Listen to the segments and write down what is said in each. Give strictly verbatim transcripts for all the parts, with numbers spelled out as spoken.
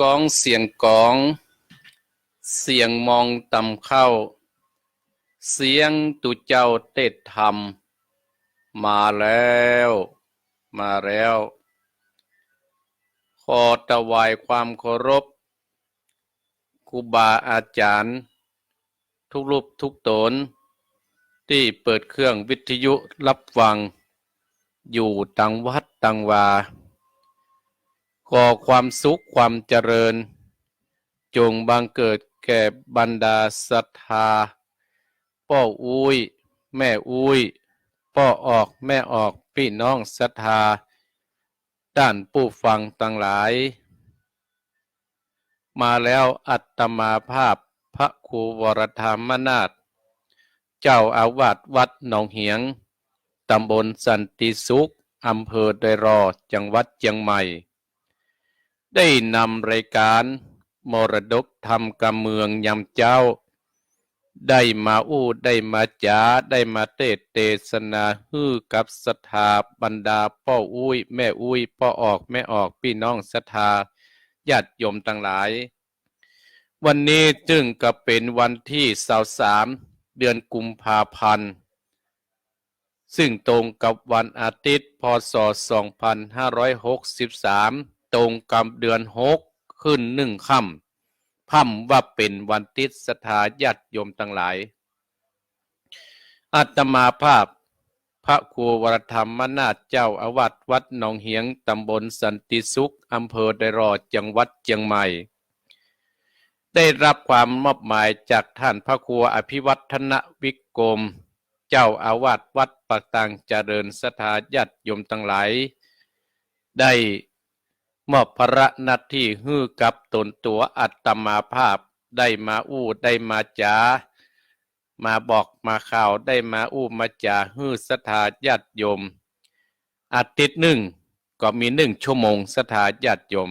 องเสียงก๋อง เสียงมองตำเข้า เสียงตุ๊เจ้าเตศน์ธรรม มาแล้ว มาแล้ว ขอถวายความเคารพ ครูบาอาจ๋ารย์ ทุกรูปทุกต๋น ตี้เปิดเครื่องวิทยุฮับฟัง อยู่ตังวัดตังวา ขอความสุขความเจริญ จงบังเกิดแก่บรรดาศรัทธา ป้ออุ๊ย แม่อุ๊ย ป้อออก แม่ออก ปี้น้องศรัทธา ต้านผู้ฟังตังหลาย มาแล้ว อาตมาภาพพระครูวรธรรมนาถ เจ้าอาวาสวัดหนองเหียง ตำบลสันติสุข อำเภอดอยหล่อ จังหวัดเจียงใหม่ ได้นำรายก๋านมรดกธรรมกำเมืองยามเจ๊า ได้มาอู้ ได้มาจ๋า ได้มาเตศน์เตสนาหื้อกับศรัทธาบรรดาป้ออุ๊ย แม่อุ๊ย ป้อออก แม่ออก ปี้น้องศรัทธา ญาติโยมตังหลาย วันนี้ซึ่งก็เป๋นวันตี้ซาวสาม เดือนกุมภาพันธ์ ซึ่งตรงกับวันอาทิตย์ พ.ศ. สองพันห้าร้อยหกสิบสาม ตรงกับเดือนหก ขึ้นหนึ่งค่ำ พ่ำว่าเป๋นวันติดศรัทธาญาติโยมตังหลาย อาตมาภาพพระครูวรธรรมนาถ เจ้าอาวาสวัดหนองเหียง ตำบลสันติสุข อำเภอดอยหล่อ จังหวัดเจียงใหม่ ได้รับความมอบหมายจากท่านพระครูอภิวัฒนวิกรม เจ้าอาวาสวัดป่าตางเจริญ ศรัทธาญาติโยมตังหลาย ได้มอบภาระหน้าตี้หื้อกับต๋นตั๋วอาตมาภาพ ได้มาอู้ ได้มาจ๋า มาบอกมาข่าว ได้มาอู้มาจ๋าหื้อศรัทธาญาติโยม อาทิตย์นึ่งก็มีนึ่งชั่วโมง ศรัทธาญาติโยม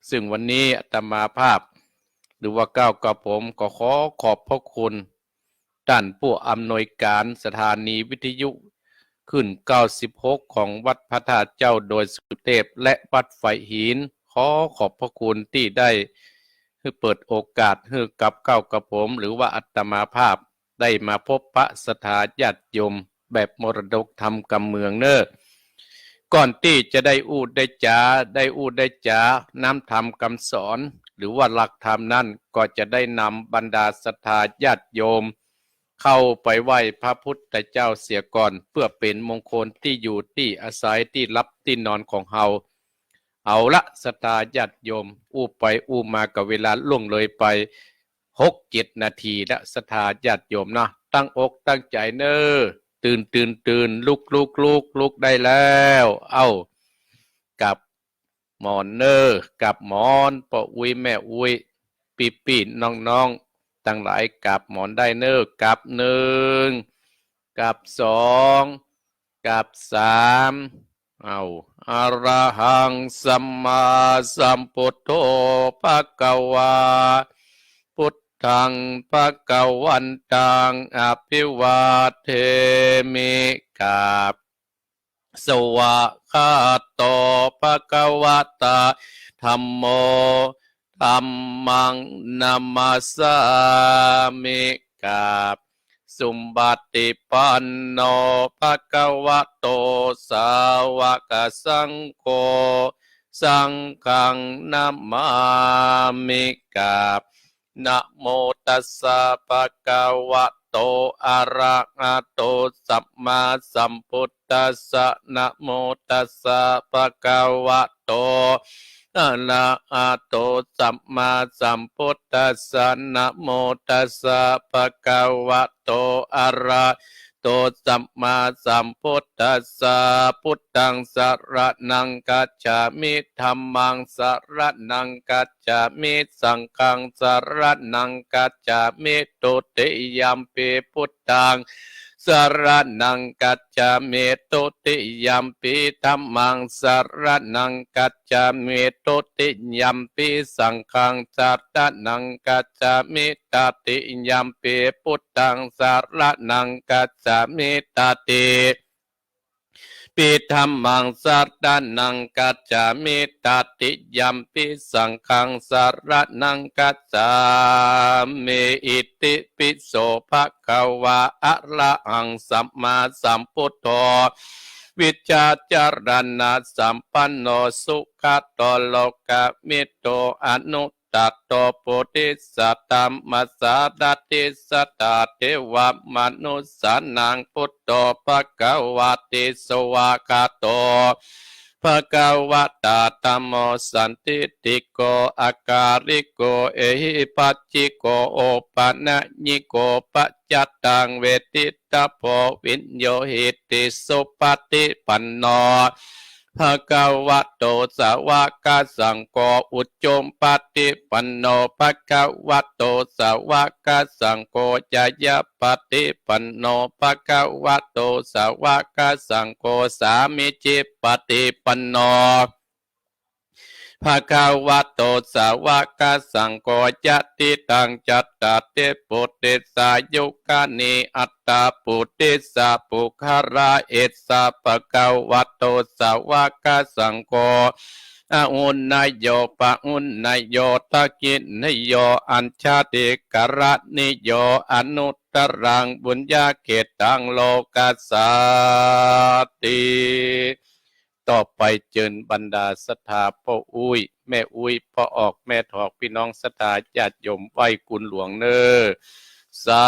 ซึ่งวันนี้อาตมาภาพ หรือว่าเก๊ากระผม ก็ขอขอบพระคุณ ต้านผู้อำนวยก๋านสถานีวิทยุคลื่นเก้าสิบหก ของวัดพระธาตุเจ้าดอยสุเตพ และวัดฝายหิน ขอขอบพระคุณตี้ได้หื้อเปิดโอกาสหื้อกับเก๊ากระผม หรือว่าอาตมาภาพ ได้มาพบปะศรัทธาญาติโยมแบบมรดกธรรมกำเมืองเน่อ ก่อนตี้จะได้อู้ได้จ๋า ได้อู้ได้จ๋า น้ำธรรมกำสอน หรือว่าหลักธรรมนั้น ก็จะได้นำบรรดาศรัทธาญาติโยม เข้าไปไหว้พระพุทธเจ้าเสียก่อน เพื่อเป๋นมงคลตี้อยู่ตี้อาศัยตี้หลับตี้นอนของเฮา เอาละ ศรัทธาญาติโยม อู้ไปอู้มาก็เวลาล่วงเลยไปหกเจ็ดนาทีละ ศรัทธาญาติโยมเนาะ ตั้งอกตั้งใจ๋เน่อ ตื่น ตื่น ตื่น ลุก ลุก ลุก ลุกได้แล้ว เอ้า กาบหมอนเน่อ กาบหมอน ป้ออุ๊ย แม่อุ๊ย ปี้ๆ น้องๆ ตังหลาย กาบหมอนได้เน่อ กาบนึ่ง กาบสอง กาบสาม เอ้า อะระหังสัมมาสัมพุทโธ ภะคะวา พุทธัง ภะคะวันตัง อะภิวาเทมิ กาบ สวากขาโต ภะคะวะตา ธัมโม ธัมมัง นะมัสสามิ กาบ สุปฏิปันโน ภะคะวะโต สาวกสังโฆ สังฆัง นะมามิ กาบ นะโมตัสสะ ภะคะวะโต อะระหะโต สัมมาสัมพุทธัสสะ นะโมตัสสะ ภะคะวะโต อะระหะโต สัมมาสัมพุทธัสสะ นะโมตัสสะ ภะคะวะโต อะระหะโต สัมมาสัมพุทธัสสะ พุทธัง สะระณัง คัจฉามิ ธัมมัง สะระณัง คัจฉามิ สังฆัง สะระณัง คัจฉามิ ทุติยัมปิ พุทธัง สะระณัง คัจฉามิ ทุติยัมปิ ธัมมัง สะระณัง คัจฉามิ ทุติยัมปิ สังฆัง สะระณัง คัจฉามิ ตติยัมปิ พุทธัง สะระณัง คัจฉามิ ตติ ปิธัมมังสะระณังคัจฉามิ ตติยัมปิสังฆังสะระณังคัจฉามิ อิติปิโสภะคะวา อะระหังสัมมาสัมพุทโธ วิชชาจารณะสัมปันโน สุขะโตโลกะมิตโต อนุตตะโต ปุริสะธัมมะสารถิ สัตถาเทวะมนุสสานัง พุทโธภะคะวะติ สวากขาโต ภะคะวะตา ธัมโม สันทิฏฐิโก อะกาลิโก เอหิปัสสิโก โอปะนะยิโก ปัจจัตตัง เวทิตถะโพ วิญญูหิติ สุปะฏิปันโน ภะคะวะโต สาวะกะสังโฆ อุจุปะฏิปันโน ภะคะวะโต สาวะกะสังโฆ ญาญะปะฏิปันโน ภะคะวะโต สาวะกะสังโฆ สามีจิปะฏิปันโน ภะคะวะโต สาวะกะสังโฆ ยะทิตัง จัตตาริ ปุริสายุคานิ อัตถะ ปุริสะปุคคละ เอสะ ภะคะวะโต สาวะกะสังโฆ อาหุเนยโย ปะหุเนยโย ทักขิเนยโย อัญชลีกรณีโย อนุตตรัง ปุญญะเขตตัง โลกัสสาติ ต่อไปเจิญบรรดาศรัทธาป้ออุ๊ย แม่อุ๊ย ป้อออก แม่ถอก ปี้น้องศรัทธาญาติโยมไหว้คุณหลวงเน่อ สา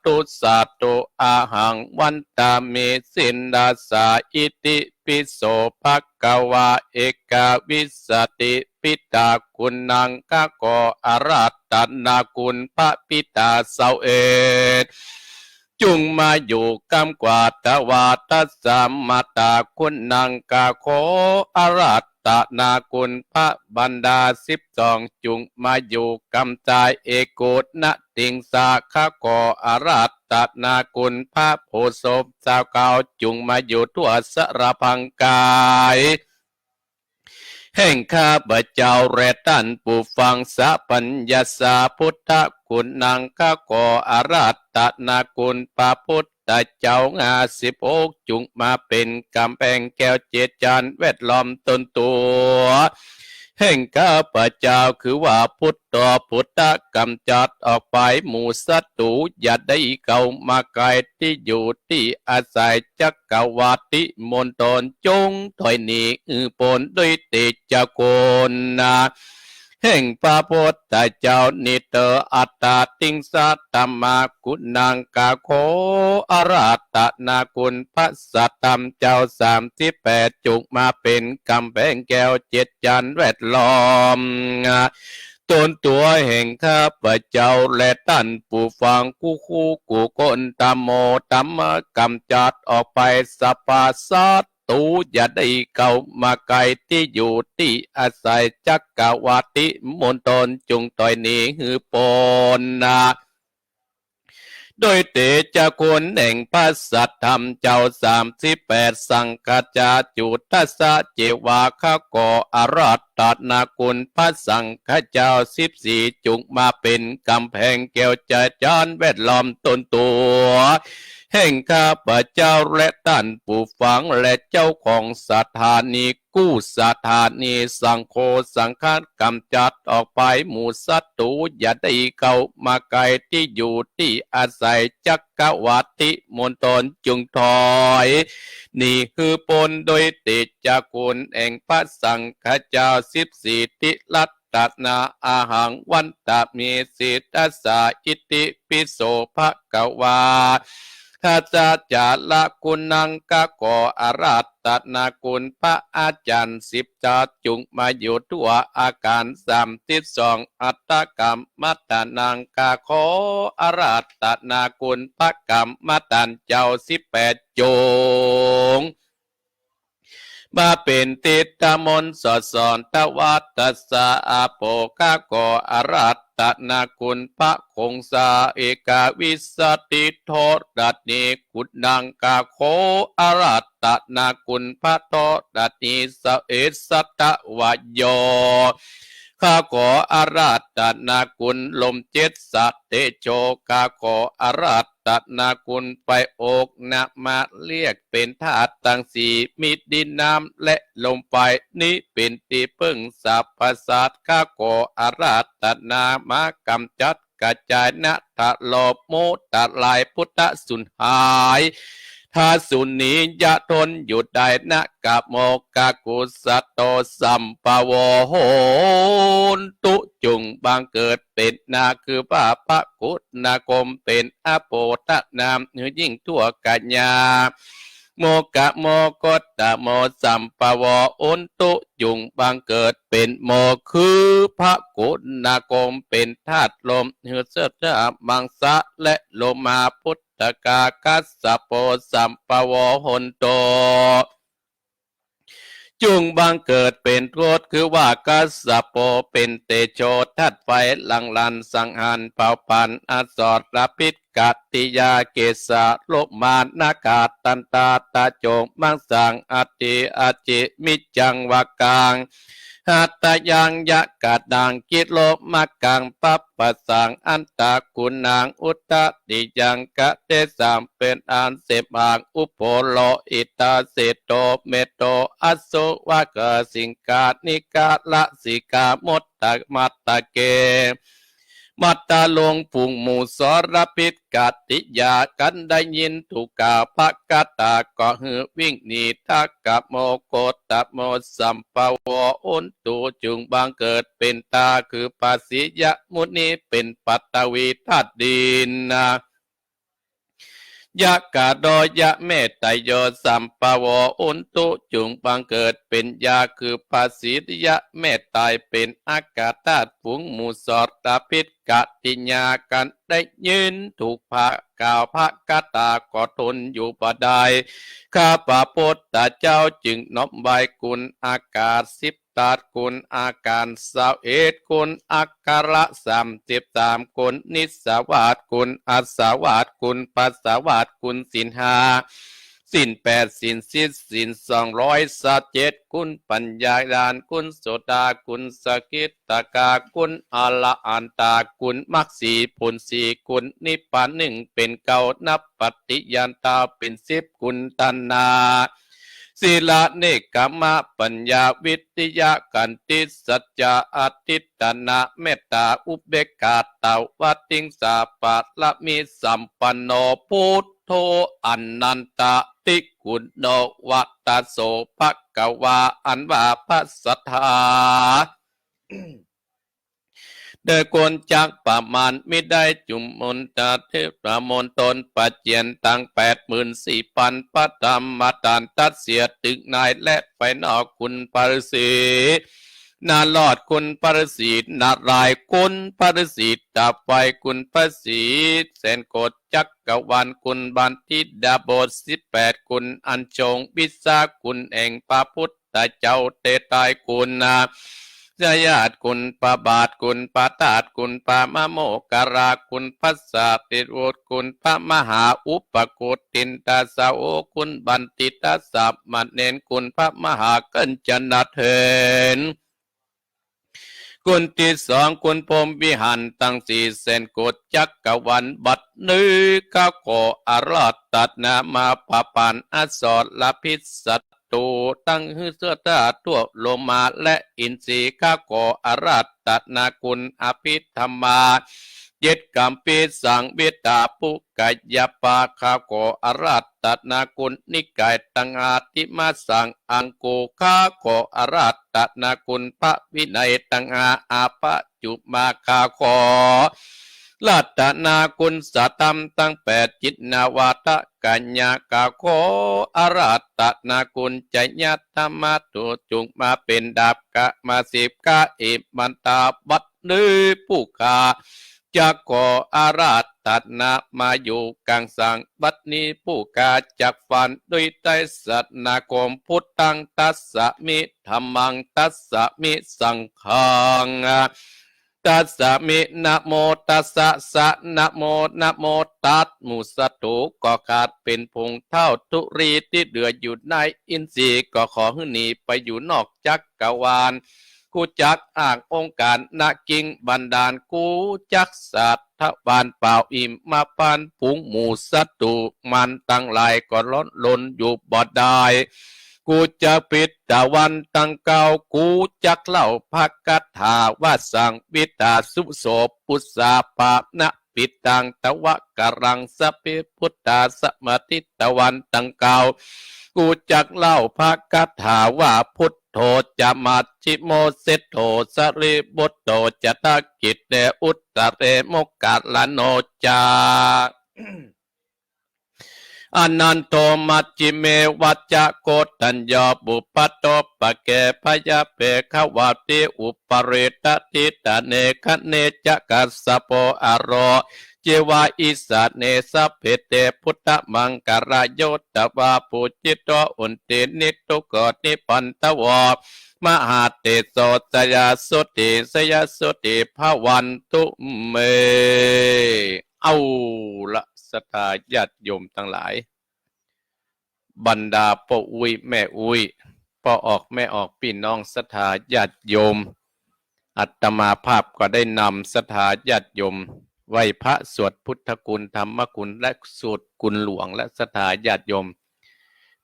ธุ สาธุ อะหัง วันตามิ ศิลสา อิติปิโส ภะคะวา เอกวิสสติ ปิตาคุณัง ข้าขออาราธนาคุณพระปิตาเสาเอก จุ่งมาอยู่ก้ำกว่า ตวาทะสามาตาคุณัง ข้าขออาราธนาคุณพระบรรดาสิบสอง จุ่งมาอยู่ก้ำจาย เอโกณติงสา ข้าขออาราธนาคุณพระโพธิ์สมเจ้าเก่า จุ่งมาอยู่ทั่วสารพังกาย แห่งข้าพเจ้าและต้านผู้ฟัง สัพพัญญสา พุทธคุณัง ข้าขออาราธนาคุณพระพุทธเจ้าห้าสิบหก จุ่งมาเป๋นก๋ำแพงแก้วเจ็ดจานแวดล้อมตนตั๋ว แห่งข้าพเจ้า คือว่าพุทโธ พุทธะ ก๋ำจัดออกไปหมู่ศัตรู๋ อย่าได้เข้ามาใก้ตี้อยู่ตี้อาศัย จักรวรรดิมณฑล จงถอยหนีหื้อป๊นด้วยเตชะคุณนะ แห่งพระพุทธเจ้านี้เตอ อัตตาติงสา ธัมมาคุณัง ข้าขออาราธนาคุณพระสัทธรรมเจ้าสามสิบแปด จุ่งมาเป๋นก๋ำแพงแก้วเจ็ดจานแวดล้อม ตนตั๋วแห่งข้าพเจ้าและต้านผู้ฟังกู้คู่กู้คน ธัมโม ธรรมะ ก๋ำจัดออกไปสัพพะศัตรู๋ อย่าได้เข้ามาใก้ตี้อยู่ตี้อาศัย จักรวรรดิมณฑล จงถอยหนีหื้อป๊นนะ ด้วยเตชะคุณแห่งพระสัทธรรมเจ้าสามสิบแปด สังฆาจาจุตัสสะ เจวา ข้าขออาราธนาคุณพระสังฆาเจ้าสิบสี่ จุ่งมาเป๋นก๋ำแพงแก้วเจ็ดจานแวดล้อมตนตั๋ว แห่งข้าพเจ้าและต้านผู้ฟังและเจ้าของสถานี กู้สถานี สังโฆ สังฆะ ก๋ำจัดออกไปหมู่ศัตรู๋ อย่าได้เข้ามาใก้ตี้อยู่ตี้อาศัย จักรวรรดิมณฑล จงถอยหนีหื้อป๊น ด้วยเตชะคุณแห่งพระสังฆาเจ้าสิบสี่ ติรัตนา อะหัง วันตามิ ศิรสา อิติปิโส ภะคะวา ทัสสะ จาระคุณัง ข้าขออาราธนาคุณพระอาจารย์สิบเจ้า จุ่งมาอยู่ทั่วอาคารสามสิบสอง อัตถกรรมฐานัง ข้าขออาราธนาคุณพระกรรมฐานเจ้าสิบแปด จุ่ง มาเป๋นทิฏฐมนต์สอดส่อง ถวายทัสสะ อาโป ข้าขออาราธนาคุณพระคงษา เอกวิสสติ ธรณีคุณัง ข้าขออาราธนาคุณพระธรณี สเอสตวโย ข้าขออาราธนาคุณลมเจ็ดสะเตโช ข้าขออาราธนาคุณไฟอก นำมาเรียกเป๋นธาตุตังสี่ มีดินน้ำและลมไฟ นี้เป๋นตี้เปิ้งสรรพสัตว์ ข้าขออาราธนามากำจัด กระจายนะ ถล่มมุทลาย พุทธสูญหาย ถ้าสูญหนีจะทนอยู่ได้นะ กะโม กะกุสโต สัมปะโว โหนตุ จุ่งบังเกิดเป๋นนา คือว่าพระคุณาคมเป๋นอโปธนาม หือยิ่งทั่วกัญญา โม กะโม โคตโม สัมปะโว โหนตุ จุ่งบังเกิดเป๋นโม คือพระคุณาคมเป๋นธาตุลม หือเสถา มังสะ และโลมา พุทธกา คัสสโป สัมปะโว โหนโต จุ่งบังเกิดเป๋นโคต คือว่าคัสสโปเป๋นเตโชธาตุไฟ หลั่งหลั่นสังหารเผาผลาญอสรพิษ กติยา เกสา โลมา นาคา ตันตา ตะโจ มังสัง อัตถิ อัจฉิ มิจจัง วากัง หัตถยัง ยะกะดัง กิโลมะกัง ปัปปะสัง อันตะกุณัง อุตตติยัง กะเตสัง เป๋นอันเสพหมาก อุโปโลหิตา เสโต เมโต อสุวะกะสิงคา นิกา ละสิกา มดตะ มัตตะเก มัตตะลุง ฝูงหมู่สรพิษ กติยา กันได้ยินถูกข่าวพระคาถา ก็หื้อวิ่งหนี ทักขโม โคตโม สัมปะโว โหนตุ จุ่งบังเกิดเป๋นตา คือพระสิยมุนี เป๋นปฐวีธาตุดินนา ยะกะโด ยะเมตตะโย สัมปะโว โหนตุ จุ่งบังเกิดเป๋นยา คือพระสิยะเมตตา เป๋นอากาธาตุ ฝูงหมู่สรพิษ กติยา กันได้ยินถูกพระกล่าวพระคาถา ก็ทนอยู่บ่ได้ ข้าพระพุทธเจ้าจึงน้อมไหว้คุณอากาศสิบ ธาตุ คุณอาการซาวเอ็ด คุณอักขระสามสิบสาม คุณนิสสาวาส คุณอาสวาส คุณปัสสาวาส คุณศีลห้า ศีลแปด ศีลสิบ ศีลสองร้อยซาวเจ็ด คุณปัญญาญาณ คุณโสดา คุณสกิทาคา คุณอรหันตา คุณมรรคสี่ ผลสี่ คุณนิพพานหนึ่ง เป๋นเก้า นับปฏิญาณตาเป๋นสิบ คุณตัณหา ศีล เนกขัมมะ ปัญญา วิริยะ ขันติ สัจจะ อธิฐานะ เมตตา อุเบกขา ตวติงสา ปารมี สัมปันโน พุทโธ อนันตะติคุณโน วัตโส ภะคะวา อันว่าพระสัตถา เดอคนจักประมาณมิได้ จุมมนตาเทพมนตนประเจียนตังแปดหมื่นสี่พันพระธรรมตันตัดเสียตึกในและภายนอก คุณพระฤาษีนารอด คุณพระฤาษีนารายณ์ คุณพระฤาษีตาไฟ คุณพระฤาษีแสนโกฏจักรวาล คุณบัณฑิตดาบทสิบแปด คุณอัญชงวิสา คุณแห่งพระพุทธ ตาเจ้าเตตาย คุณนาสยาต คุณพระบาท คุณพระธาตุ คุณพระมโมคคลา คุณพระสารีบุตร คุณพระมหาอุปคุตตินทสาวก คุณบัณฑิตสามเณร คุณพระมหากัญจนเถร คุณที่สอง คุณพรหมวิหารตังสี่ แสนโกฏจักรวาล บัดนี้ข้าขออาราธนามาผะผลาญอสรพิษศัตรูตังหื้อเสื้อต้าทั่วโลมาและอินทรีย์ ข้าขออาราธนาคุณอภิธรรมา เจ็ดกัมพีสังวิทา ปุคคยปา ข้าขออาราธนาคุณนิกายตังห้า ติมาสัง อังคุ ข้าขออาราธนาคุณพระวินัยตังห้า อาปะจุมา ข้าขออาราธนาคุณสธรรมตังแปด จิตนวาทกัญญา ข้าขออาราธนาคุณจยธรรมะตุ จุ่งมาเป๋นดาบกะมาสิบ กะอิมันตา บัดนี้ผู้ข้าจักขออาราธนามาอยู่กลางสัง บัดนี้ผู้ข้าจักฟันด้วยไตรสรณคม พุทธังทัสสามิ ธัมมังทัสสามิ สังฆังทัสสามิ นะโมตัสสะ สะ นะโม นะโม ตัส หมู่ศัตรูก็ขาดเป๋นผงเถ้าธุลีที่เหลืออยู่ในอินทรีย์ ก็ขอหื้อหนีไปอยู่นอกจักรวาล กูจักอ้างองค์การ ณ กิ่งบันดาล กูจักสัตว์ทวารเป่าอิมพาน ฝูงหมู่ศัตรู๋มารตังหลาย ก็ร้อนรนอยู่บ่ได้ กูจักปิดตะวันตังเก้า กูจักเล่าพระคาถาว่า สังวิตาสุโสปุสสาปะนะ ปิดตังตวะกรัง สัพเพพุทธาสมาทิตวันตังเก้า กูจักเล่าพระคาถาว่า พุทโธจะมัชฌิโม เศรษฐโธสารีปุตโธจะทักขิเต อุตตะเรโมคคัลลาโนจะ อนันโทมัชฌิเม วัจจะโกฏัญโญ ปุพพะโตปะเก พยาเปขวาติ อุปะเรตะทิฏฐาเน ขเณจะกัสสะโป อะโร เจวะ อิสาเน สัพเพเต พุทธมังคะราโย ตวา ปูจิโต อุนติ นิทุกโข นิปันทโว มหาเตโส จยสสุติ จยสสุติ ภวันตุเม เอาละ ศรัทธาญาติโยมตังหลาย บรรดาป้ออุ๊ยแม่อุ๊ย ป้อออกแม่ออก ปี้น้องศรัทธาญาติโยม อาตมาภาพก็ได้นำศรัทธาญาติโยมไหว้พระ สวดพุทธคุณ ธรรมคุณ และสวดคุณหลวง และศรัทธาญาติโยม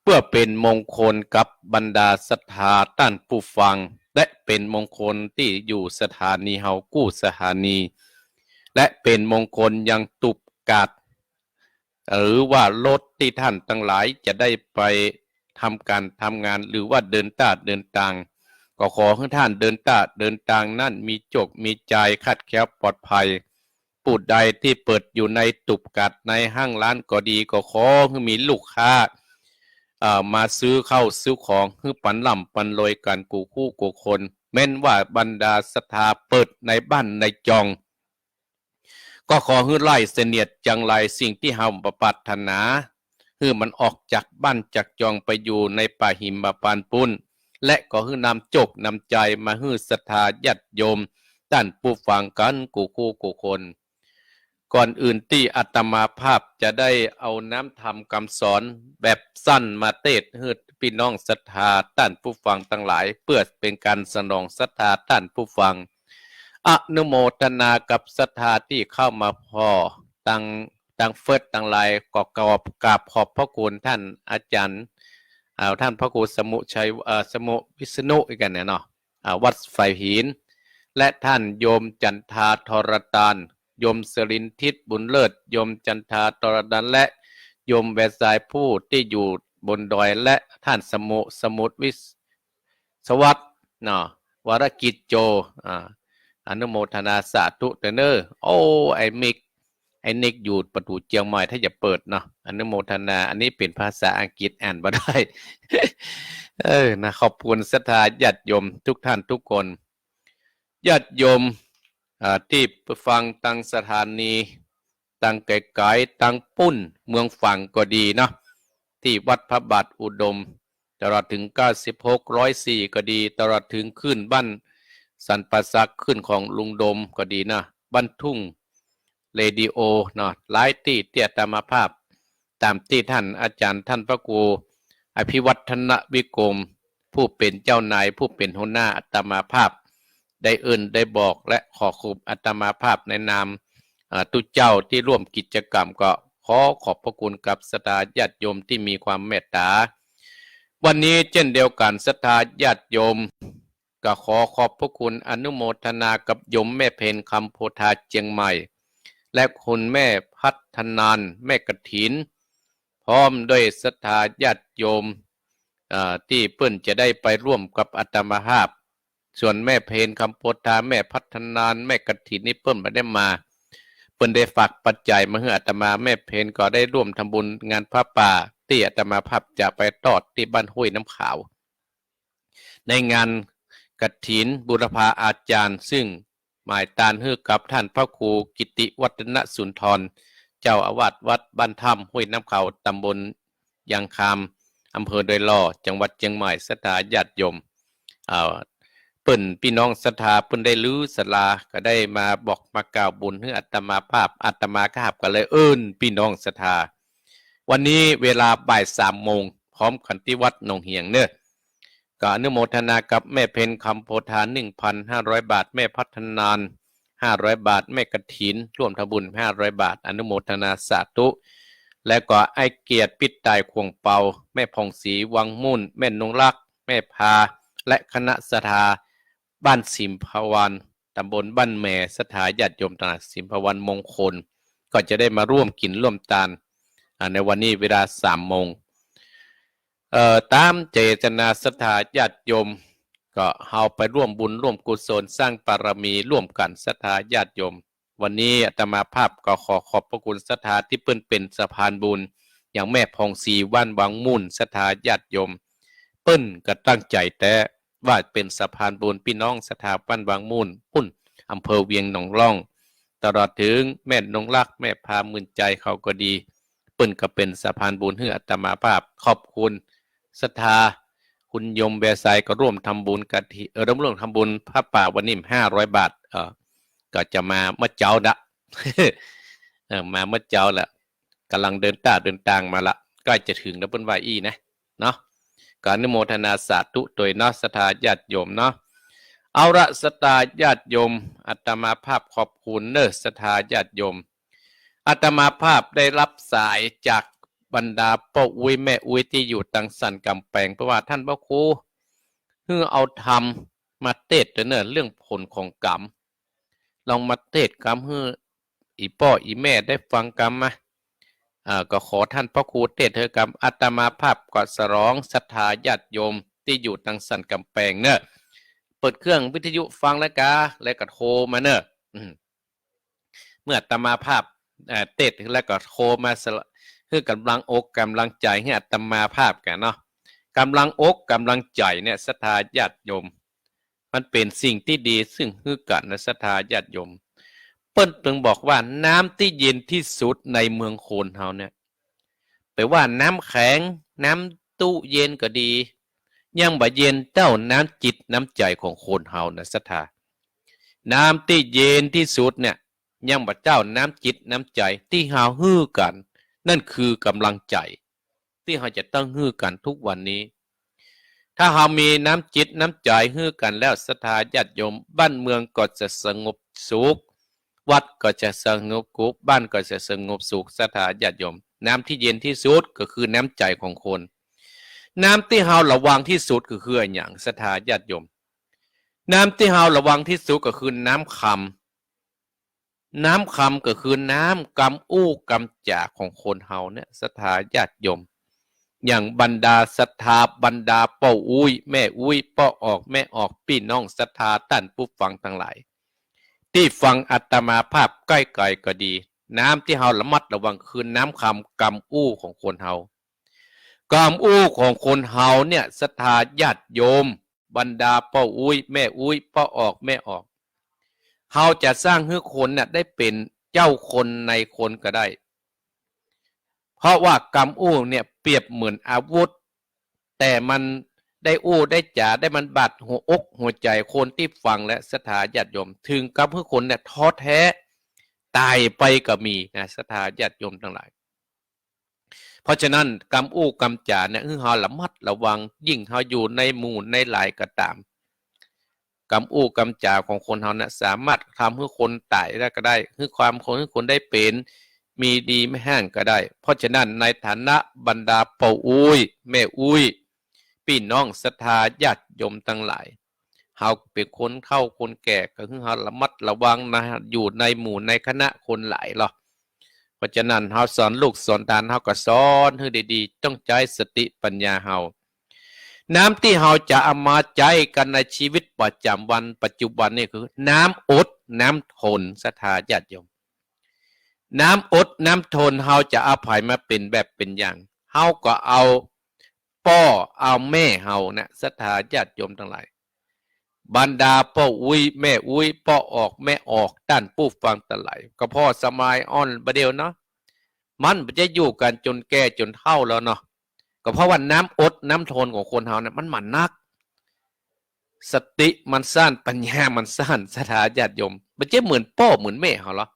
เพื่อเป๋นมงคลกับบรรดาศรัทธาต้านผู้ฟัง และเป๋นมงคลตี้อยู่สถานีเฮากู้สถานี และเป๋นมงคลยังตูบก๋าด หรือว่ารถตี้ต้านตังหลายจะได้ไปทำก๋านทำงาน หรือว่าเดินต้าเดินตาง ก็ขอหื้อต้านเดินต้าเดินตางนั้นมีโจคมีชัย คลาดแคล้วปลอดภัย ผู้ใดตี้เปิดอยู่ในตูบก๋าดในห้างร้านก็ดี ก็ขอหื้อมีลูกค้า เอ่อ มาซื้อเข้าซื้อของ หื้อปันร่ำปันรวยกั๋นกู้คู่กู้คน แม้นว่าบรรดาศรัทธาเปิดในบ้านในจอง ก็ขอหื้อไล่เสนียดจังไรสิ่งตี้เฮาบ่ปรารถนา หื้อมันออกจากบ้านจากจองไปอยู่ในป่าหิมพานต์ปู๊น และก็หื้อนำโจคนำชัยมาหื้อศรัทธาญาติโยมต้านผู้ฟังกั๋นกู้คู่กู้คน ก่อนอื่นตี้อาตมาภาพจะได้เอาน้ำธรรมกำสอนแบบสั้นมาเตศน์หื้อปี้น้องศรัทธาต้านผู้ฟังตังหลาย เปื้อเป๋นก๋านสนองศรัทธาต้านผู้ฟัง อนุโมทนากับศรัทธาตี้เข้ามาผ่อ ตัง ตังเฟซตังไลน์ ก็ขอบ กราบขอบพระคุณต้านอาจ๋ารย์ อ่า ต้านพระครูสมุชัย เอ่อ สมุวิษณุอีกกั๋นเนี่ยเนาะ อ่า วัดฝายหิน และต้านโยมจันทาธรตาน โยมสรินทิพย์บุญเลิศ โยมจันทาธรตาน และโยมแวสายผู้ตี้อยู่บนดอย และต้านสมุ สมุทรวิศ สวัสดิ์เนาะ วรกิจโจ อ่า อนุโมทนาสาธุเต๊อะเน่อ โอ้ ไอ้มิก ไอ้นิกอยู่ประตู๋เจียงใหม่ ถ้าจะเปิดเนาะ อนุโมทนา อันนี้เป๋นภาษาอังกฤษอ่านบ่ได้ เออ นะ ขอบคุณศรัทธาญาติโยมทุกท่านทุกคน ญาติโยม อ่า ตี้ฟังตังสถานี ตังไก๋ๆ ตังปู๊นเมืองฝางก็ดีเนาะ ตี้วัดพระบาทอุดม ตลอดเถิงเก้าสิบหก ร้อยสี่ ก็ดี ตลอดเถิงคลื่นบ้านสันป่าสัก คลื่นของลุงโดมก็ดีนะ บ้านทุ่งเรดิโอเนาะ หลายตี้ตี้อาตมาภาพ ต๋ามตี้ต้านอาจ๋ารย์ต้านพระครูอภิวัฒนวิกรม ผู้เป๋นเจ้านาย ผู้เป๋นหัวหน้าอาตมาภาพ ได้เอิ้นได้บอก และขอขอบอาตมาภาพในนาม อ่า ตุ๊เจ้าตี้ร่วมกิจกรรม ก็ขอขอบพระคุณกับศรัทธาญาติโยมตี้มีความเมตต๋า วันนี้เจ้นเดียวกั๋น ศรัทธาญาติโยม ก็ขอขอบพระคุณอนุโมทนากับโยมแม่เพ็ญ คำโพธา เจียงใหม่ และคุณแม่พัฒนาน แม่กฐิน พร้อมด้วยศรัทธาญาติโยม เอ่อ ตี้เปิ้นจะได้ไปร่วมกับอาตมาภาพ ส่วนแม่เพ็ญ คำโพธา แม่พัฒนาน แม่กฐินนี่เปิ้นบ่ได้มา เปิ้นได้ฝากปัจจัยมาหื้ออาตมา แม่เพ็ญก็ได้ร่วมทำบุญงานผ้าป่าตี้อาตมาภาพจะไปทอดตี้บ้านห้วยน้ำขาว ในงานกฐินบูรพาอาจารย์ ซึ่งหมายตานหื้อกับต้านพระครูกิติวัฒนสุนทร เจ้าอาวาสวัดบ้านถ้ำห้วยน้ำขาว ตำบลยางคาม อำเภอดอยหล่อ จังหวัดเจียงใหม่ ศรัทธาญาติโยม เอ่อ เปิ้น ปี้น้องศรัทธาเปิ้นได้รื้อศาลา ก็ได้มาบอกมากล่าวบุญหื้ออาตมาภาพ อาตมาภาพก็เลยเอิ้นปี้น้องศรัทธา วันนี้เวลาบ่ายสามโมง พร้อมกั๋นตี้วัดหนองเหียงเน่อ ก็อนุโมทนากับแม่เพ็ญ คำโพธา หนึ่งพันห้าร้อยบาท แม่พัฒนาน ห้าร้อยบาท แม่กฐิน ร่วมทำบุญ ห้าร้อยบาท อนุโมทนาสาธุ และก็ไอ้เกียรติ ปิดตาย ข่วงเปา แม่ผ่องศรี วังมุ่น แม่นงรัก แม่พา และคณะศรัทธา บ้านสิมพวัน ตำบลบ้านแหม ศรัทธาญาติโยมตลาดสิมพวันมงคล ก็จะได้มาร่วมกิ๋นร่วมตาน อ่า ในวันนี้เวลาสามโมง เอ่อ ต๋ามเจตนาศรัทธาญาติโยม ก็เฮาไปร่วมบุญร่วมกุศลสร้างบารมีร่วมกั๋นศรัทธาญาติโยม วันนี้อาตมาภาพก็ขอขอบพระคุณศรัทธาตี้เปิ้นเป๋นสะพานบุญ อย่างแม่ผ่องศรี บ้านวังมุ่น ศรัทธาญาติโยม เปิ้นก็ตั้งใจ๋แต๊ว่าเป๋นสะพานบุญ ปี้น้องศรัทธาบ้านวังมุ่น ปุ้น อำเภอเวียงหนองล่อง ตลอดเถิงแม่นงรัก แม่พา หมื่นใจ เขาก็ดี เปิ้นก็เป๋นสะพานบุญหื้ออาตมาภาพ ขอบคุณศรัทธา คุณยมแวไซก็ร่วมทำบุญกฐิน เอ่อ ร่วม ร่วมทำบุญผ้าป่าวันนี้ห้าร้อยบาท เอ่อ ก็จะมาเมื่อเจ๊าละ เอ่อ มาเมื่อเจ๊าละ ก่ำลังเดินต้าเดินตางมาละ ใก้จะเถิงแล้วเปิ้นว่าอี้นะ เนาะ ก็อนุโมทนาสาธุตวยเนาะ ศรัทธาญาติโยมเนาะ เอาละ ศรัทธาญาติโยม อาตมาภาพขอบคุณเน้อ ศรัทธาญาติโยม อาตมาภาพได้ฮับสายจากบรรดาป้ออุ๊ยแม่อุ๊ยตี้อยู่ตังสันก๋ำแปง เพราะว่าต้านพระครูหื้อเอาธรรมมาเตสน์เน้อ เรื่องผลของกรรม ลองมาเตสน์กำหื้ออี่ป้ออี่แม่ได้ฟังกำมา อ่า ก็ขอต้านพระครูเตสน์เถิงกำ อาตมาภาพก็สรองศรัทธาญาติโยมตี้อยู่ตังสันก๋ำแปงเน้อ เปิดเครื่องวิทยุฟังแล้วกา แล้วก็โทรมาเน้อ อืม เมื่ออาตมาภาพ เอ่อ เตสน์แล้วก็โทรมาสละ หื้อก๋ำลังอกก๋ำลังใจ๋หื้ออาตมาภาพกั๋นเนาะ ก๋ำลังอกก๋ำลังใจ๋เนี่ย ศรัทธาญาติโยม มันเป๋นสิ่งตี้ดีซึ่งหื้อกั๋นนะ ศรัทธาญาติโยม เปิ้นจึงบอกว่าน้ำตี้เย็นตี้สุดในเมืองโคนเฮาเนี่ย แปลว่าน้ำแข็ง น้ำตู้เย็นก็ดี ยังบ่เย็นเต้าน้ำจิตน้ำใจ๋ของคนเฮานะ ศรัทธา น้ำตี้เย็นตี้สุดเนี่ย ยังบ่เต้าน้ำจิตน้ำใจ๋ตี้เฮาหื้อกั๋น นั่นคือก๋ำลังใจ๋ตี้เฮาจะต้องหื้อกั๋นทุกวันนี้ ถ้าเฮามีน้ำจิตน้ำใจ๋หื้อกั๋นแล้ว ศรัทธาญาติโยม บ้านเมืองก็จะสงบสุข วัดก็จะสงบสุข บ้านก็จะสงบสุข ศรัทธาญาติโยม น้ำตี้เย็นตี้สุดก็คือน้ำใจ๋ของคน น้ำตี้เฮาระวังตี้สุดก็คืออะหยัง ศรัทธาญาติโยม น้ำตี้เฮาระวังตี้สุดก็คือน้ำคำ น้ำคำก็คือน้ำกำอู้กำจ๋าของคนเฮาเนี่ย ศรัทธาญาติโยม อย่างบรรดาศรัทธา บรรดาป้ออุ๊ยแม่อุ๊ย ป้อออกแม่ออก ปี้น้องศรัทธาต้านผู้ฟังตังหลาย ตี้ฟังอาตมาภาพใก้ไก๋ก็ดี น้ำตี้เฮาระมัดระวังคือน้ำคำกำอู้ของคนเฮา กำอู้ของคนเฮาเนี่ย ศรัทธาญาติโยม บรรดาป้ออุ๊ยแม่อุ๊ย ป้อออกแม่ออก เฮาจะสร้างหื้อคนเนี่ยได้เป๋นเจ้าคนนายคนก็ได้ เพราะว่ากำอู้เนี่ยเปรียบเหมือนอาวุธ แต่มันได้อู้ได้จ๋า ได้มันบาดหัวอกหัวใจ๋คนตี้ฟังและศรัทธาญาติโยม เถิงกับหื้อคนเนี่ยท้อแท้ต๋ายไปก็มีนะ ศรัทธาญาติโยมตังหลาย เพราะฉะนั้นกำอู้กำจ๋าเนี่ย หื้อเฮาระมัดระวัง ยิ่งเฮาอยู่ในหมู่ในหลายก็ต๋าม กำอู้กำจ๋าของคนเฮาเนี่ยสามารถทำหื้อคนต๋ายได้ก็ได้ หื้อความคน หื้อคนได้เป๋นมีดีไม่แห้งก็ได้ เพราะฉะนั้นในฐานะบรรดาป้ออุ๊ยแม่อุ๊ย ปี้น้องศรัทธาญาติโยมตังหลาย เฮาเป๋นคนเฒ่าคนแก่ก็หื้อเฮาระมัดระวังนะ อยู่ในหมู่ในคณะคนหลายลอ เพราะฉะนั้นเฮาสอนลูกสอนหลานเฮาก็สอนหื้อดีๆ ต้องใจ๊สติปัญญาเฮา น้ำตี้เฮาจะเอามาใจ๊กั๋นในชีวิตประจ๋ำวันปัจจุบันนี่คือน้ำอดน้ำทน ศรัทธาญาติโยม น้ำอดน้ำทนเฮาจะเอาใผมาเป๋นแบบเป๋นอย่าง เฮาก็เอาป้อเอาแม่เฮานะ ศรัทธาญาติโยมตังหลาย บรรดาป้ออุ๊ยแม่อุ๊ย ป้อออกแม่ออก ต้านผู้ฟังตังหลาย ก็ผ่อสมัยอ่อนบ่าเดี่ยวเนาะ มันบ่ใจ้อยู่กั๋นจ๋นแก่จ๋นเฒ่าแล้วเนาะ ก็เพราะว่าน้ำอดน้ำทนของคนเฮาเนี่ยมันหมั่นนัก สติมันสั้น ปัญญามันสั้น ศรัทธาญาติโยม บ่ใจ้เหมือนป้อเหมือนแม่เฮาหรอ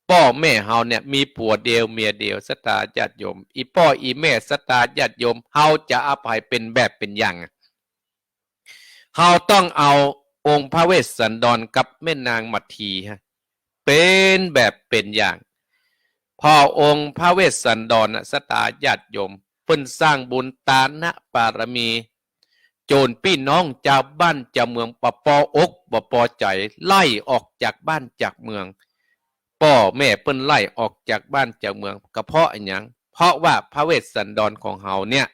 ป้อแม่เฮาเนี่ยมีผัวเดียวเมียเดียว ศรัทธาญาติโยม อี่ป้ออี่แม่ ศรัทธาญาติโยม เฮาจะเอาใผเป๋นแบบเป๋นอย่างอะ เฮาต้องเอาองค์พระเวสสันดรกับแม่นางมัททีฮะ เป๋นแบบเป๋นอย่าง เพราะองค์พระเวสสันดรน่ะ ศรัทธาญาติโยม เปิ้นสร้างบุญตานะปารมี จ๋นปี้น้องจาวบ้านจาวเมืองบ่ปออกบ่ปอใจ๋ ไล่ออกจากบ้านจากเมือง ป้อแม่เปิ้นไล่ออกจากบ้านจากเมือง ก็เพราะอะหยัง เพราะว่าพระเวสสันดรของเฮาเนี่ย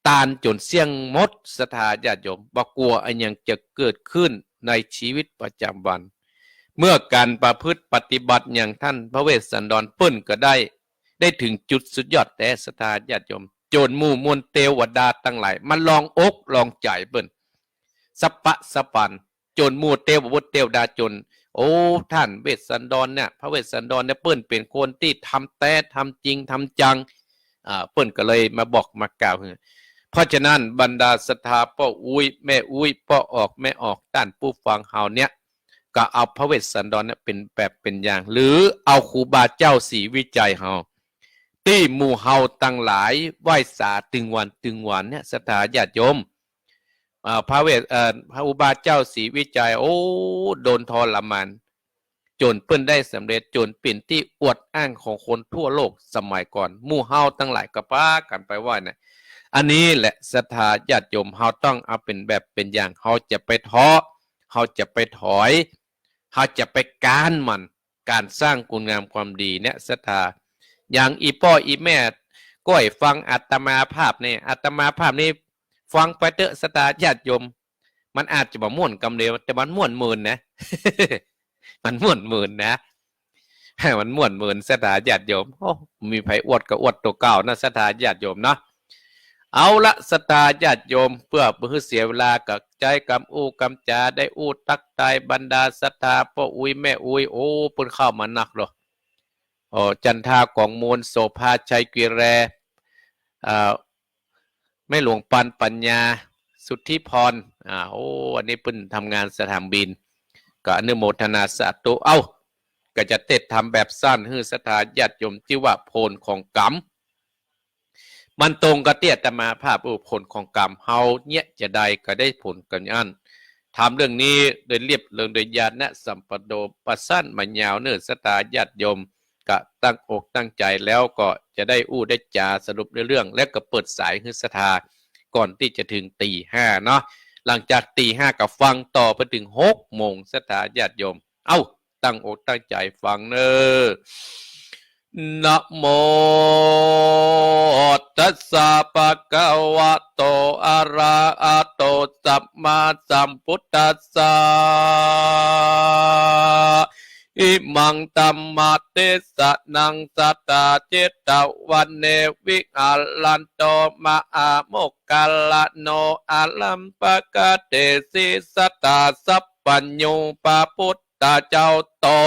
ตานจ๋นเสี้ยงหมด ศรัทธาญาติโยม บ่กั๋วอะหยังจะเกิดขึ้นในชีวิตประจ๋ำวัน เมื่อก๋านประพฤติปฏิบัติอย่างต้านพระเวสสันดรเปิ้นก็ได้ ได้เถิงจุดสุดยอดแต๊ ศรัทธาญาติโยม จ๋นหมู่มวลเตวดาตังหลายมาลองอกลองใจ๋เปิ้น สะปะสะปัน จ๋นหมู่เตวบุตรเตวดาจ๋น โอ้ ต้านเวสสันดรเนี่ย พระเวสสันดรเนี่ยเปิ้นเป๋นคนตี้ทำแต๊ ทำจริง ทำจัง อ่า เปิ้นก็เลยมาบอกมากล่าวหื้อ เพราะฉะนั้นบรรดาศรัทธาป้ออุ๊ย แม่อุ๊ย ป้อออก แม่ออก ต้านผู้ฟังเฮาเนี่ย ก็เอาพระเวสสันดรเนี่ยเป๋นแบบเป๋นอย่าง หรือเอาครูบาเจ้าศรีวิชัยเฮา ตี้หมู่เฮาตังหลายไหว้สาตึงวันตึงวันเนี่ย ศรัทธาญาติโยม อ่า พระเวส เอ่อ พระครูบาเจ้าศรีวิชัย โอ้ โดนทรมาน จ๋นเปิ้นได้สำเร็จ จ๋นเป๋นตี้อวดอ้างของคนทั่วโลกสมัยก่อน หมู่เฮาตังหลายก็ปากั๋นไปไหว้นะ อันนี้แหละศรัทธาญาติโยม เฮาต้องเอาเป๋นแบบเป๋นอย่าง เฮาจะไปท้อ เฮาจะไปถอย เฮาจะไปก๊านมัน ก๋านสร้างคุณงามความดีเนี่ยศรัทธา อย่างอี่ป้ออี่แม่ก้อยฟังอาตมาภาพเนี่ย อาตมาภาพนี่ฟังไปเต๊อะศรัทธาญาติโยม มันอาจจะบ่ม่วนกำเดียว แต่มันม่วนหมื่นนะ มันม่วนหมื่นนะ มันม่วนหมื่นศรัทธาญาติโยม โอ้ มีใผอวดก็อวดตั๋วเก่านะศรัทธาญาติโยมเนาะ เอาละศรัทธาญาติโยม เปื้อบ่หื้อเสียเวลา ก็ใจ๊กำอู้กำจ๋า ได้อู้ตั๊กทายบรรดาศรัทธาป้ออุ๊ยแม่อุ๊ย โอ้ เปิ้นเข้ามานักเหรอ โอ้ จันทา ก๋องมูล โสภา ชัย กิแล อ่า แม่หลวงปัน ปัญญา สุทธิพร อ่า โอ้ อันนี้เปิ้นทำงานสนามบิน ก็อนุโมทนาสาธุ เอ้า ก็จะเต๊ดทำแบบสั้นหื้อศรัทธาญาติโยม ตี้ว่าผลของกรรม มันตรงกับตี้อาตมาภาพอู้ ผลของกรรม เฮาเยียะจาใดก็ได้ผลกั๋นอั้น ถามเรื่องนี้โดยเรียบเรียงโดยญาณสัมปันโน บ่สั้นบ่ยาวเน่อศรัทธาญาติโยม ก็ตั้งอกตั้งใจ๋แล้วก็จะได้อู้ได้จ๋าสรุปในเรื่อง แล้วก็เปิดสายหื้อศรัทธาก่อนตี้จะเถิงตีห้าเนาะ หลังจากตีห้าก็ฟังต่อไปเถิงหกโมงศรัทธาญาติโยม เอ้า ตั้งอกตั้งใจ๋ฟังเน่อ นะโมตัสสะ ภะคะวะโต อะระหะโต สัมมาสัมพุทธัสสะ อิมังธัมมะเตสะนัง สะตา เจตวะเน วิหะรันโต มหาโมคคัลลาโน อะรัมภะกะเตสิ สะตา สัพพัญญู พระพุทธเจ้าต๋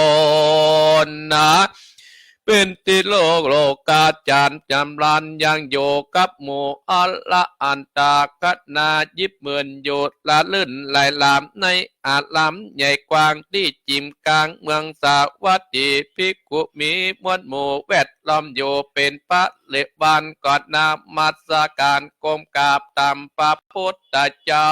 นนะ เป๋นตี้โลกโลกาจ๋ารย์จ๋ำราญ ยังอยู่กับหมู่อรหันตะคณะ ยิบเหมือนอยู่ละลื่นไหลหลาม ในอารามใหญ่กว้างตี้จิ๋มก๋างเมืองสาวัตถี ภิกขุมีมวลหมู่แวดล้อมอยู่ เป๋นบริวารก็นมัสก๋านก้มกราบต๋ามพระพุทธเจ้า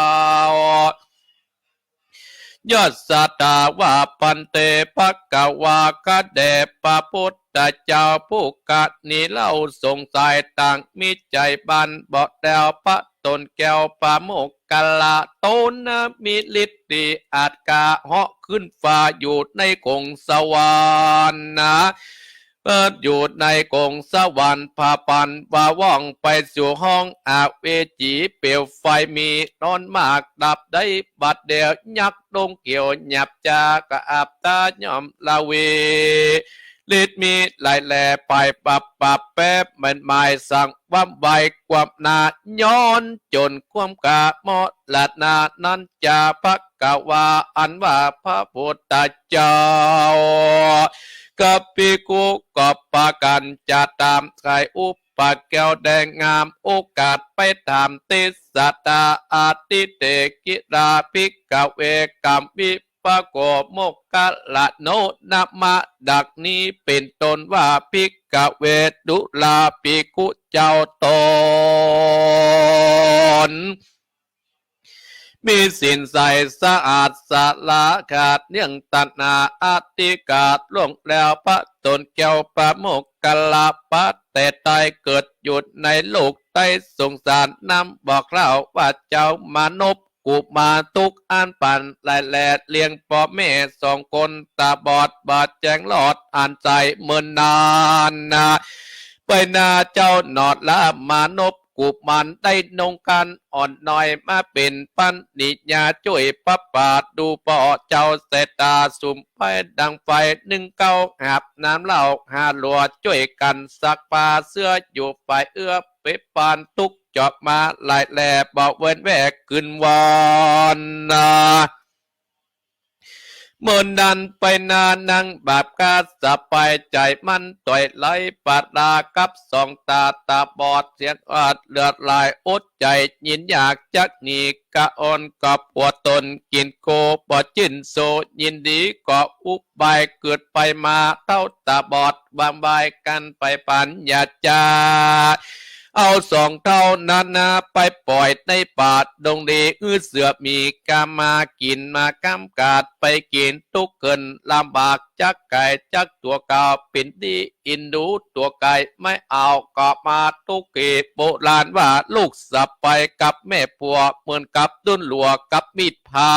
ยะสะถา วา ภันเต ภะคะวา ข้าแด่พระพุทธเจ้าผู้กนิเล่า สงสัยต่างมีใจ๋บั้น บ่แต๊วพระต๋นแก้วพระโมคคัลลา ต๋นนะมีฤทธิ์ตี้อาจก้าเหาะขึ้นฟ้าอยู่ในคงสวรรค์นะ เอ่อ อยู่ในคงสวรรค์ ผะปันว่าว่องไปสู่ห้องอเวจี เปลวไฟมีน้อยมากดับได้บัดเดียว ยักษ์ดงเขียวหยาบจ๊าก็อับตาย่อมละเว ฤทธิ์มีหลายแล ไปปับปับแป๊บมันหมาย สั่งวั่นไวความหน้า ย้อนจ๋นความกะมรณานั้นจา ภะคะวา อันว่าพระพุทธเจ้า กับภิกขุก็ปากั๋นจะต๋ามใค่อุปแก้วแดงงาม โอกาสไปถามเตสะตา อะทิเตกิรา ภิกขะเว กัมมิปะโก โมคคัลลาโน นะมะ ดังนี้เป๋นต้นว่า ภิกขะเว ดูราภิกขุเจ้าต๋น มีศีลใสสะอาดสละขาดเยื่องตัณหา อธิกาศล่วงแล้วพระตนแก้วพระโมคคัลลา พระแต่ใต้เกิดอยู่ในโลกใต้สงสาร นำบอกเล่าว่าเจ้ามนุษย์ กุมารทุกข์อันปานหลายแล เลี้ยงป้อแม่สองคนต๋าบอดบ่แจ้งรอดอันใจ๋เมินนานนา ไปนาเจ้าหนอละมนุษย์กุมารได้นงครรภ์อ่อนน้อยมาเป๋นภริยาจ้วยพระบาท ดูป้อเจ้าแสตาสุมไพดังไฟ นึ่งข้าวหาบน้ำเหล้าหาลัว จ้วยกั๋นซักผ้าเสื้ออยู่ฝ่ายเอื้อ เป๋นปานทุกข์จอบมาหลายแล บ่เว้นแวกคืนวันนา เมินนานไปนานังบาปกาสะไป ใจ๋มันต้อยไหลปาดลากับสองต๋า ต๋าบอดเสียงออดเลือดไหลอดใจ๋ ยินอยากจักหนีกระอ่อนก็ปวดต๋น กิ๋นโกบ่จื้นโซ ยินดีก็อุบาย เกิดไปมาเต้าต๋าบอด วางวายกั๋นไปปัญญาจา เอาสองเต้านั้นนาไปป่อยในป่าดงดี อื้อเสือหมีกามากิ๋น มาก้ำกาดไปกิ๋น ตุ๊กข์เกินลำบากจักไก๋ จักตั๋วเก่าเป๋นดี อินดูตั๋วไก๋ไม่เอา ก็มาตุ๊กข์เก โบราณว่าลูกสะใภ้กับแม่ผัว เหมือนกับดุลหลัวกับมีดผ่า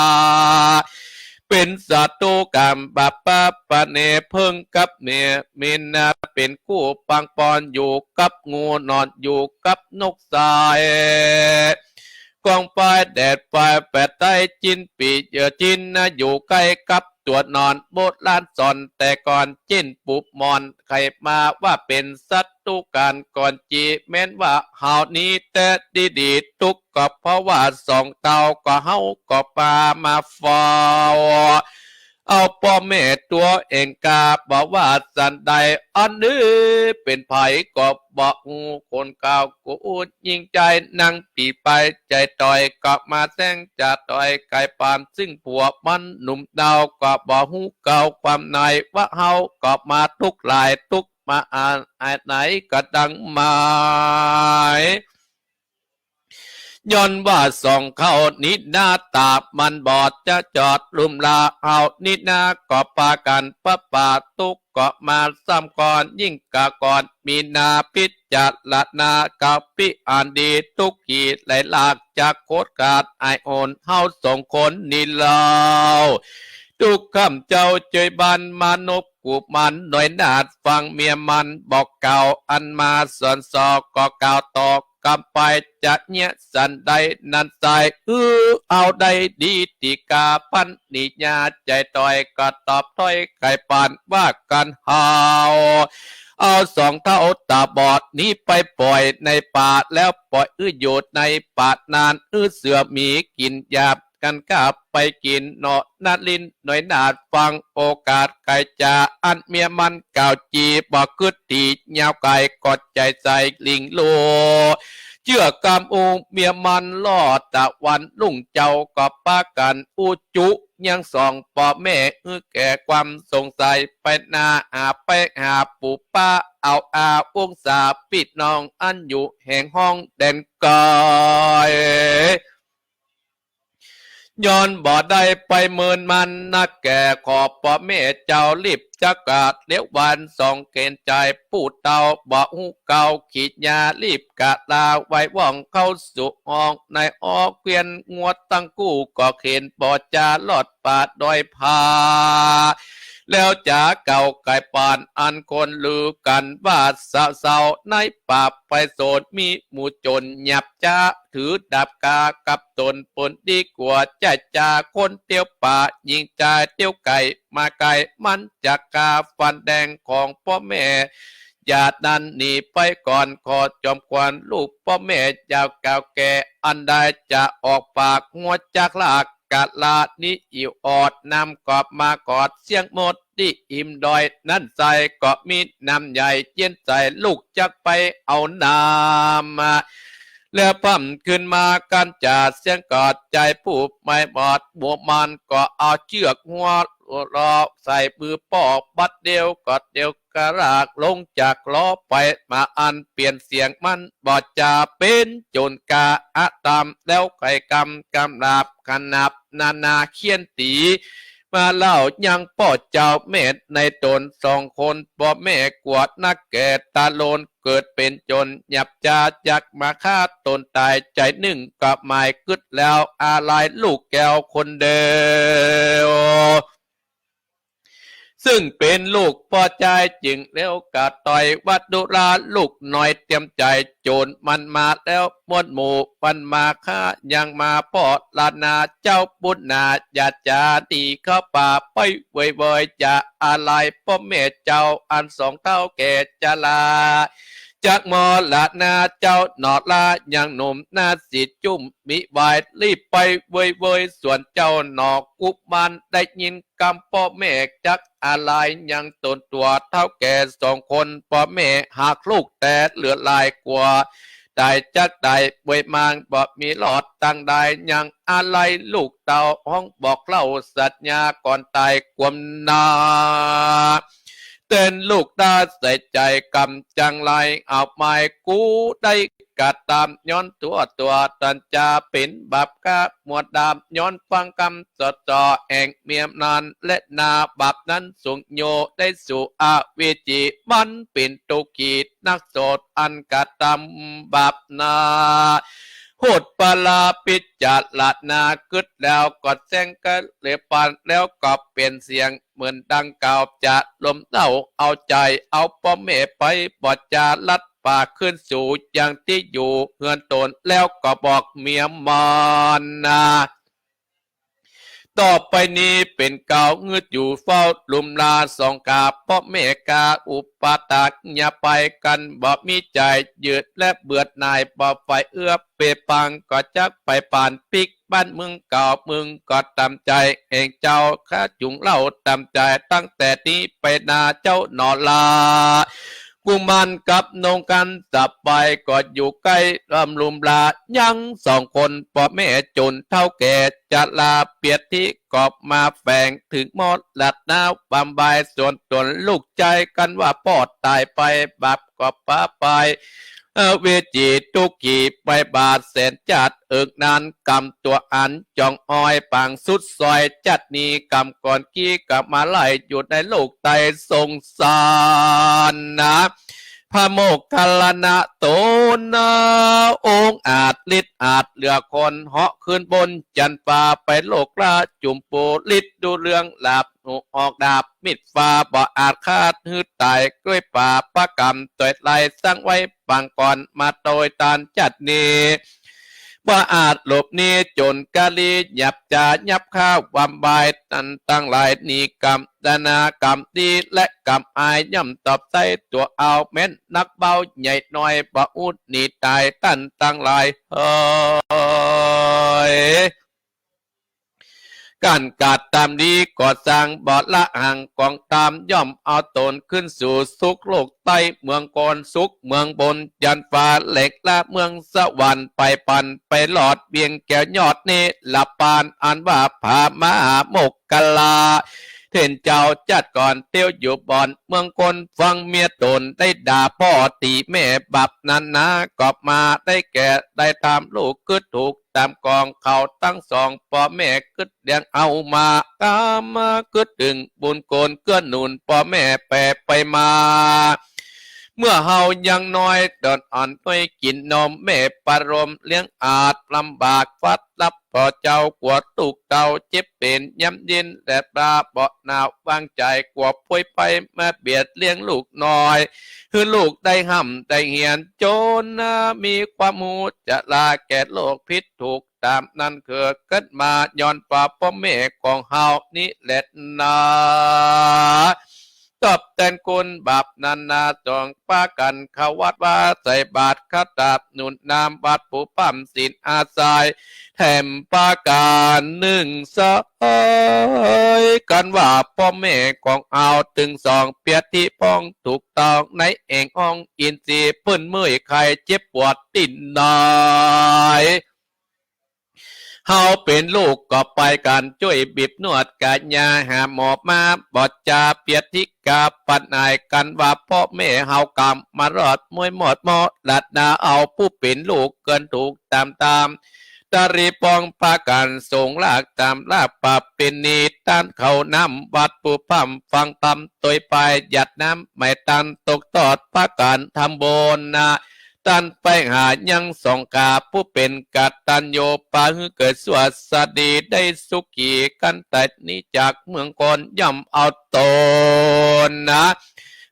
เป๋นศัตรูกั๋น บาปปะเนเพิ่งกับเมีย เมียนาเป๋นคู่ปางปอน อยู่กับงูนอนอยู่กับนกสาย กองไฟแดดไฟแปดใต้ จิ๊นปี๋เยอจิ๊นนา อยู่ใก้กับตั๋วนอน โบราณสอนแต่ก่อน จิ๊นปูหมอน ใค่มาว่าเป๋นศัตรูกั๋นก่อนจี แม้นว่าหาวนี้แต๊ดีๆ ตุ๊กข์ก็เพราะว่าสองเต้า ก็เฮาก็ปามาเฝ้า เอาป้อแม่ตั๋วเองกา บ่ว่าสันใด อันนี้เป๋นใผก็บ่ฮู้ คนเก่ากูยิ่งใจ๋ นั่งปี๋ไปใจ๋ต่อย ก็มาแซงจะต่อยไก๋ปาน ซึ่งผัวมันหนุ่มเนา ก็บ่ฮู้เก่าความใน ว่าเฮาก็มาตุ๊กข์หลาย ตุ๊กข์มาอันไหนก็ดังหมาย ย้อนว่าสองเต้านี้นาต๋ามันบอดจะจอดลุ่มลา เฮานี้นาก็ปากั๋นประบาท ตุ๊กข์ก็มาซ้ำก่อน ยิ่งกว่าก่อน มีนาพิจารณากับพิหารดี ตุ๊กข์ขีไหลหลากจากโคตรขาดอายอ่อน เฮาสองคนนี้เล่า ตุ๊กข์ค่ำเจ้าเจยบาน มนุษย์กุมารน้อยนาฏ ฟังเมียมันบอกกล่าว อันมาสอนสอ ก็กล่าวต่อ กำไปจะเยียะสันใดนั้นไส้ อื้อเอาได้ดีติกา ปัญญาใจ๋ต่อย ก็ตอบถ้อยไขปัญว่ากั๋นเฮา เอาสองเต้าต๋าบอดนี้ไปป่อยในป่า แล้วป่อยอื้ออยู่ในป่านาน อื้อเสือหมีกิ๋นหยาบ กั๋นกลับไปกิ๋นเนาะ นลินน้อยนาฏฟังโอกาสไขจ๋า อันเมียมันกล่าวจี บ่กึ๊ดตี้ยาวไก๋ ก็ใจ๋ใส่ลิงโล เจื้อกำอู้เมียมันลอด ตะวันรุ่งเจ๊าก็ปากั๋นอู้จุ ยังสองป้อแม่ หื้อแก้ความสงสัย ไปนาหาไปหาปู่ป้า เอาอาองศาปี้น้องอันอยู่แห่งห้องแดนไก๋ ย้อนบ่ได้ไปเมินมันนักแก่ ขอป้อแม่เจ้ารีบจักกาด เดี๋ยววันสองเก๋นใจ๋ ผู้เต้าบ่ฮู้เก่าขีดยา รีบกะลาไว้ว่องเข้าสู่ห้อง ในอ้อเกวียนงวดตั้งกู้ ก็เข็นบ่จารอดป่าดอยผา แล้วจ๋าเก่าไขปัญอันคนลือกั๋นว่า สาวๆ ในป่าไปโสน มีหมู่โจ๋รหยาบจ๊า ถือดาบกากับต๋น เปิ้นดีกว่าใจ๊จ๋า คนเตียวป่า ยิ่งจ๋าเตียวไก๋มาไก๋ มันจะกาฟันแดงของป้อแม่ อย่านั้นหนีไปก่อน ขอจอมควรลูกป้อแม่ อย่ากล่าวแก่อันใด จะออกปากหัวจักลาก กะลานี้อิ๋วออด น้ำก็มากอดเสี้ยงหมด ตี้หิมดอยนั้นไส้ ก็มีน้ำใหญ่เจียนใส ลูกจักไปเอาน้ำมา แล้วพ่ำขึ้นมากั๋นจ๋า เสี้ยงกอดใจ๋ผู้ไม่บอด หมู่มันก็เอาเจื้อกหัวลอใส่มือป้อ บัดเดียวก็เดียว กะลากลงจากหลอไปมาอันเปลี่ยนเสียงมันบ่จ๋าเป๋นโจ๋รกาอะตามแล้วไขกำกำลาบขนาบนานาเคี้ยนตี๋ มาเล่ายังป้อเจ้าแม่ในต๋นสองคนป้อแม่กั๋วนักแก่ตะโลนเกิดเป๋นโจ๋รหยาบจ๋าจักมาฆ่าต๋นต๋าย ใจ๋นึ่งก็หมายกึ๊ดแล้วอาลัยลูกแก้วคนเดียว ซึ่งเป๋นลูกป้อจายจึงเลี้ยวกระต่อยวัดดุราลูกน้อยเตรียมใจ๋ โจ๋รมันมาแล้วมวลหมู่มันมาฆ่า ยังมาป้อละนาเจ้าบุญนาอย่าจ๋าหนีเข้าป่าไปเวยๆ จะอาลัยป้อแม่เจ้าอันสองเฒ่าแก่จรา จักมอละนาเจ้าหนอลายังหนุ่มหน้าสีจุ้มมิวาย รีบไปเวยๆ ส่วนเจ้าหนอกุมารได้ยินกำป้อแม่จักอาลัยยังต๋นตั๋วเฒ่าแก่สองคนป้อแม่หากลูกแต่เหลือหลายกั๋วต๋ายจักต๋ายเวยมางบ่มีรอดตังใด ยังอาลัยลูกเต้าฮ้องบอกเล่าสัญญาก่อนต๋ายความหน้า เต้นลูกต๋าใส่ใจ๋กำจังไร เอาไม้กู้ได้กระตำย้อนตั๋วตั๋วตันจาเป๋นบาปกะมัวดำย้อนฟังกำสอดส่อแห่งเมียนั้นและนาบาปนั้นสูงโยได้สู่อเวจีมันเป๋นทุกขีนักโสดอันกระตำบาปนา โหดปาราปิจารณากึ๊ดแล้วก็แจ้งกะเลปันแล้วก็เปลี่ยนเสียง เหมือนดังกล่าวจะลมเล่าเอาใจ๋เอาป้อแม่ไปบ่จ๋าลัดป่าคืนสู่ยังตี้อยู่เฮือนต๋นแล้วก็บอกเมียมันนา ต่อไปนี้เป๋นกาวงืดอยู่เฝ้าลุมลาสองกาป้อแม่กาอุปตากอย่าไปกันบ่มีใจ๋ยืดและเบื่อหน่ายบ่ใฝ่เอื้อเปปังก็จักไปปานปิ๊ก บ้านเมืองเก่ามึงก็ต๋ามใจ๋แห่งเจ้าข้าจุ่งเล่าต๋ามใจ๋ตั้งแต่นี้ไปนาเจ้าหนอลา กุมารกับนงกันจับไปก็อยู่ใก้ลำลุมลายังสองคนป้อแม่จุนเฒ่าแก่จราเปียดที่กอบมาแฝงถึงมอดลัดน้าบำบายส่วนต๋นลูกใจ๋กันว่าป้อต๋ายไปบาปก็ปาไป เออ เวจีทุกขีไปบาดแสนจัดเอิกนานกำตั๋วอันจ่องอ้อยปางสุดซอยจัดนี้กำก่อนกี้กำมาไล่อยู่ในโลกไตสงสารนะ พระโมคคัลลานะต๋นนะ องค์อาจฤทธิ์อาจเหลือคนเหาะขึ้นบนจันฟ้าไปโลกราชจุมปูฤทธิ์ดูเรื่องหลาบ หนูออกดาบมิดฟ้าบ่อาจคาดหื้อต๋ายกล้วยป่าประกำต๋วยไล่สร้างไว้ปางก่อนมาโตยตานจัดนี้ บ่อาจหลบหนีจนกะลีหยับจ๋าหยับข้าววำบายตันตังหลายหนีกำดานากำดีและกำอายย่อมตอบใส่ตั๋วเอาแม้นนักเบาใหญ่น้อยบ่อุดหนีต๋ายตันตังหลายเฮย การกระตำดีก็สร้างบ่ละหังกองตามย่อมเอาต๋นขึ้นสู่สุคโลกไตเมืองกรสุคเมืองบนจันฟ้าแหลกละเมืองสวรรค์ไปปันไปหลอดเวียงแก้วยอดเนรปานอันว่าผามหาโมคคัลลา เห็นเจ้าจัดก่อนเตี้ยวอยู่บ่อนเมืองคนฟังเมียต๋นได้ด่าป้อตี๋แม่บาปนั้นนะก็มาได้แก่ได้ตามลูกกึ๊ดถูก ต๋ามกองเขาตังสองป้อแม่กึ๊ดเลี้ยงเอามา กำมากึ๊ดตึงบุญคุณเกื้อหนุนป้อแม่แผ่ไปมา เมื่อเฮายังน้อยต๋อนอ่อนต้อยกิ๋นนมแม่ประโลมเลี้ยงอาจลำบากฟัดรับป้อเจ้ากั๋วตุ๊กข์เต้าเจ็บเป๋นยามเย็นแดดลาบ่หนาววางใจ๋กั๋วป่วยไปมาเบียดเลี้ยงลูกน้อย หื้อลูกได้ฮ่ำได้เฮียนจ๋นนะ มีความฮู้จะลาแก่โลกผิดถูกต๋ามนั้นคือเกิดมาย้อนว่าป้อแม่ของเฮานี้แหละนา ตอบแตนคุณบาปนั้นนา จงปากั๋นเข้าวัดวาใส่บาตรขะตาบหนุนนำวัตถุพร่ำศีลอาศัย แถมประก๋านนึ่งสายกั๋นว่าป้อแม่ของเฮาตึงสองเปียรติพ่องถูกต้องในแอ่งอ่องอินทรีย์ เปิ้นเมื่อยไข้เจ็บปวดตินหน่อย เฮาเป๋นลูกก็ไปกั๋น จ้วยบีบนวดก๋ายา หาหมอมาบอดจาเปียดทิกา ปัดอายกั๋นว่าป้อแม่เฮากำมารอดมวยหมดมอด ละนาเอาผู้เป๋นลูกเกินถูกต๋ามต๋าม ตะรีปองปากั๋นสงลากต๋ามลากประเพณี ต้านเข้านำวัดผู้พร่ำฟังธรรม ตวยไปหยาดน้ำไหมตัน ตกตอดปากั๋นทำบุญนา ต้านไปหายังสงฆ์ขา ผู้เป๋นกตัญญู ปาหื้อเกิดสั่วสดี ได้สุขีกั๋นแต่นี้จากเมืองคน ย่อมเอาต๋นนา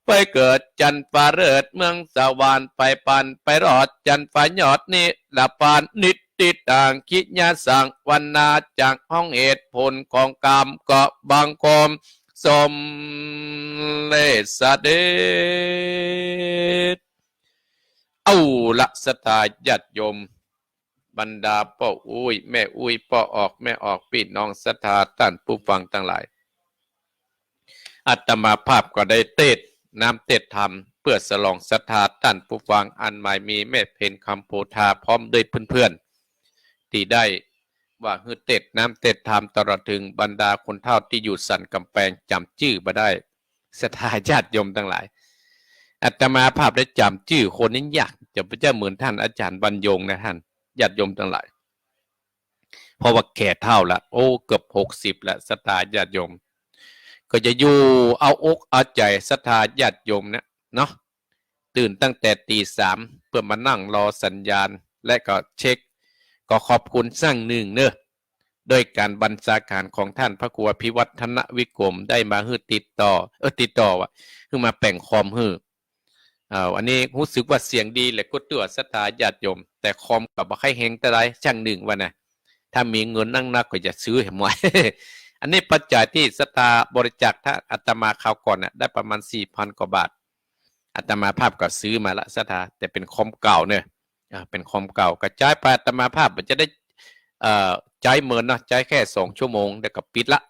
ไปเกิดจันฟ้าเลิศเมืองสวรรค์ ไปปันไปรอดจันฟ้ายอดนิรพาน นิตติตังกิยาสังวนา จากห้องเหตุผลของกรรม ก็บังคมสมเร็จเสด็จ เอาละศรัทธาญาติโยม บรรดาป้ออุ๊ย แม่อุ๊ย ป้อออก แม่ออก ปี้น้องศรัทธาต้านผู้ฟังตังหลาย อาตมาภาพก็ได้เตสน์น้ำเตสน์ธรรม เปื้อสลองศรัทธาต้านผู้ฟัง อันหมายมีแม่เพ็ญคำโพธา พร้อมด้วยเปื้อนๆ ตี้ได้ว่าหื้อเตสน์น้ำเตสน์ธรรม ตลอดเถิงบรรดาคนเฒ่าตี้อยู่สันก๋ำแปงจ๋ำจื้อบ่ได้ ศรัทธาญาติโยมตังหลาย อาตมาภาพได้จ๋ำจื้อคนนี้ยาก จะบ่ใจ้เหมือนต้านอาจ๋ารย์บรรยงนะต้านญาติโยมตังหลาย เพราะว่าแก่เฒ่าละ โอ้ เกือบหกสิบละ ศรัทธาญาติโยม ก็จะอยู่เอาอกเอาใจ๋ศรัทธาญาติโยมเนี่ยเนาะ ตื่นตั้งแต่ตีสาม เปื้อมานั่งรอสัญญาณ และก็เช็ค ก็ขอบคุณสั่งนึ่งเนาะ โดยก๋านบัญชาก๋านของต้านพระครูอภิวัฒนวิกรม ได้มาหื้อติดต่อ เออ ติดต่อว่า หื้อมาแป๋งคอมหื้อ เอ่อ อันนี้ฮู้สึกว่าเสียงดีแหละ กู้ตั๋วศรัทธาญาติโยม แต่คอมก็บ่ใค่แฮงเต้าใด สั่งนึ่งว่านะ ถ้ามีเงินนักๆ ก็จะซื้อแหมวะ อันนี้ปัจจัยตี้ศรัทธาบริจาคต้านอาตมาคราวก่อนน่ะ ได้ประมาณสี่พันกว่าบาท อาตมาภาพก็ซื้อมาละศรัทธา แต่เป๋นคอมเก่าเนาะ อ่า เป๋นคอมเก่า ก็ใจ๊ไป อาตมาภาพมันจะได้ เอ่อ ใจ๊เมินเนาะ ใจ๊แค่สองชั่วโมง แล้วก็ปิดละ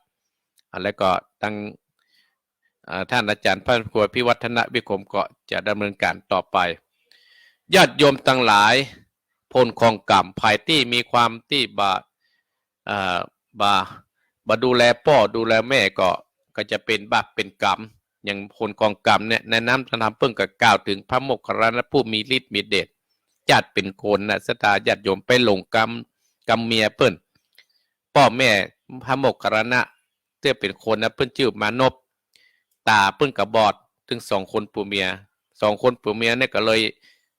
อ่า แล้วก็ตัง เอ่อ ต้านอาจ๋ารย์พระครูอภิวัฒนวิกรมก็จะดำเนินก๋านต่อไป ญาติโยมตังหลาย ผลของกรรม ใผตี้มีความตี้บ่า เอ่อ บ่า บ่ดูแลป้อดูแลแม่ก็ ก็จะเป๋นบาปเป๋นกรรม อย่างผลของกรรมเนี่ย ในน้ำธรรมเปิ้นก็กล่าวเถิงพระโมคคัลลานะผู้มีฤทธิ์มีเดช จาติเป๋นคนน่ะ ศรัทธาญาติโยม ไปหลงกำ กำเมียเปิ้น ป้อแม่พระโมคคัลลานะ เตื้อเป๋นคนนะ เปิ้นจื้อมานพ ต๋าเปิ้นก็บอด ตึงสองคนผัวเมีย สองคนผัวเมียเนี่ยก็เลย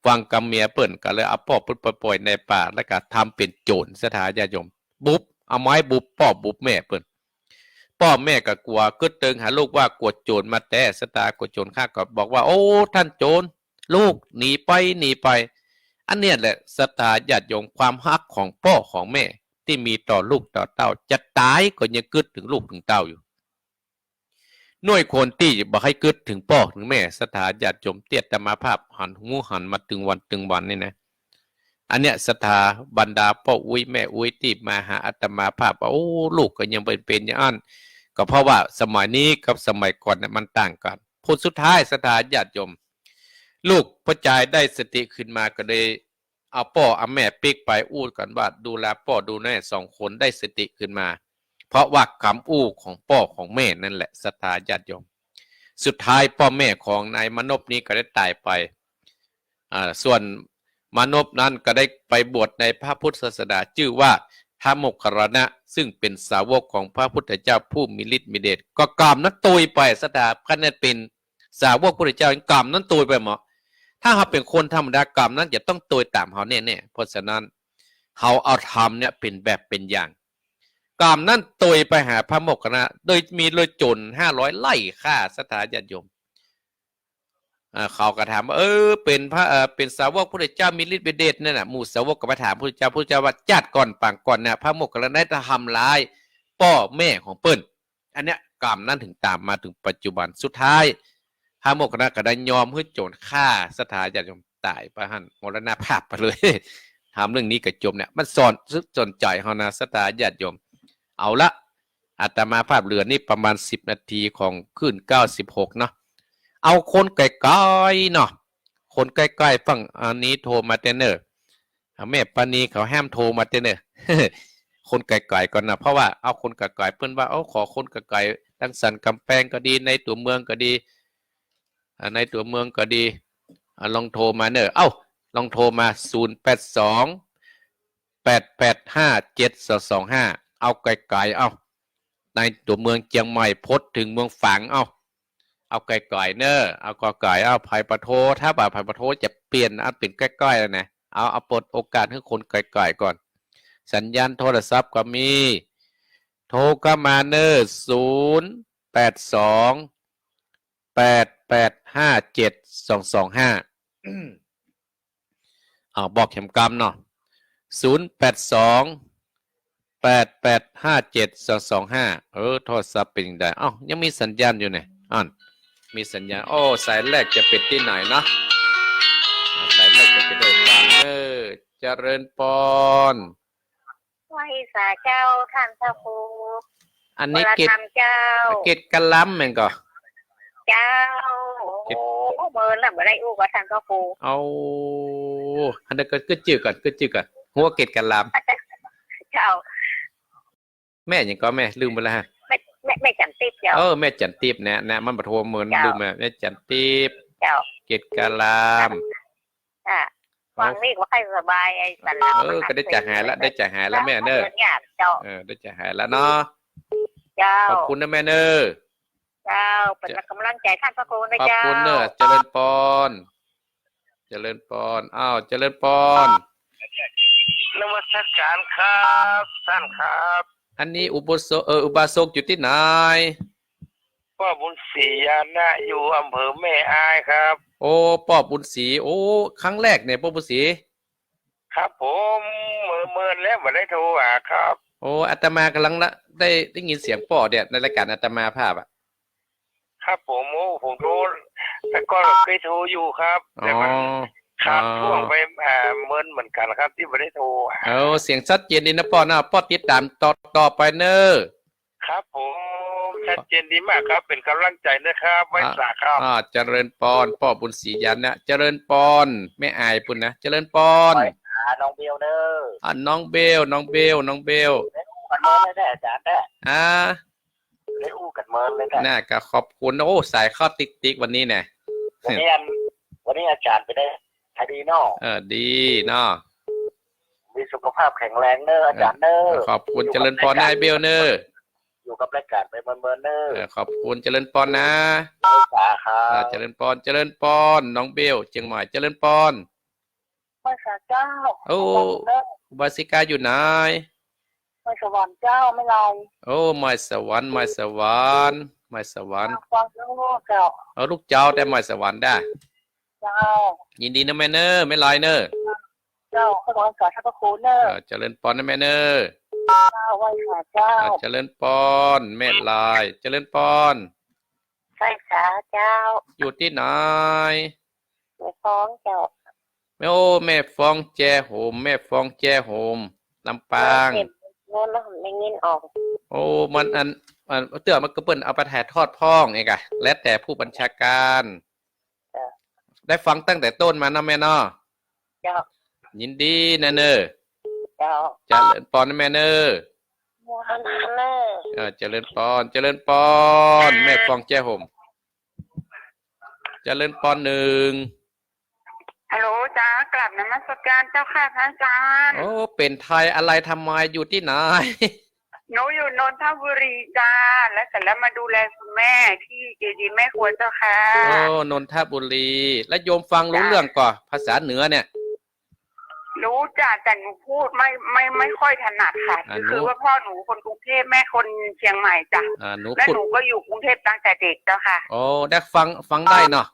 ฟังกำเมียเปิ้น ก็เลยเอาป้อเปิ้นไปป่อยในป่า แล้วก็ทำเป๋นโจ๋ร ศรัทธาญาติโยม บุบ เอาไม้บุบป้อบุบแม่เปิ้น ป้อแม่ก็กั๋ว กึ๊ดเติงหาลูกว่ากั๋วโจ๋รมาแต๊ ศรัทธากั๋วโจ๋รฆ่า ก็บอกว่า โอ้ ต้านโจ๋ร ลูกหนีไป หนีไป อันเนี้ยแหละ ศรัทธาญาติโยม ความฮักของป้อของแม่ตี้มีต่อลูกต่อเต้า จะต๋ายก็ยังกึ๊ดเถิงลูกเถิงเต้าอยู่ หน่วยคนตี้บ่ใค่กึ๊ดเถิงป้อเถิงแม่ ศรัทธาญาติโยม ตี้อาตมาภาพหันหูหันมาตึงวันตึงวันนี่นะ อันเนี้ยศรัทธาบรรดาป้ออุ๊ยแม่อุ๊ยตี้มาหาอาตมาภาพว่า โอ้ ลูกก็ยังเป๋น เป๋นอย่างอั้น ก็เพราะว่าสมัยนี้กับสมัยก่อนเนี่ยมันต่างกั๋น ผลสุดท้ายศรัทธาญาติโยม ลูกป้อจายได้สติขึ้นมาก็เลยเอาป้อเอาแม่ปิ๊กไปอู้กั๋นว่าดูแลป้อดูแม่สองคนได้สติขึ้นมา เพราะว่ากำอู้ของป้อของแม่นั่นแหละ ศรัทธาญาติโยม สุดท้ายป้อแม่ของนายมานพนี้ก็ได้ต๋ายไป อ่า ส่วนมานพนั้นก็ได้ไปบวชในพระพุทธศาสนา จื้อว่าพระโมคคัลลานะ ซึ่งเป๋นสาวกของพระพุทธเจ้าผู้มีฤทธิ์มีเดช ก็กำนั้นตวยไป ศรัทธา ขนาดเป๋นสาวกพุทธเจ้า กำนั้นตวยไปหมด ถ้าเฮาเป๋นคนธรรมดา กำนั้นจะต้องตวยต๋ามเฮาแน่ๆ เพราะฉะนั้น เฮาเอาธรรมเนี่ยเป๋นแบบเป๋นอย่าง กำนั้นตวยไปหาพระโมคคัลลานะ โดยมีรถโจ๋รห้าร้อยไล่ฆ่า ศรัทธาญาติโยม อ่า เขาก็ถามว่า เออ เป๋นพระ เอ่อ เป๋นสาวกพุทธเจ้ามีฤทธิ์มีเดชนั่นน่ะ หมู่สาวกก็ไปถามพุทธเจ้า พุทธเจ้าว่า จาติก่อนปางก่อนน่ะ พระโมคคัลลานะได้ทำร้ายป้อแม่ของเปิ้น อันเนี้ยกรรมนั้นถึงต๋ามมาถึงปัจจุบัน สุดท้าย พระโมคคัลลานะก็ได้ยอมหื้อโจ๋รฆ่า ศรัทธาญาติโยม ต๋ายไปหั้น มรณภาพไปเลย ถามเรื่องนี้ก็จบเนี่ย มันสอน สอนใจ๋เฮานะ ศรัทธาญาติโยม เอาละ อาตมาภาพเหลือนี่ประมาณสิบนาทีของคลื่นเก้าสิบหกเนาะ เอาคนใก้ๆ เนาะ คนใก้ๆ ฟั่งอันนี้โทรมาเต๊อะเน่อ แม่ปานีเขาแหมโทรมาเต๊อะเน่อ คนไก๋ๆ ก่อนนะ เพราะว่าเอาคนไก๋ๆ เปิ้นว่า เอาขอคนไก๋ๆ ตังสันก๋ำแปงก็ดี ในตั๋วเมืองก็ดี อ่า ในตั๋วเมืองก็ดี อ่า ลองโทรมาเน่อ เอ้า ลองโทรมา ศูนย์แปดสอง แปดแปดห้า เจ็ดสองสองห้า เอาไก๋ๆ เอ้า ในตั๋วเมืองเจียงใหม่ พดเถิงเมืองฝาง เอ้า เอาไก๋ๆ เน่อ เอาไก๋ๆ เอา ไผบ่โทร ถ้าว่าไผบ่โทรจะเปลี่ยน อันเป๋นใก้ๆ แล้วนะ เอา เอาเปิดโอกาสหื้อคนไก๋ๆ ก่อน สัญญาณโทรศัพท์ก็มี โทรเข้ามาเน่อ ศูนย์แปดสอง แปดแปดห้า เจ็ดสองสองห้า อ้าว บอกแหมกำเนาะ ศูนย์แปดสอง แปดแปดห้า เจ็ดสองสองห้า เออ โทรศัพท์เป๋นจั่งใด อ้าว ยังมีสัญญาณอยู่เนี่ย อั้น มีสัญญาณ โอ้ สายแรกจะเป๋นตี้ไหนเนาะ อ่า สายแรกจะเป๋นตี้ไหน ฟังเน่อ เจริญปอน ไหว้สาเจ้าต้านพระครู อันนี้ วรธรรมเจ้า เกตกะลำแม่นก่อ เจ้า เกต โอ้ เมินแล้วบ่ได้อู้กับต้านพระครู เอา อันนั้นก็ กึ๊ดจื้อก่อน กึ๊ดจื้อก่อน หัวเกตกะลำ เจ้า แม่หยังก่อ แม่ลืมไปแล้วฮะ แม่ แม่ แม่จันทร์ติ๊บเจ้า เออ แม่จันทร์ติ๊บเนี่ย เนี่ย มันบ่โทรเมิน เจ้า ลืมแม่ แม่จันทร์ติ๊บ เจ้า เกตกะลำ อ่ะ เอา ฟังนี่ก็ให้สบายไอ้สันหลัง เออ มัน ก็ได้จะหายละ ได้จะหายละแม่เน่อ เจ้า เออ ได้จะหายละเนาะ เจ้า ขอบคุณนะแม่เน่อ เจ้า เป๋นก๋ำลังใจ๋ต้านพระครูนะ ขอบคุณเน่อ เจ้า เจริญปอน เจริญปอน อ้าว เจริญปอน นมัสการครับ ต้านครับ อันนี้อุโบสถ เออ อุบาสกอยู่ตี้ไหน ป้อบุญศรีญาณะ อยู่อำเภอแม่อายครับ โอ้ ป้อบุญศรี โอ้ ครั้งแรกเนี่ย ป้อบุญศรี ครับผม เมิน เมินแล้วบ่ได้โทรหาครับ โอ้ อาตมากำลังละ ได้ ได้ยินเสียงป้อเนี่ย ในรายการอาตมาภาพอะ ครับผม โอ้ ผมโทร แต่ก่อนผมเคยโทรอยู่ครับ อ๋อ แต่มันขาด อ๋อ ช่วงไป อ่า เมินเหมือนกันครับ ตี้บ่ได้โทรหา เออ เสียงชัดเจนดีนะป้อนะ ป้อติดต๋ามต่อ ต่อไปเน่อ ครับผม ชัดเจนดีมากครับ เป๋นก๋ำลังใจ๋นะครับ ไหว้สาครับ อ่า เจริญปอน ป้อบุญศรีญาณะ เจริญปอน แม่อายปู้นนะ เจริญปอน ไหว้สาน้องเบลเน่อ อ่า น้องเบล น้องเบล น้องเบล ได้อู้กั๋นเมินเลยแน่อาจ๋ารย์แน่ อ่า ได้อู้กั๋นเมินเลยแน่ น่า ก็ขอบคุณ โอ้ สายเข้าติ๊กๆ วันนี้แน่ วันนี้อัน วันนี้อาจ๋ารย์เป๋นไง หายดีเนาะ เออ ดีเนาะ มีสุขภาพแข็งแรงเน่ออาจ๋ารย์เน่อ เออ ขอบคุณ เจริญปอน นายเบลเน่อ อยู่กับรายการไปเมินๆ เน่อ เออ ขอบคุณ เจริญปอนนะ ไหว้สาครับ อ่า เจริญปอน เจริญปอน น้องเบล เจียงใหม่ เจริญปอน ไหว้สาเจ้า โอ้ ไหว้สาเน่อ อุบาสิกาอยู่ไหน ไหว้สวรรค์เจ้า แม่ลาย โอ้ ไหว้สวรรค์ ไหว้สวรรค์ ไหว้สวรรค์ ฟังลูกเจ้า เอาลูกเจ้าแต่ไหว้สวรรค์ได้ เจ้า ยินดีนะแม่เน่อ แม่ลายเน่อ เจ้า ขอไหว้สาต้านพระครูเน่อ เออ เจริญปอนนะแม่เน่อ เจ้า ไหว้สาเจ้า อ่า เจริญปอน แม่ลาย เจริญปอน ไหว้สาเจ้า อยู่ตี้ไหน แม่ฟ้องเจ้า แม่ โอ้ แม่ฟ้องแจโหม แม่ฟ้องแจโหม ลำปาง เออ เสียงโน้นแล้วผมได้ยินออก โอ้ มันอัน อัน เตื้อมันก็เปิ้นเอาไปถ่ายทอดพ่องเองอะ แล้วแต่ผู้บัญชาการ เออ ได้ฟังตั้งแต่ต้นมาเนาะแม่เนาะ เจ้า ยินดีนะเน่อ เจ้า เจริญปอนนะแม่เน่อ โมทนาเน่อ เออ เจริญปอน เจริญปอน แม่ฟ้องแจโหม เจริญปอนหนึ่ง ฮัลโหล เจ้า กราบนมัสการเจ้าค่ะ พระอาจารย์ โอ้ เป๋นไทยอะไรทำไม อยู่ตี้ไหน หนูอยู่นนทบุรีจ้า แล้วเสร็จแล้วมาดูแลคุณแม่ที่เจดีย์แม่ครัวเจ้าค่ะ โอ้ นนทบุรี แล้วโยมฟังรู้ จ้า เรื่องก่อ ภาษาเหนือเนี่ย รู้จ้ะ แต่หนูพูดไม่ ไม่ ไม่ค่อยถนัดค่ะ อ่า คือ หนู คือว่าพ่อหนูคนกรุงเทพฯ แม่คนเชียงใหม่จ้ะ อ่า หนู แล้ว พูด หนูก็อยู่กรุงเทพฯ ตั้งแต่เด็กเจ้าค่ะ โอ้ ได้ฟัง ฟังได้เนาะ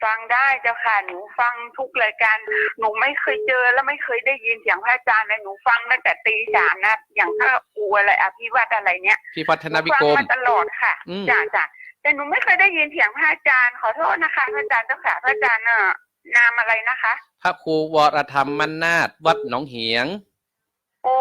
ฟังได้เจ้าค่ะ หนูฟังทุกรายการ หนูไม่เคยเจอและไม่เคยได้ยินเสียงพระอาจารย์เลย หนูฟังตั้งแต่ตีสามนะ อย่างพระครูอะไร อภิวัตอะไรเนี่ย ที่พัฒนวิกรม หนูฟังมาตลอดค่ะ อืม จ้ะ จ้ะ แต่หนูไม่เคยได้ยินเสียงพระอาจารย์ ขอโทษนะคะ พระอาจารย์เจ้าค่ะ พระอาจารย์เอ่อ นามอะไรนะคะ พระครูวรธรรมนาถ วัดหนองเหียง โอ้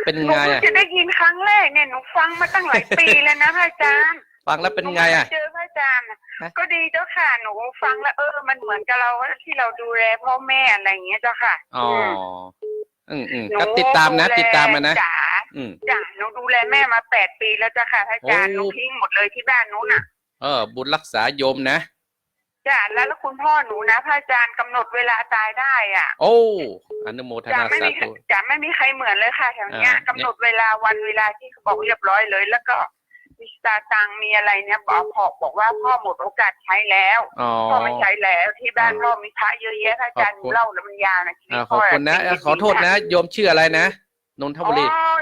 เป็นไงอะ หนูเพิ่งจะได้ยินครั้งแรกเนี่ย หนูฟังมาตั้งหลายปีแล้วนะพระอาจารย์ ฟังแล้วเป็นไงอะ หนูไม่เคยเจอพระอาจารย์อะ ฮะ ก็ดีเจ้าค่ะ หนูฟังแล้ว เออ มันเหมือนกับเราที่เราดูแลพ่อแม่อะไรอย่างเงี้ยเจ้าค่ะ อ๋อ อืม อืม อืม หนู ก็ติดต๋ามนะ ดูแล ติดต๋ามมานะ จ๋า อืม จ๋า หนูดูแลแม่มาแปดปีแล้วเจ้าค่ะพระอาจารย์ โอ้ หนูทิ้งหมดเลยที่บ้านนู้นน่ะ เออ บุญรักษาโยมนะ จ๋า แล้ว แล้วคุณพ่อหนูนะ พระอาจารย์ กำหนดเวลาตายได้อะ โอ้ อนุโมทนา จ๋า ไม่มี สาธุ จ๋า ไม่มีใครเหมือนเลยค่ะแถวเนี้ย อ่า กำหนดเวลาวันเวลาที่เขาบอกเรียบร้อยเลย แล้วก็มีสตางค์มีอะไรเนี่ย บอก บอก บอกว่าพ่อหมดโอกาสใช้แล้ว อ๋อ พ่อไม่ใช้แล้ว ที่บ้าน อ่า พ่อมีพระเยอะแยะ พระอาจารย์ ขอบคุณ เล่าแล้วมันยาวนะ ชีวิต อ่า พ่อ ขอบคุณนะ เป็น เอ่อ ขอโทษนะ โยมชื่ออะไรนะ นนทบุรี อ๋อ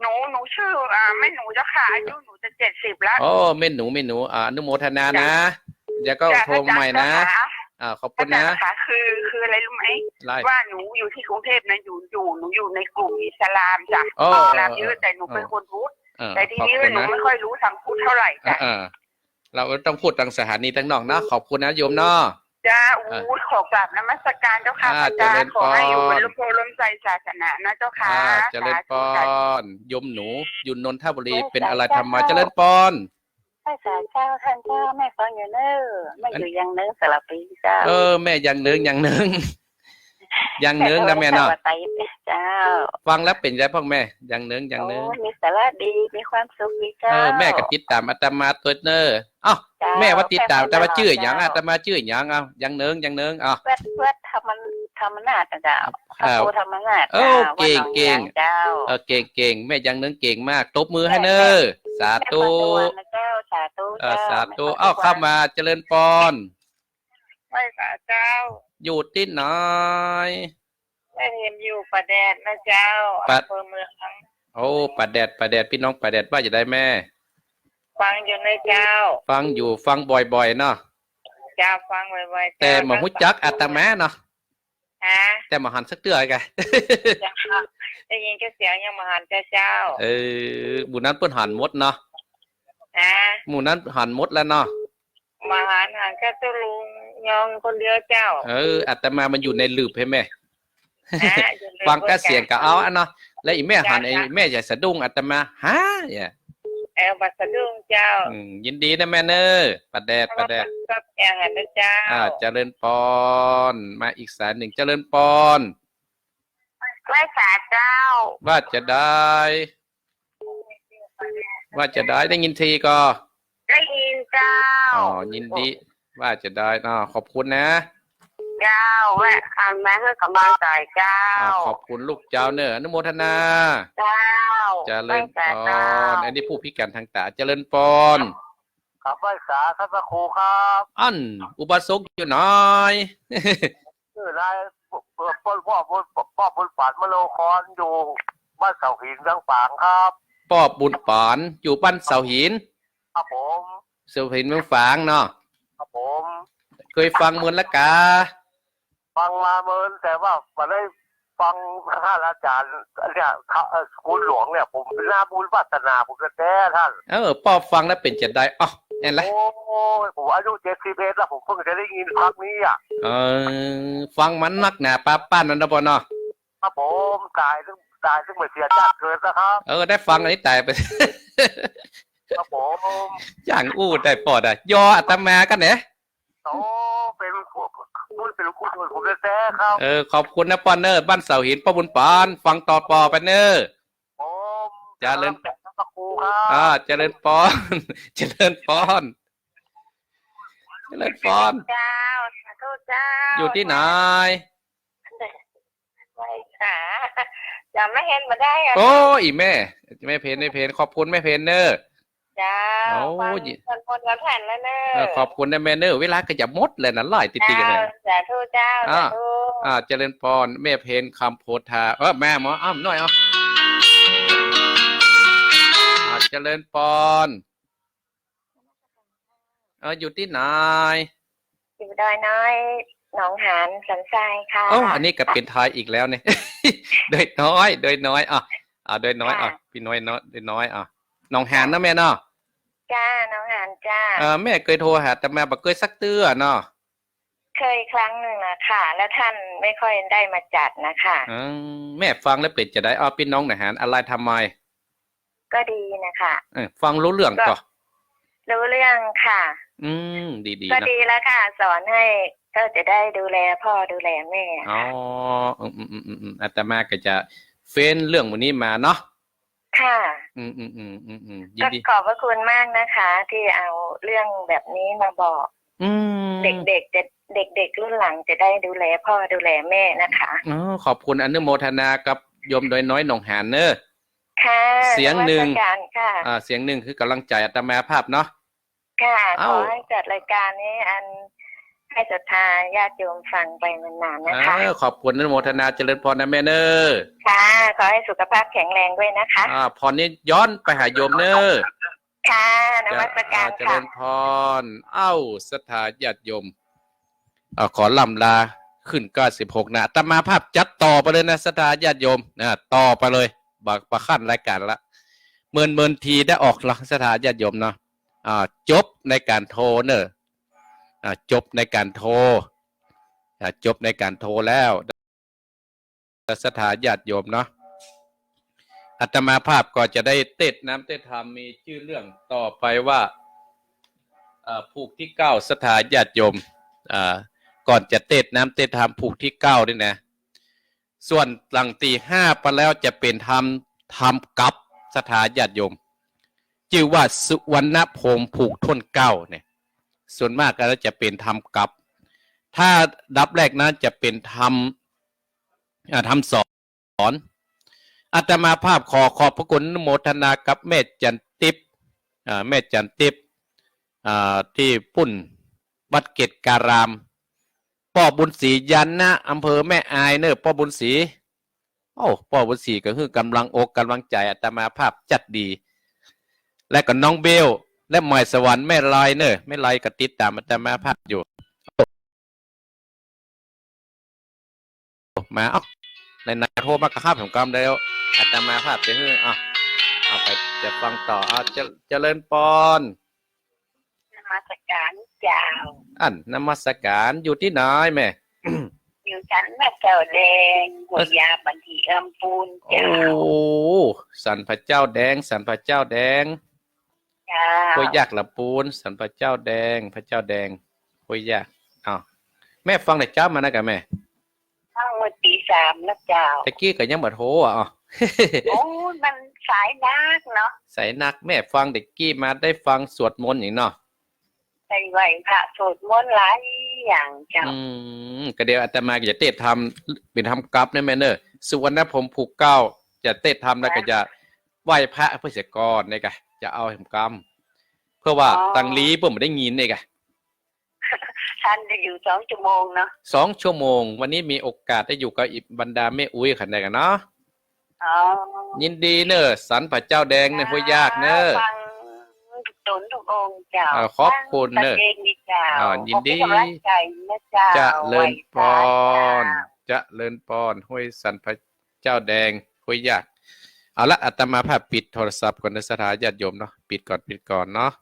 หนู หนูชื่อ อ่า แม่หนูเจ้าค่ะ อายุหนูจะเจ็ดสิบแล้ว อ๋อ แม่หนู แม่หนู อ่า อนุโมทนานะ จ๋า เดี๋ยวก็ จ๋า โทรใหม่นะ พระอาจารย์เจ้าค่ะ อ่า ขอบคุณนะ พระอาจารย์เจ้าค่ะ คือ คืออะไรรู้ไหม อะไร ว่าหนูอยู่ที่กรุงเทพฯนะ อยู่ อยู่ หนูอยู่ในกลุ่มอิสลามจ้ะ อ๋อ อิสลามเยอะ เออ แต่หนูเป็น เออ คนพุทธ เออ แต่ทีนี้ ขอบคุณนะ หนูไม่ค่อยรู้ทางพุทธเท่าไหร่จ้ะ เออ เออ เฮาต้องพูดตางสถานีตางนอกเนาะ ขอบคุณนะโยมเนาะ จ้า เออ อู้ย ขอกราบนมัสการเจ้าค่ะ อ่า พระอาจารย์ เจริญปอน ขอหื้ออยู่บนร่มโพธิ์ร่มไทรศาสนานะเจ้าค่ะ อ่า เจริญปอน สาธุ สาธุ โยมหนู อยู่นนทบุรี ไหว้สา เป็นอะไรธรรมา เจ้า เจริญปอน ไหว้สาเจ้า ท่านเจ้า แม่ฟังอยู่เน่อ แม่อยู่ อัน ยางเนิ้ง สระบุรีเจ้า เออ แม่ยางเนิ้ง ยางเนิ้ง ยางเนิ้งนะแม่เนาะ แม่โทรมาจากวัดไตรเจ้า ฟังแล้วเป๋นไงพ่องแม่ ยางเนิ้ง ยางเนิ้ง โอ้ มีสาระดี มีความสุขดีเจ้า เออ แม่ก็ติดต๋ามอาตมาตวยเน่อ อ้าว เจ้า แม่ว่าติดต๋าม แม่ฟัง อาตมาจื้อหยัง ตลอดเจ้า อาตมาจื้อหยัง อ้าว ยางเนิ้ง ยางเนิ้ง อ้าว เพื่อน เพื่อนธรรม ธรรมนาถนะเจ้า อ่า พระครูธรรมนาถ เออ เจ้า เก่ง วัดหนอง เก่ง ยางเจ้า เออ เก่ง เก่ง แม่ยางเนิ้งเก่งมาก ตบมือหื้อเน่อ แม่ แม่ สาธุ แม่ฟังทุกวันนะเจ้า สาธุ เออ เจ้า สาธุ แม่ฟังทุกวัน อ้าว เข้ามาเจริญปอน ไหว้สาเจ้า อยู่ตี้ไหน แม่เพ็ญอยู่ป่าแดดนะเจ้า ป่า อำเภอเมือง โอ้ ป่าแดด ป่าแดด ปี้น้องป่าแดด ว่าจะใดแม่ ฟังอยู่นะเจ้า ฟังอยู่ ฟังบ่อยๆ เนาะ เจ้า ฟังบ่อยๆ เจ้า แต่บ่ฮู้จักอาตมาเนาะ ฮะ แต่บ่หันสักเตื้อไก เจ้า ได้ยินแค่เสียงยังบ่หันเจ้า เจ้า เออ หมู่นั้นเปิ้นหันหมดเนาะ ฮะ หมู่นั้นหันหมดแล้วเนาะ บ่หัน หันแค่ตุ๊ลุงยองคนเดียวเจ้า เออ อาตมามันอยู่ในหลืบใช่ไหม ฮะ อยู่ใน ฟังแค่เสียงก็เอาอะเนาะ แล้วอีแม่หัน เจ้า ไอ้แม่อย่าสะดุ้งอาตมา ฮะ เนี่ย เออ บ่สะดุ้งเจ้า อืม ยินดีนะแม่เน่อ ป่าแดด ป่าแดด ก็แปลงหันนะเจ้า อ่า เจริญปอน มาอีกสายหนึ่ง เจริญปอน ไหว้สาเจ้า ว่าจะใด ว่าจะใด ได้ยินทีก่อ ได้ยินเจ้า อ๋อ ยินดี ว่าจะใดเนาะ ขอบคุณนะ เจ้า แวะเข้ามาหื้อกำลังใจ๋เจ้า อ่า ขอบคุณลูกเจ้าเน่อ อนุโมทนา เจ้า เจริญปอน ไหว้สาเจ้า อันนี้ผู้พิการทางต๋า เจริญปอน ครับ ไหว้สาครับพระครูครับ อัน อุบาสกอยู่ไหน ชื่อนาย เอ่อ ป้อ ป้อ ป้อบุญ ป้อบุญปานมโนคร อยู่บ้านเสาหินเมืองฝางครับ ป้อบุญปานอยู่บ้านเสาหิน ครับผม เสาหินเมืองฝางเนาะ ครับผม เกยฟังเมินละกา ฟังมาเมิน แต่ว่าบ่ได้ฟังท่านอาจ๋ารย์เนี่ย เอ่อ คุณหลวงเนี่ย ผมเป็นหน้าบุญวาสนาผมแต๊ๆ ท่าน เออ ป้อฟังแล้วเป๋นจะใด อ้อ แอ่นละ โอ้ย ผมอายุเจ็ดสิบเอ็ดแล้ว ผมเพิ่งจะได้ยินพักนี้อะ เออ ฟังมานักหนาปาป้านนั้นนะป้อเนาะ ครับผม ต๋ายตึง ต๋ายตึงไม่เสียจ้าดเกิดนะครับ เออ ได้ฟังอันนี้ต๋ายไป ครับผม อย่างอู้ได้ป้อได้ ยออาตมากั๋นแหนะ โอ้ เป็นคุณ เป็นคุณผมแต๊ๆ ครับ เออ ขอบคุณนะป้อเน่อ บ้านเสาหิน ป้อบุญปาน ฟังต่อป้อไปเน่อ ผม เจริญ ครับ พระครูครับ อ่า เจริญปอน เจริญปอน เจริญปอน เจ้า สาธุเจ้า อยู่ตี้ไหน ไหว้สา จ๋ำแม่เพ็ญบ่ได้อะ โอ้ อีแม่ แม่เพ็ญ แม่เพ็ญ ขอบคุณแม่เพ็ญเน่อ เจ้า โอ้ ฟัง ยิน สวดมนต์กับท่านแล้วเน่อ เออ ขอบคุณนะแม่เน่อ เวลาก็จะหมดแล้วนะ หลายติดๆ กั๋นเลย เจ้า สาธุเจ้า อ่า สาธุ อ่า เจริญปอน แม่เพ็ญ คำโพธา เออ แม่หมอ อ้าว หน่อย เอา อ่า เจริญปอน เออ อยู่ตี้ไหน อยู่ดอยน้อย หนองหาน สันทรายค่ะ โอ้ อันนี้ก็เป๋นไทยอีกแล้วเนี่ย ดอยน้อย ดอยน้อย อ่ะ อ่า ดอยน้อย ค่ะ อ่ะ ปี้น้อยเนาะ ดอยน้อย อ่ะ หนองหานเนาะแม่เนาะ จ้า หนองหานจ้า เออ แม่เกยโทรหาอาตมาบ่เกยสักเตื้อเนาะ เคยครั้งหนึ่งนะคะ แล้วท่านไม่ค่อยได้มาจัดนะคะ อืม แม่ฟังแล้วเป๋นจะใด อ้าว ปี้น้องหนองหาน อะไรทำไม ก็ดีนะคะ เออ ฟังรู้เรื่องก่อ ก็รู้เรื่องค่ะ อืม ดีๆ ก็ นะ ดีแล้วค่ะ สอนให้ ก็จะได้ดูแลพ่อดูแลแม่ อ๋อ ค่ะ อืมๆๆๆ อาตมาก็จะเฟ้นเรื่องหมู่นี้มาเนาะ ค่ะ อืมๆๆๆ ยินดี ก็ขอบพระคุณมากนะคะ ที่เอาเรื่องแบบนี้มาบอก อืม เด็กๆ จะ เด็กๆ รุ่นหลังจะได้ดูแลพ่อดูแลแม่นะคะ อ๋อ ขอบคุณ อนุโมทนากับโยมดอยน้อยหนองหานเนอะ ค่ะ เสียงหนึ่ง นมัสการค่ะ อ่า เสียงหนึ่งคือกำลังใจอาตมาภาพเนาะ ค่ะ เอ้า ขอให้จัดรายการนี้อันให้ศรัทธาญาติโยมฟังไปนานๆ นะคะ เออ ขอบคุณ อนุโมทนา เจริญพรนะแม่เนอะ ค่ะ ขอให้สุขภาพแข็งแรงด้วยนะคะ อ่า พรนี้ย้อนไปหาโยมเนอะ ค่ะ นมัสการ อ่า ค่ะ เจริญพร เอ้า ศรัทธาญาติโยม อ่า ขอล่ำลาขึ้นเก้าสิบหกนะ อาตมาภาพจัดต่อไปเลยนะ ศรัทธาญาติโยมนะ ต่อไปเลย บ่ บ่ขั้นรายการละ เมินๆ ทีได้ออกละ ศรัทธาญาติโยมเนาะ อ่า จบในการโทรเนอะ อ่า จบในการโทร อ่า จบในการโทรแล้ว ศรัทธาญาติโยมเนาะ อาตมาภาพก็จะได้เตสน์น้ำเตสน์ธรรม มีจื้อเรื่องต่อไปว่า เอ่อ ผูกตี้เก้า ศรัทธาญาติโยม เอ่อ ก่อนจะเตสน์น้ำเตสน์ธรรมผูกตี้เก้านี่นะ ส่วนหลังตี้ห้าไปแล้วจะเป๋นธรรม ธรรมกัป ศรัทธาญาติโยม จื้อว่าสุวรรณพรหมผูกถ้วนเกล้าเนี่ย ส่วนมากก็จะเป๋นธรรมกัป ถ้าดับแรกนั้นจะเป๋นธรรม อ่า ธรรมสอน อาตมาภาพขอขอบพระคุณอนุโมทนากับแม่จันทิพย์ อ่า แม่จันทิพย์ อ่า ตี้ปุ้นวัดเกตุการาม ป้อบุญศรี ญาณะ อำเภอแม่อายเนอะ ป้อบุญศรี โอ้ ป้อบุญศรีก็หื้อกำลังอกกำลังใจ๋อาตมาภาพจัดดี และก็น้องเบล และหมายสวรรค์ แม่ลอยเนอะ แม่ลอยก็ติดต๋ามอาตมาภาพอยู่ มา เอ้า ไหนๆ โทรมาก็ฮับผมกำเดียว อาตมาภาพจะหื้อ เอ้า เอาไปจะฟังต่อ เอา เจ เจริญพร นมัสการเจ้า อันนมัสการ อยู่ตี้ไหนแม่ อยู่สันพระเจ้าแดง ห้วยยา บ้านตี้เอื้อมปูนเจ้า โอ้ สันพระเจ้าแดง สันพระเจ้าแดง เจ้า ห้วยยากละปูน สันพระเจ้าแดง พระเจ้าแดง ห้วยยาก เอ้า แม่ฟังแต่เจ๊ามานะกะแม่ ฟังเมื่อตีสามนะเจ้า ตะกี้ก็ยังบ่โทรอ่ะ อ๋อ โอ้ มันสายนักเนาะ สายนัก แม่ฟังตะกี้มาได้ฟังสวดมนต์อย่างเนาะ ได้ไหว้พระสวดมนต์หลายอย่างเจ้า อืม ก็เดี๋ยวอาตมาก็จะเตสน์ธรรม เป๋นธรรมกัปนะแม่เนอะ สุวรรณพรหมผูกเกล้า จะเตสน์ธรรมแล้วก็จะไหว้พระเปื้อเสียก่อนเนี่ยกะ จะเอาแหมกำ เปื้อว่า อ๋อ ตังลีเปิ้นบ่ได้ยินเนี่ยกะ ท่านจะอยู่สองชั่วโมงเนาะ สองชั่วโมง วันนี้มีโอกาสได้อยู่กับอีกบรรดาแม่อุ๊ยเขาเนี่ยกะเนาะ อ๋อ ยินดีเนอะ สันพระเจ้าแดงเนี่ย ห้วยยากเนอะ ฟังทุกต๋นทุกองค์เจ้า อ่า ขอบคุณเนอะ ฟังตะเกงดีเจ้า อ่า ยินดี ขอบคุณกำลังใจ๋นะเจ้า เจริญพร ไหว้พระเจ้า เจริญพร ห้วยสันพระเจ้าแดง ห้วยยาก เอาละ อาตมาภาพปิดโทรศัพท์ก่อนนะ ศรัทธาญาติโยมเนาะ ปิดก่อน ปิดก่อนเนาะ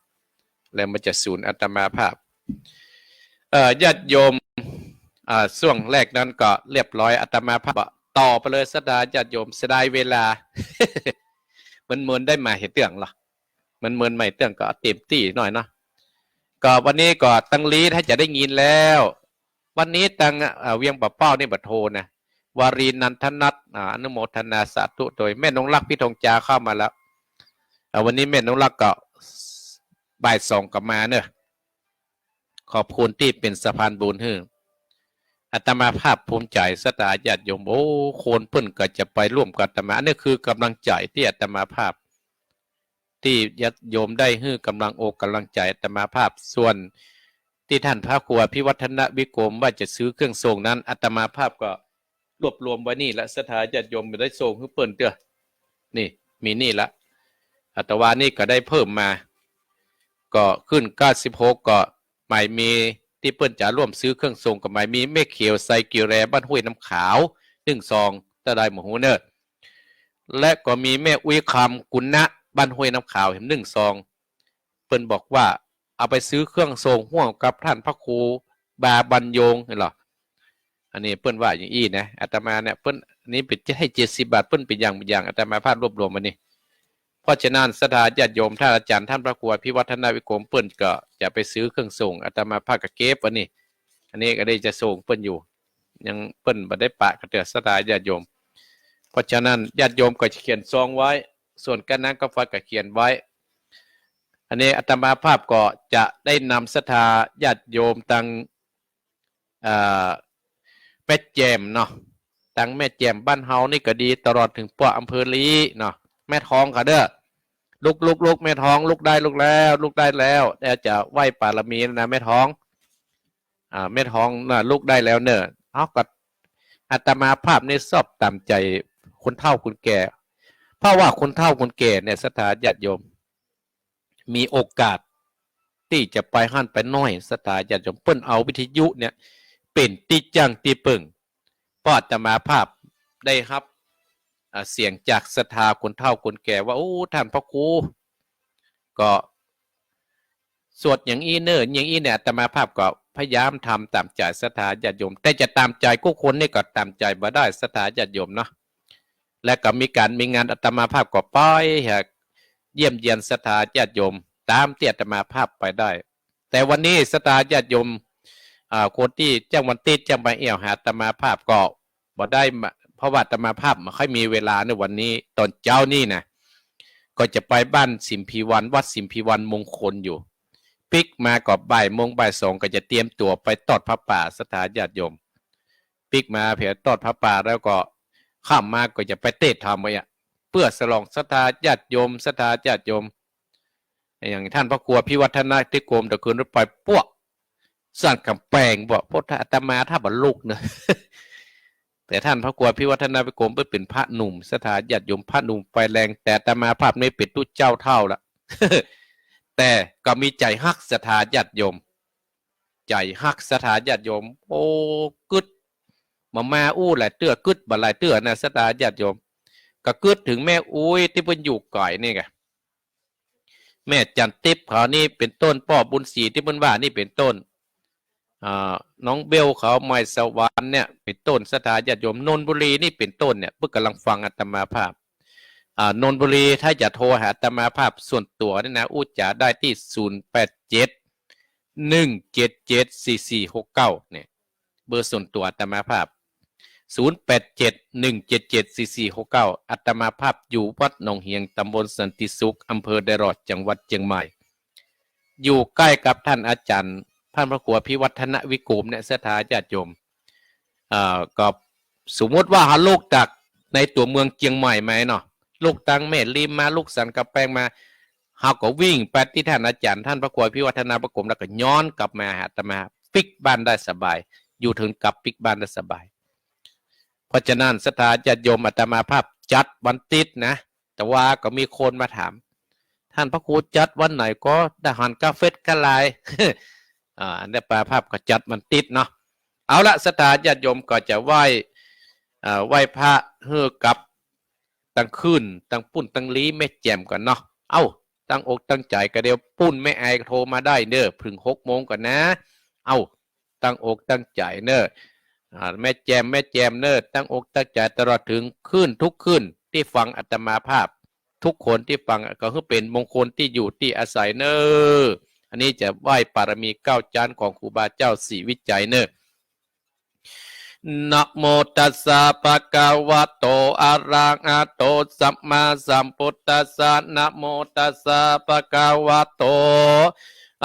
แล้วมันจะสูญอาตมาภาพ เอ่อ ญาติโยม อ่า ช่วงแรกนั้นก็เรียบร้อย อาตมาภาพต่อไปเลย ศรัทธาญาติโยม เสียดายเวลา มันเมินได้มาเหียเตื้องเหรอ มันเมินมาเหียเตื้องก็เอาเต็มตี้หน่อยเนาะ ก็วันนี้ก็ตังลีถ้าจะได้ยินแล้ว วันนี้ตัง เอ่อ เวียงป่าเป้านี่บ่โทรนะ วารีนันทนัท อ่า อนุโมทนาสาธุ โดยแม่นงรัก พี่ธงจาเข้ามาแล้ว อ่า วันนี้แม่นงรักก็บ่ายสองก็มาเนอะ ขอบคุณตี้เป๋นสะพานบุญหื้อ อาตมาภาพภูมิใจ๋ ศรัทธาญาติโยม โอ้ คนเปิ้นก็จะไปร่วมกับอาตมา อันนี้คือกำลังใจ๋ตี้อาตมาภาพ ตี้ญาติโยมได้หื้อกำลังอกกำลังใจ๋อาตมาภาพ ส่วนตี้ท่านพระครูอภิวัฒนวิกรมว่าจะซื้อเครื่องทรงนั้น อาตมาภาพก็รวบรวมไว้นี่ละ ศรัทธาญาติโยมได้ส่งหื้อเปิ้นเตื้อ นี่ มีนี่ละ อาตมานี่ก็ได้เพิ่มมา ก็ขึ้นเก้าสิบหก ก็หมายมีตี้เปิ้นจะร่วมซื้อเครื่องทรง ก็หมายมีแม่เขียว ไซกิแร บ้านห้วยน้ำขาว หนึ่งซอง ตะไดหมู่ฮู้เนอะ และก็มีแม่อุ๊ยคำ กุณะ บ้านห้วยน้ำขาว แหมหนึ่งซอง เปิ้นบอกว่าเอาไปซื้อเครื่องทรงฮ่วมกับท่านพระครูบาบรรยง หันก่อ อันนี้เปิ้นว่าอย่างอี้นะ อาตมาเนี่ย เปิ้น อันนี้เป๋นจะหื้อเจ็ดสิบบาท เปิ้นเป๋นอย่าง อย่าง อาตมาภาพรวบรวมไว้นี่ เพราะฉะนั้นศรัทธาญาติโยม ท่านอาจารย์ ท่านพระครูอภิวัฒนวิกรม เปิ้นก็จะไปซื้อเครื่องทรง อาตมาภาพก็เก็บไว้นี่ อันนี้ก็ได้จะส่งเปิ้นอยู่ ยังเปิ้นบ่ได้ปะกระเตื้อศรัทธาญาติโยม เพราะฉะนั้นญาติโยมก็จะเขียนซองไว้ ส่วนกาหนังกาไฟก็เขียนไว้ อันนี้อาตมาภาพก็จะได้นำศรัทธาญาติโยมตัง เอ่อ แม่แจ่มเนาะ ตังแม่แจ่มบ้านเฮานี่ก็ดี ตลอดเถิงป้ออำเภอลี้เนาะ แม่ทองก็เด้อ ลุก ลุก ลุก แม่ทอง ลุกได้ ลุกแล้ว ลุกได้แล้ว เดี๋ยวจะไหว้ปารมีนะแม่ทอง อ่า แม่ทองน่ะ ลุกได้แล้วเน่อ เอ้า ก็อาตมาภาพนี่ชอบต๋ามใจ๋คนเฒ่าคนแก่ เพราะว่าคนเฒ่าคนแก่เนี่ย ศรัทธาญาติโยม มีโอกาสตี้จะไปหั้นไปน้อย ศรัทธาญาติโยม เปิ้นเอาวิทยุเนี่ยเป๋นตี้จั้งตี้เปิ้ง เพราะอาตมาภาพได้ฮับ อ่า เสียงจากศรัทธาคนเฒ่าคนแก่ว่า โอ้ ท่านพระครู ก็สวดอย่างอี้เน่อ อย่างอี้เนี่ย อาตมาภาพก็พยายามทำต๋ามใจ๋ศรัทธาญาติโยม แต่จะต๋ามใจ๋กู้คนนี่ก็ต๋ามใจ๋บ่ได้ ศรัทธาญาติโยมเนาะ และก็มีก๋านมีงาน อาตมาภาพก็ไปเยี่ยมเยียนศรัทธาญาติโยมต๋ามตี้อาตมาภาพไปได้ แต่วันนี้ศรัทธาญาติโยม อ่า คนตี้แจ้งวันติ๊ดแจ้งบ่าแอ่วหาอาตมาภาพก็บ่ได้มา เพราะว่าอาตมาภาพบ่ค่อยมีเวลาในวันนี้ ต๋อนเจ๊านี่นะ ก็จะไปบ้านสิมพีวัน วัดสิมพีวันมงคลอยู่ ปิ๊กมาก็บ่ายโมงบ่ายสองก็จะเตรียมตั๋วไปตอดผ้าป่า ศรัทธาญาติโยม ปิ๊กมาเผยตอดผ้าป่าแล้วก็ค่ำมาก็จะไปเตะธรรมไว้อะ เปื้อสลองศรัทธาญาติโยม ศรัทธาญาติโยม อย่างท่านพระครูอภิวัฒนพิกรม ตะคืนไปปวก สั่นก๋ำแปงบอก พวกอาตมาถ้าบ่ลุกเน่อ แต่ท่านพระครูอภิวัฒนพิกรมเปิ้นเป๋นพระหนุ่ม ศรัทธาญาติโยม พระหนุ่มไฟแรง แต่อาตมาภาพนี่เป๋นตุ๊เจ้าเฒ่าละ แต่ก็มีใจ๋ฮักศรัทธาญาติโยม ใจ๋ฮักศรัทธาญาติโยม โอ้ กึ๊ด บ่มาอู้หลายเตื้อ กึ๊ดบ่หลายเตื้อนะ ศรัทธาญาติโยม ก็กึ๊ดเถิงแม่อุ๊ยตี้เปิ้นอยู่ไก๋นี่ไง แม่จันทร์ติ๊บเขานี่เป๋นต้น ป้อบุญศรีตี้เปิ้นว่านี่เป๋นต้น อ่า น้องเบลเขา ไมสวรรค์เนี่ยเป๋นต้น ศรัทธาญาติโยม นนทบุรีนี่เป๋นต้นเนี่ย เปิ้นก่ำลังฟังอาตมาภาพ อ่า นนทบุรี ถ้าจะโทรหาอาตมาภาพส่วนตั๋วนี่นะ อู้จ๋าได้ตี้ ศูนย์แปดเจ็ด หนึ่งเจ็ดเจ็ด สี่สี่หกเก้า เนี่ย เบอร์ส่วนตั๋วอาตมาภาพ ศูนย์แปดเจ็ด หนึ่งเจ็ดเจ็ด สี่สี่หกเก้า อาตมาภาพอยู่วัดหนองเฮียง ตำบลสันติสุข อำเภอแดหลอด จังหวัดเจียงใหม่ อยู่ใก้กับท่านอาจ๋ารย์ ท่านพระครูอภิวัฒนพิกรมเนี่ย ศรัทธาญาติโยม เอ่อ ก็สมมุติว่าเฮาลุกจากในตั๋วเมืองเจียงใหม่มาเนาะ ลุกตังแม่ริมมา ลุกสันก๋ำแปงมา เฮาก็วิ่งไปตี้ท่านอาจ๋ารย์ ท่านพระครูอภิวัฒนพิกรม แล้วก็ย้อนกลับมาหาอาตมา ปิ๊กบ้านได้สบาย อยู่เถิงกลับปิ๊กบ้านได้สบาย เพราะฉะนั้นศรัทธาญาติโยม อาตมาภาพจัดวันติ๊ดนะ แต่ว่าก็มีคนมาถาม ท่านพระครูจัดวันไหนก็ได้หันกาเฟสกาลาย อ่า อันนี้อาตมาภาพก็จัดวันติ๊ดเนาะ เอาละ ศรัทธาญาติโยมก็จะไหว้ เอ่อ ไหว้พระหื้อกับตังคืน ตังปุ้นตังลี้แม่แจ่มก่อนเนาะ เอ้า ตั้งอกตั้งใจ๋ก็เดี๋ยวปุ้นแม่ไอก็โทรมาได้เน่อ เถิงหกโมงก่อนนะ เอ้า ตั้งอกตั้งใจ๋เน่อ อ่า แม่แจ่ม แม่แจ่มเน่อ ตั้งอกตั้งใจ๋ตลอดเถิงคืนทุกคืนตี้ฟังอาตมาภาพ ทุกคนตี้ฟังก็หื้อเป๋นมงคลตี้อยู่ตี้อาศัยเน่อ อันนี้จะไหว้ปารมีเก้าจั๊นของครูบาเจ้าศรีวิชัยเน่อ นะโมตัสสะ ภะคะวะโต อะระหะโต สัมมาสัมพุทธัสสะ นะโมตัสสะ ภะคะวะโต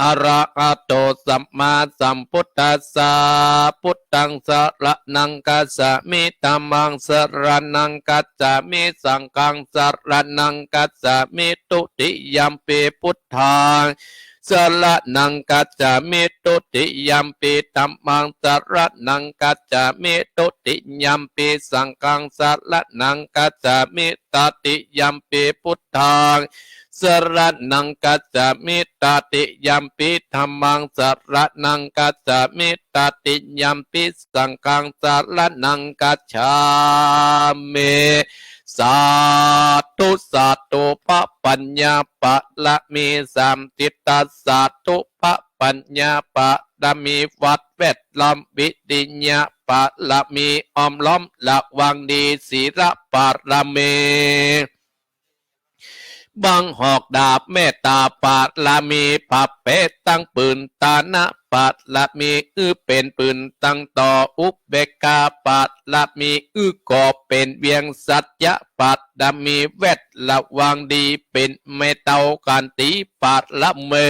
อะระหะโต สัมมาสัมพุทธัสสะ พุทธังสะระณังคัจฉามิ ธัมมังสะระณังคัจฉามิ สังฆังสะระณังคัจฉามิ ทุติยัมปิพุทธัง สะระณังคัจฉามิ ทุติยัมปิธัมมัง สะระณังคัจฉามิ ทุติยัมปิสังฆัง สะระณังคัจฉามิ ตติยัมปิพุทธัง สะระณังคัจฉามิ ตติยัมปิธัมมัง สะระณังคัจฉามิ ตติยัมปิสังฆัง สะระณังคัจฉามิ สาธุ สาธุ พระปัญญาปารมีสามทิศ สาธุ พระปัญญาปารมี วัดแวดล้อม วิริยะปารมี อ้อมล้อมระวังดี ศีลปารมี บั้งหอกดาบเมตตาปารมี ปรับเป๋ตั้งปืนตานะปารมี อือเป๋นปืนตั้งต่อ อุเบกขาปารมี อือก่อเป๋นเวียง สัจจะปารมี แวดระวังดี เป๋นแม่เต้าขันติปารมี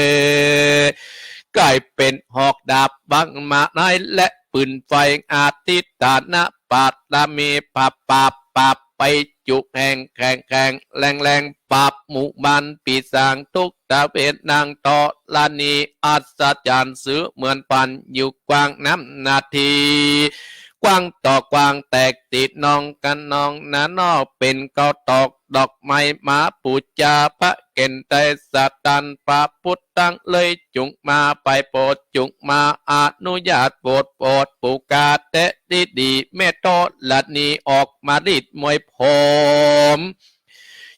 ก๋ายเป๋นหอกดาบบั้งมาน้อย และปืนไฟ อธิฏฐานะปารมี ปราบปราบปราบไปจุแห่ง แข็งแข็งแรงแรง ปราบหมู่มารปีศาจทุกตระเวน นางธรณีอัศจรรย์ เสมือนพลันอยู่กว้างน้ำนาที กว้างต่อกว้าง แตกตี้นองกั๋นนองนา นอกเป๋นเก้าตอกดอกไม้ มาปู๋จาพระเก๋ณฑ์ไตรสรณะ พระพุทธังเลยจุ่งมา ไปโปรดจุ่งมา อนุญาตโปรด โปรดปู๋กาแต๊ดีดี แม่ธรณีออกมาลีดมวยผม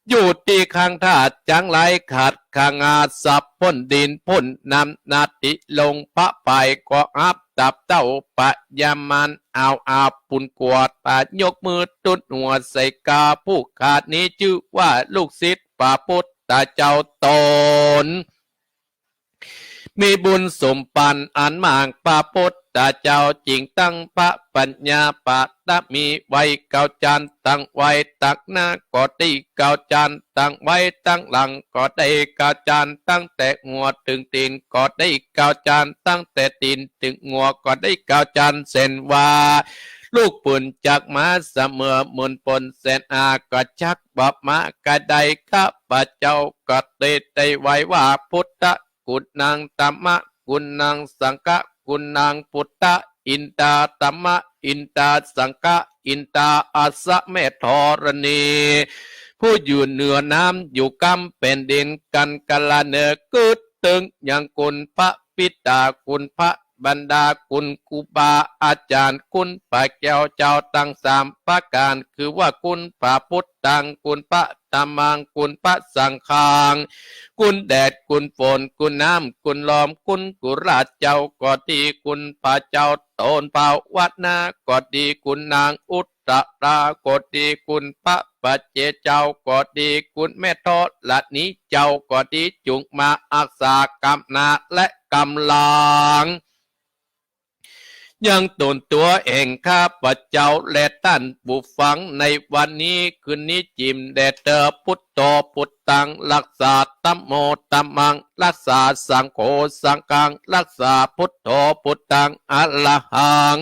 อยู่ตี้ข้างธาตุจังไร ขัดขงาดสับพ่นดินพ่นน้ำนาทิ ลงพระพายก็อับตับเต้าปะยามัน เอาอาบปุนกวดตายกมือตุ๊ดหัวใส่กา ผู้ข้านี้จื้อว่าลูกศิษย์พระพุทธเจ้าต๋น มีบุญสมปันอันมาก พระพุทธเจ้าจึงตั้งพระปัญญาปารมีไว้เก้าจั้น ตั้งไว้ตังหน้าก็ดีเก้าจั้น ตั้งไว้ตังหลังก็ดีเก้าจั้น ตั้งแต่หัวเถิงตี๋นก็ดีเก้าจั้น ตั้งแต่ตี๋นเถิงหัวก็ดีเก้าจั้น เส้นว่า ลูกปืนจักมาเสมอหมื่นปนแสนอา ก็จักบ่มาก็ได้ ข้าพเจ้าก็เตยไว้ว่า พุทธกุณัง ธัมมกุณัง สังฆกุณัง พุทธะอินทา ธัมมะอินทา สังฆะอินทา อัสสะ แม่ธรณี ผู้อยู่เหนือน้ำอยู่กำแผ่นดิน กันกะละเนอ กึ๊ดเถิงยังคุณพระบิดา คุณพระมารดา คุณครูบาอาจารย์ คุณพระแก้วเจ้าตังสามประก๋าน คือว่าคุณพระพุทธัง คุณพระธัมมัง คุณพระสังฆัง คุณแดด คุณฝน คุณน้ำ คุณลม คุณกุหลาบเจ้าก็ดี คุณพระเจ้าต๋นภาวนาก็ดี คุณนางอุตตราก็ดี คุณพระปัจเจกเจ้าก็ดี คุณแม่ธรณีเจ้าก็ดี จุ่งมาอักษากำนาและกำลัง ยังต๋นตั๋วแห่งข้าพเจ้าและต้านผู้ฟังในวันนี้คืนนี้ จิ่มแด่เตอ พุทโธพุทธัง รักษา ธัมโมธัมมัง รักษา สังโฆสังฆัง รักษา พุทโธพุทธัง อะระหัง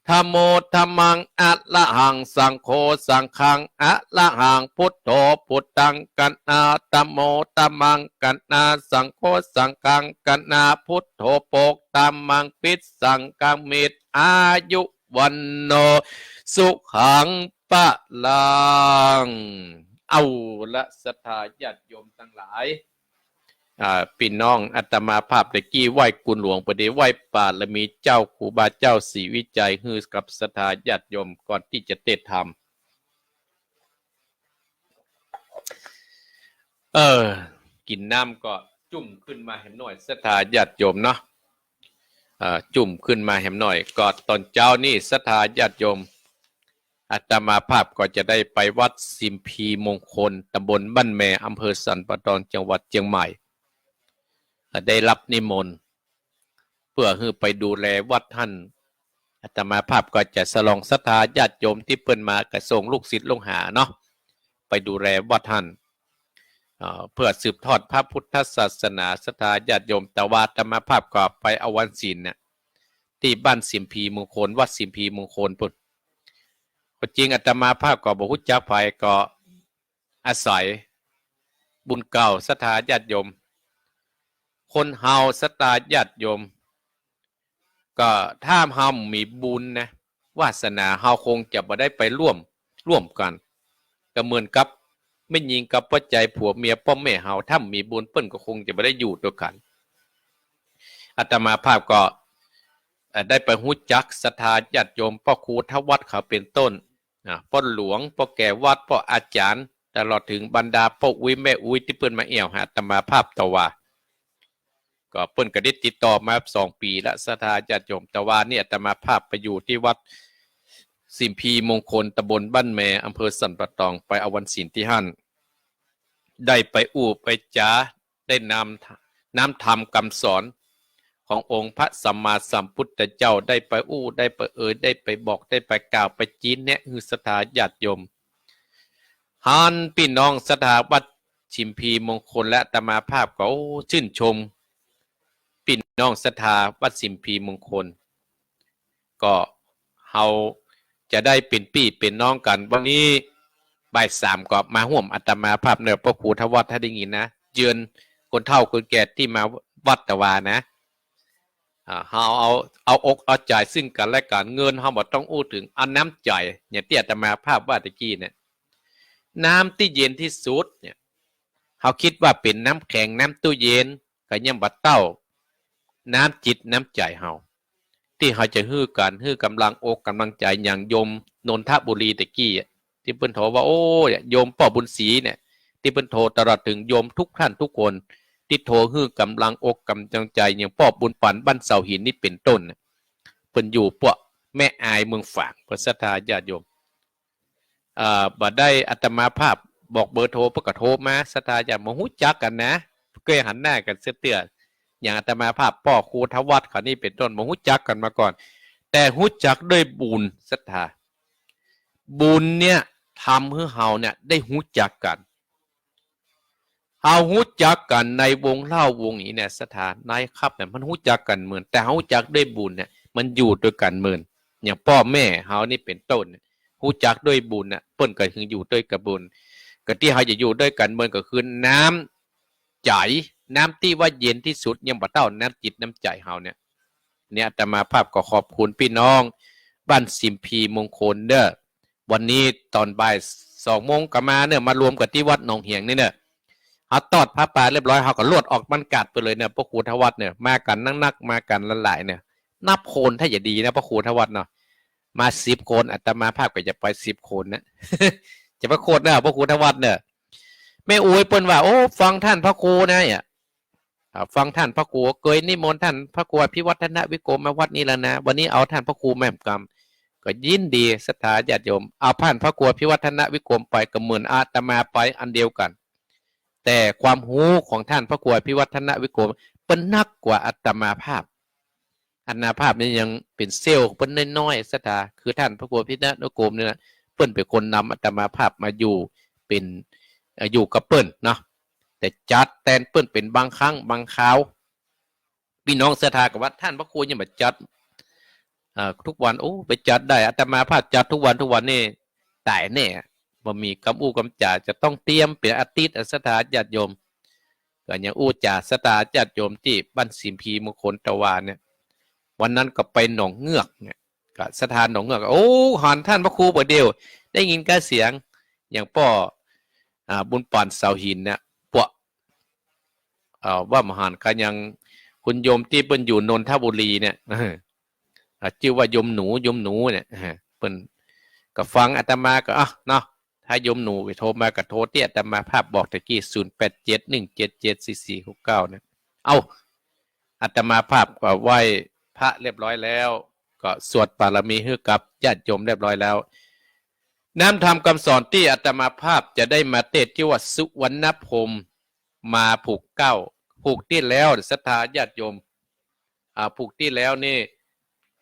ธัมโมธัมมัง อะระหัง สังโฆสังฆัง อะระหัง พุทโธพุทธัง กัณณา ธัมโมธัมมัง กัณณา สังโฆสังฆัง กัณณา พุทโธโภค ธัมมัง ภิสสังฆัง มิตร อายุ วัณโณ สุขัง พลัง เอาละ ศรัทธาญาติโยมตังหลาย อ่า ปี้น้องอาตมาภาพตะกี้ไหว้คุณหลวง ปะเดี๋ยวไหว้บารมีเจ้าครูบาเจ้าศรีวิชัย หื้อกับศรัทธาญาติโยมก่อนตี้จะเตธรรม เออ กิ๋นน้ำก็จุ่มขึ้นมาแหมหน่อย ศรัทธาญาติโยมเนาะ เอ่อ จุ่มขึ้นมาแหมหน่อย ก็ต๋อนเจ๊านี่ ศรัทธาญาติโยม อาตมาภาพก็จะได้ไปวัดสิมพีมงคล ตำบลบ้านแม อำเภอสันป่าตอง จังหวัดเจียงใหม่ ได้รับนิมนต์ เปื้อหื้อไปดูแลวัดหั้น อาตมาภาพก็จะสรองศรัทธาญาติโยมตี้เปิ้นมากระส่งลูกศิษย์ลูกหาเนาะ ไปดูแลวัดหั้น เอ่อ เปื้อสืบทอดพระพุทธศาสนา ศรัทธาญาติโยม แต่ว่าอาตมาภาพก็ไปเอาวันศีลเนี่ย ตี้บ้านสิมพีมงคล วัดสิมพีมงคลปู๊น ก็จริงอาตมาภาพก็บ่ฮู้จักใผ ก็อาศัยบุญเก่า ศรัทธาญาติโยม คนเฮา ศรัทธาญาติโยม ก็ถ้าเฮาบ่มีบุญนะ วาสนา เฮาคงจะบ่ได้ไปร่วม ร่วมกั๋น ก็เหมือนกับแม่ญิงกับป้อใจ๋ ผัวเมียป้อแม่เฮา ถ้าบ่มีบุญเปิ้นก็คงจะบ่ได้อยู่ตวยกั๋น อาตมาภาพก็ เอ่อ ได้ไปฮู้จักศรัทธาญาติโยม ป้อครูทวัฒน์เขาเป๋นต้น อ่า ป้อหลวง ป้อแก่วัด ป้ออาจ๋ารย์ ตลอดเถิงบรรดาป้ออุ๊ยแม่อุ๊ยตี้เปิ้นมาแอ่วหาอาตมาภาพตะวา ก็เปิ้นก็ได้ติดต่อมาสองปี๋ละ ศรัทธาญาติโยม แต่ว่านี่อาตมาภาพไปอยู่ตี้วัดสิมพีมงคล ตำบลบ้านแม อำเภอสันป่าตอง ไปเอาวันศีลตี้หั้น ได้ไปอู้ไปจ๋า ได้นำ นำธรรมกำสอนขององค์พระสัมมาสัมพุทธเจ้า ได้ไปอู้ ได้ไปเอ่ย ได้ไปบอก ได้ไปกล่าว ไปจี๊แนะหื้อศรัทธาญาติโยม หันปี้น้องศรัทธาวัดฉิมพีมงคลและอาตมาภาพก็ โอ้ จื้นชม ปี้น้องศรัทธาวัดฉิมพีมงคล ก็เฮาจะได้เป๋นปี้เป๋นน้องกั๋น วันนี้บ่ายสามก็มาฮ่วมอาตมาภาพเนี่ย พระครูธวัฒน์ ถ้าได้ยินนะ เจือนคนเฒ่าคนแก่ตี้มาวัดตะวานะ อ่า เฮาเอา เอาอกเอาใจ๋ซึ่งกั๋นและกั๋น เงินเฮาบ่ต้องอู้เถิง เอาน้ำใจ๋ อย่างตี้อาตมาภาพว่าตะกี้เนี่ย น้ำตี้เย็นตี้สุดเนี่ย เฮาคิดว่าเป๋นน้ำแข็ง น้ำตู้เย็น ก็ยังบ่เต้าน้ำจิตน้ำใจ๋เฮา ตี้เฮาจะหื้อกั๋น หื้อกำลังอกกำลังใจ๋ อย่างโยมนนทบุรีตะกี้อะ ตี้เปิ้นโทรว่า โอ้ โยมป้อบุญศรีเนี่ย ตี้เปิ้นโทรตลอดเถิงโยมทุกท่านทุกคน ตี้โทรหื้อกำลังอกกำลังใจ๋ อย่างป้อบุญปั๋นบ้านเสาหินนี่เป๋นต้นน่ะ เปิ้นอยู่ป้อแม่อายเมืองฝาง เปิ้นศรัทธาญาติโยม เอ่อ บ่ได้อาตมาภาพบอกเบอร์โทร เปิ้นก็โทรมา ศรัทธาญาติ บ่ฮู้จักกั๋นนะ เกยหันหน้ากั๋นเสียเตื้อ อย่างอาตมาภาพป้อครูธวัฒน์เขานี่เป๋นต้น บ่ฮู้จักกั๋นมาก่อน แต่ฮู้จักด้วยบุญ ศรัทธา บุญเนี่ยทำหื้อเฮาเนี่ยได้ฮู้จักกั๋น เฮาฮู้จักกั๋นในวงเหล้าวงอี้เนี่ย ศรัทธา ในคลับเนี่ย มันฮู้จักกั๋นเมิน แต่เฮาฮู้จักด้วยบุญเนี่ย มันอยู่ตวยกั๋นเมิน อย่างป้อแม่เฮานี่เป๋นต้นเนี่ย ฮู้จักด้วยบุญน่ะ เปิ้นก็คืออยู่ตวยกั๋นบุญ ก็ตี้เฮาจะอยู่ตวยกั๋นเมินก็คือน้ำใจ๋ น้ำตี้ว่าเย็นตี้สุด ยังบ่เต้าน้ำจิตน้ำใจ๋เฮาเนี่ย เนี่ยอาตมาภาพก็ขอบคุณปี้น้องบ้านฉิมพีมงคลเน่อ วันนี้ต๋อนบ่ายสองโมงก็มาเน่อ มารวมกั๋นตี้วัดหนองเหียงนี่เน่อ เฮาตอดผ้าป่าเรียบร้อย เฮาก็ลวดออกบ้านกาดไปเลยเน่อ พระครูธวัฒน์เนี่ย มากั๋นนักๆ มากั๋นหลายๆ เนี่ย นับคนถ้าจะดีนะ พระครูธวัฒน์เนาะ มาสิบคน อาตมาภาพก็จะไปสิบคนนะ จะไปโคตรเน่อ พระครูธวัฒน์เน่อ แม่อุ๊ยเปิ้นว่า โอ้ ฟังท่านพระครูนะเนี่ย อ่า ฟังท่านพระครู เกยนิมนต์ท่านพระครูอภิวัฒนวิกรมมาวัดนี้แล้วนะ วันนี้เอาท่านพระครูมาแหมกำ ก็ยินดีศรัทธาญาติโยม เอาท่านพระครูอภิวัฒนวิกรมไปก็เหมือนอาตมาไปอันเดียวกั๋น แต่ความฮู้ของท่านพระครูอภิวัฒนวิกรมเปิ้นนักกว่าอาตมาภาพ อาตมาภาพนี่ยังเป๋นเซลล์เปิ้นน้อยๆ ศรัทธา คือท่านพระครูอภิวัฒนวิกรมเนี่ยนะ เปิ้นเป๋นคนนำอาตมาภาพมาอยู่เป๋น เอ่อ อยู่กับเปิ้นเนาะ แต่จัดแตนเปิ้นเป๋นบางครั้งบางคราว ปี้น้องศรัทธาก็ว่า ท่านพระครูยังบ่จัด เอ่อ ทุกวัน โอ้ ไปจัดได้ อาตมาภาพจัดทุกวันทุกวันนี่ต๋ายแน่ บ่มีกำอู้กำจ๋า จะต้องเตรียมเป๋นอาทิตย์อะ ศรัทธาญาติโยม ก็ยังอู้จ๋าศรัทธาญาติโยมตี้บ้านฉิมพีมงคลตะวาเนี่ย วันนั้นก็ไปหนองเงือกเนี่ย ก็ศรัทธาหนองเงือก โอ้ หันท่านพระครูบ่าเดี่ยว ได้ยินก้าเสียง อย่างป้อ อ่า บุญปั๋นเสาหินเนี่ย ปวะ เอ่อ ว่าบ่หัน ก็ยังคุณโยมตี้เปิ้นอยู่นนทบุรีเนี่ย อ่า จื้อว่าโยมหนู โยมหนูเนี่ย อ่า เปิ้นก็ฟังอาตมาก็ อ่ะ เนาะ ถ้าโยมหนูโทรมาก็โทรตี้อาตมาภาพบอกตะกี้ ศูนย์แปดเจ็ด หนึ่งเจ็ดเจ็ด สี่สี่หกเก้า เนี่ย เอ้า อาตมาภาพก็ไหว้พระเรียบร้อยแล้ว ก็สวดบารมีหื้อกับญาติโยมเรียบร้อยแล้ว น้ำธรรมคำสอนตี้อาตมาภาพจะได้มาเตศน์ตี้ว่าสุวรรณพรหมมาผูกเก้า ผูกตี้แล้วศรัทธาญาติโยม อ่า ผูกตี้แล้วนี่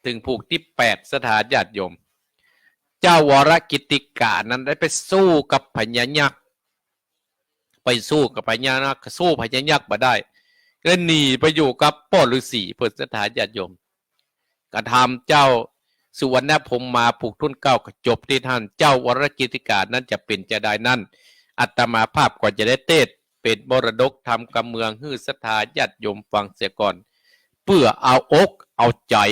เถิงผูกตี้แปดศรัทธาญาติโยม เจ้าวรกิตติกานั้นได้ไปสู้กับพญายักษ์ ไปสู้กับพญานาค สู้พญายักษ์บ่ได้ ก็เลยหนีไปอยู่กับป้อฤๅษี เปิ้นศรัทธาญาติโยม กระทำเจ้าสุวรรณพรหมมาผูกถ้วนเก้า ก็จบตี้หั้น เจ้าวรกิตติกานั้นจะเป๋นจาใดนั้น อาตมาภาพก็จะได้เตศน์เป๋นมรดกธรรมกำเมืองหื้อศรัทธาญาติโยมฟังเสียก่อน เปื้อเอาอกเอาใจ๋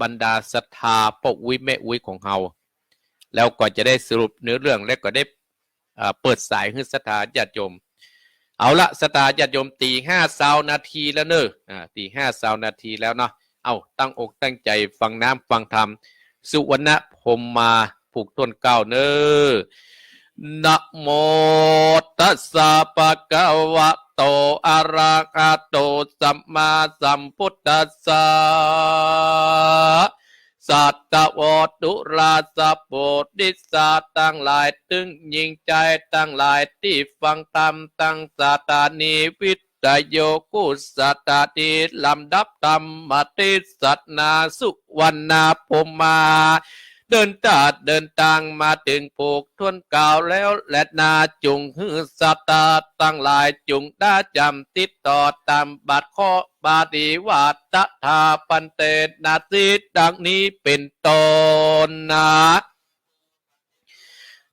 บรรดาศรัทธาป้ออุ๊ยแม่อุ๊ยของเฮา แล้วก็จะได้สรุปเนื้อเรื่อง และก็ได้ อ่า เปิดสายหื้อศรัทธาญาติโยม เอาละ ศรัทธาญาติโยม ตี๋ห้าซาวนาทีแล้วเน่อ อ่า ตี๋ห้าซาวนาทีแล้วเนาะ เอ้า ตั้งอกตั้งใจ๋ฟังน้ำฟังธรรม สุวรรณพรหมมาผูกถ้วนเก้าเน่อ นะโมตัสสะ ภะคะวะโต อะระหะโต สัมมาสัมพุทธัสสะ สัตวะ จุลาสะปุริสะตังหลาย ตึงญิงจายตังหลาย ตี้ฟังธรรมตังสถานีวิทยุกุสถานี ลำดับธรรมเทศนา สุวรรณภูมิมา เดินตาดเดินตางมาเถิงผูกถ้วนกล่าวแล้วแลนา จุ่งหื้อศรัทธาตังหลาย จุ่งได้จ๋ำติดต่อต๋ามบาทข้อบาลีว่า ตถา ภันเต นาสิ ดังนี้เป๋นต้นนา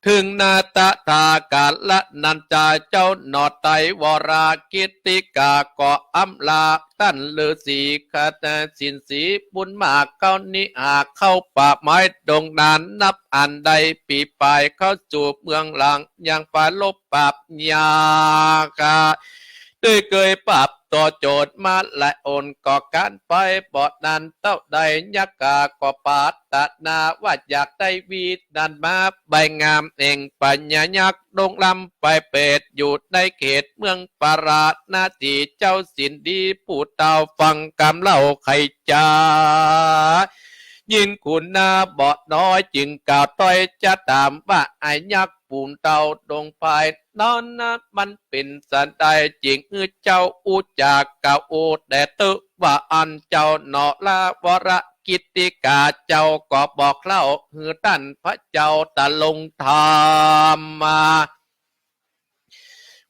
เถิงนา ตถาคตะนั้นจา เจ้าหน่อไตรวรกิตติกา ก็อำลาต้านฤๅษีคณะสินสีบุญมาก เข้านิหาเข้าป่าไม้ดงนาน นับอันได้ปี๋ปาย เข้าสู่เมืองหลวง ยังปรารภปราบยักษ์ ได้เกยปราบต่อโจรมาหลายหน ก็คร้านไปบ่นานเต้าใด ยักษ์ก็ปรารถนาว่าอยากได้วิญญาณมา ใบงามแห่งพญายักษ์ ลวงล้ำไปเปรตอยู่ในเขตเมืองปาราณสี เจ้าสินดีผู้เฒ่าฟังกำเล่าไขจ๋า ยินคุณนาบ่น้อยจึงกล่าวถ้อยจะถามว่า ไอ้ยักษ์ผู้เฒ่าดงพายนั้นนะ มันเป๋นสันใด จึงหื้อเจ้าอู้จ๋ากล่าวอู้แด่เต๊อะ ว่าอั้น เจ้าหน่อละวรกิตติกา เจ้าก็บอกเล่าหื้อต้านพระเจ้าตะลงธรรมมา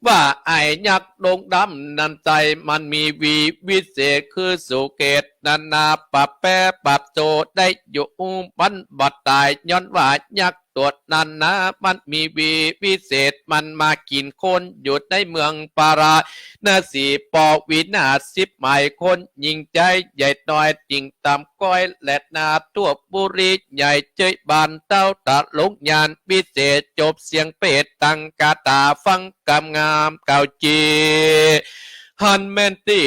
ว่าไอ้ยักษ์ดงดำนั้นไส้มันมีวีวิเศษ คือสุเขตนานา ปรับแปรปรับโจได้อยู่ มันบ่ต๋าย ย้อนว่ายักษ์ตั๋วนั้นนา มันมีวีวิเศษ มันมากิ๋นคนอยู่ในเมืองปาราณสี ปอวินาศสิบหมายคน ญิงจายใหญ่น้อย ติ่งต่ำ ก้อยแลนา ทั่วปุรีใหญ่เจ้ยบ้าน เต้าตะลงญาณวิเศษ จบเสียงเปรตตั้งคาถา ฟังกำงามกล่าวจี หันแม่นตี้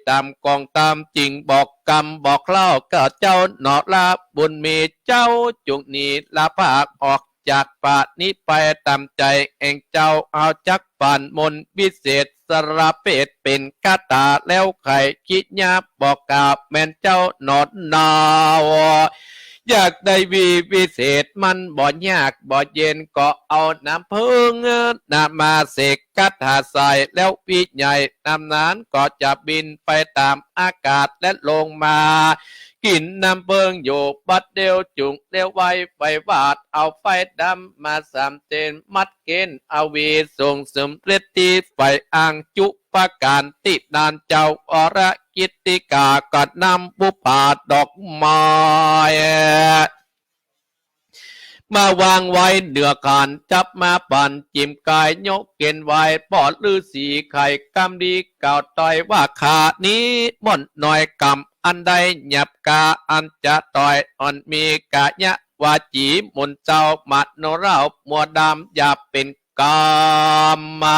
ต๋ามกองธรรม จึงบอกกำบอกเล่า ก็เจ้าหน่อละบุญมี เจ้าจุ่งหนีละพากออกจากป่านี้ไป ต๋ามใจ๋แห่งเจ้า เฮาจักผ่านมนต์วิเศษ สละเปรตเป๋นคาถา แล้วไขกิญญาบอกกล่าว แม่นเจ้าหน่อเนา อยากได้วีวิเศษ มันบ่ยากบ่เย็น ก็เอาน้ำเผิ้งนามาเสกคาถาใส่ แล้ววิญญาณน้ำนั้นก็จะบินไปต๋ามอากาศ และลงมากิ๋นน้ำเผิ้งอยู่ บัดเดียวจุ่งเลี้ยวไว้ไปวาด เอาไฟดำมาสามเส้น มัดเกณฑ์เอาวี ส่งเสริมฤทธิ์ตี้ไฟ อ้างจุประก๋าน ตี้นั้นเจ้าวรกิตติกา ก็นำบุปผาดอกไม้ มาวางไว้เหนือขัน จับมาปั๋นจิ๋มกาย ยกเกณฑ์ไหว้ป้อฤๅษี ไขกำดีกล่าวถ้อยว่า ข้านิมนต์น้อยกำอันใดหยาบกล้า อันจะถ้อยอ่อนมีกายะวาจี หมุนเจ้ามโนรามัวดำ อย่าเป๋น กำมา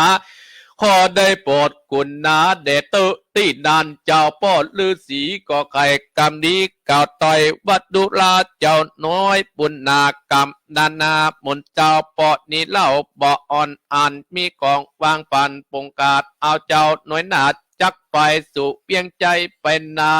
ขอได้โปรดคุณนาแด่เต๊อะ ตี้นั้นเจ้าป้อฤๅษีก็ไขกำดีกล่าวถ้อยว่า ดูราเจ้าน้อยปุณณากำนานา หมุนเจ้าป้อนี้เล่าบ่อ่อน อันมีของวางปั๋นปงกาด เอาเจ้าน้อยนาจักไปสู่เวียงชัยไปนา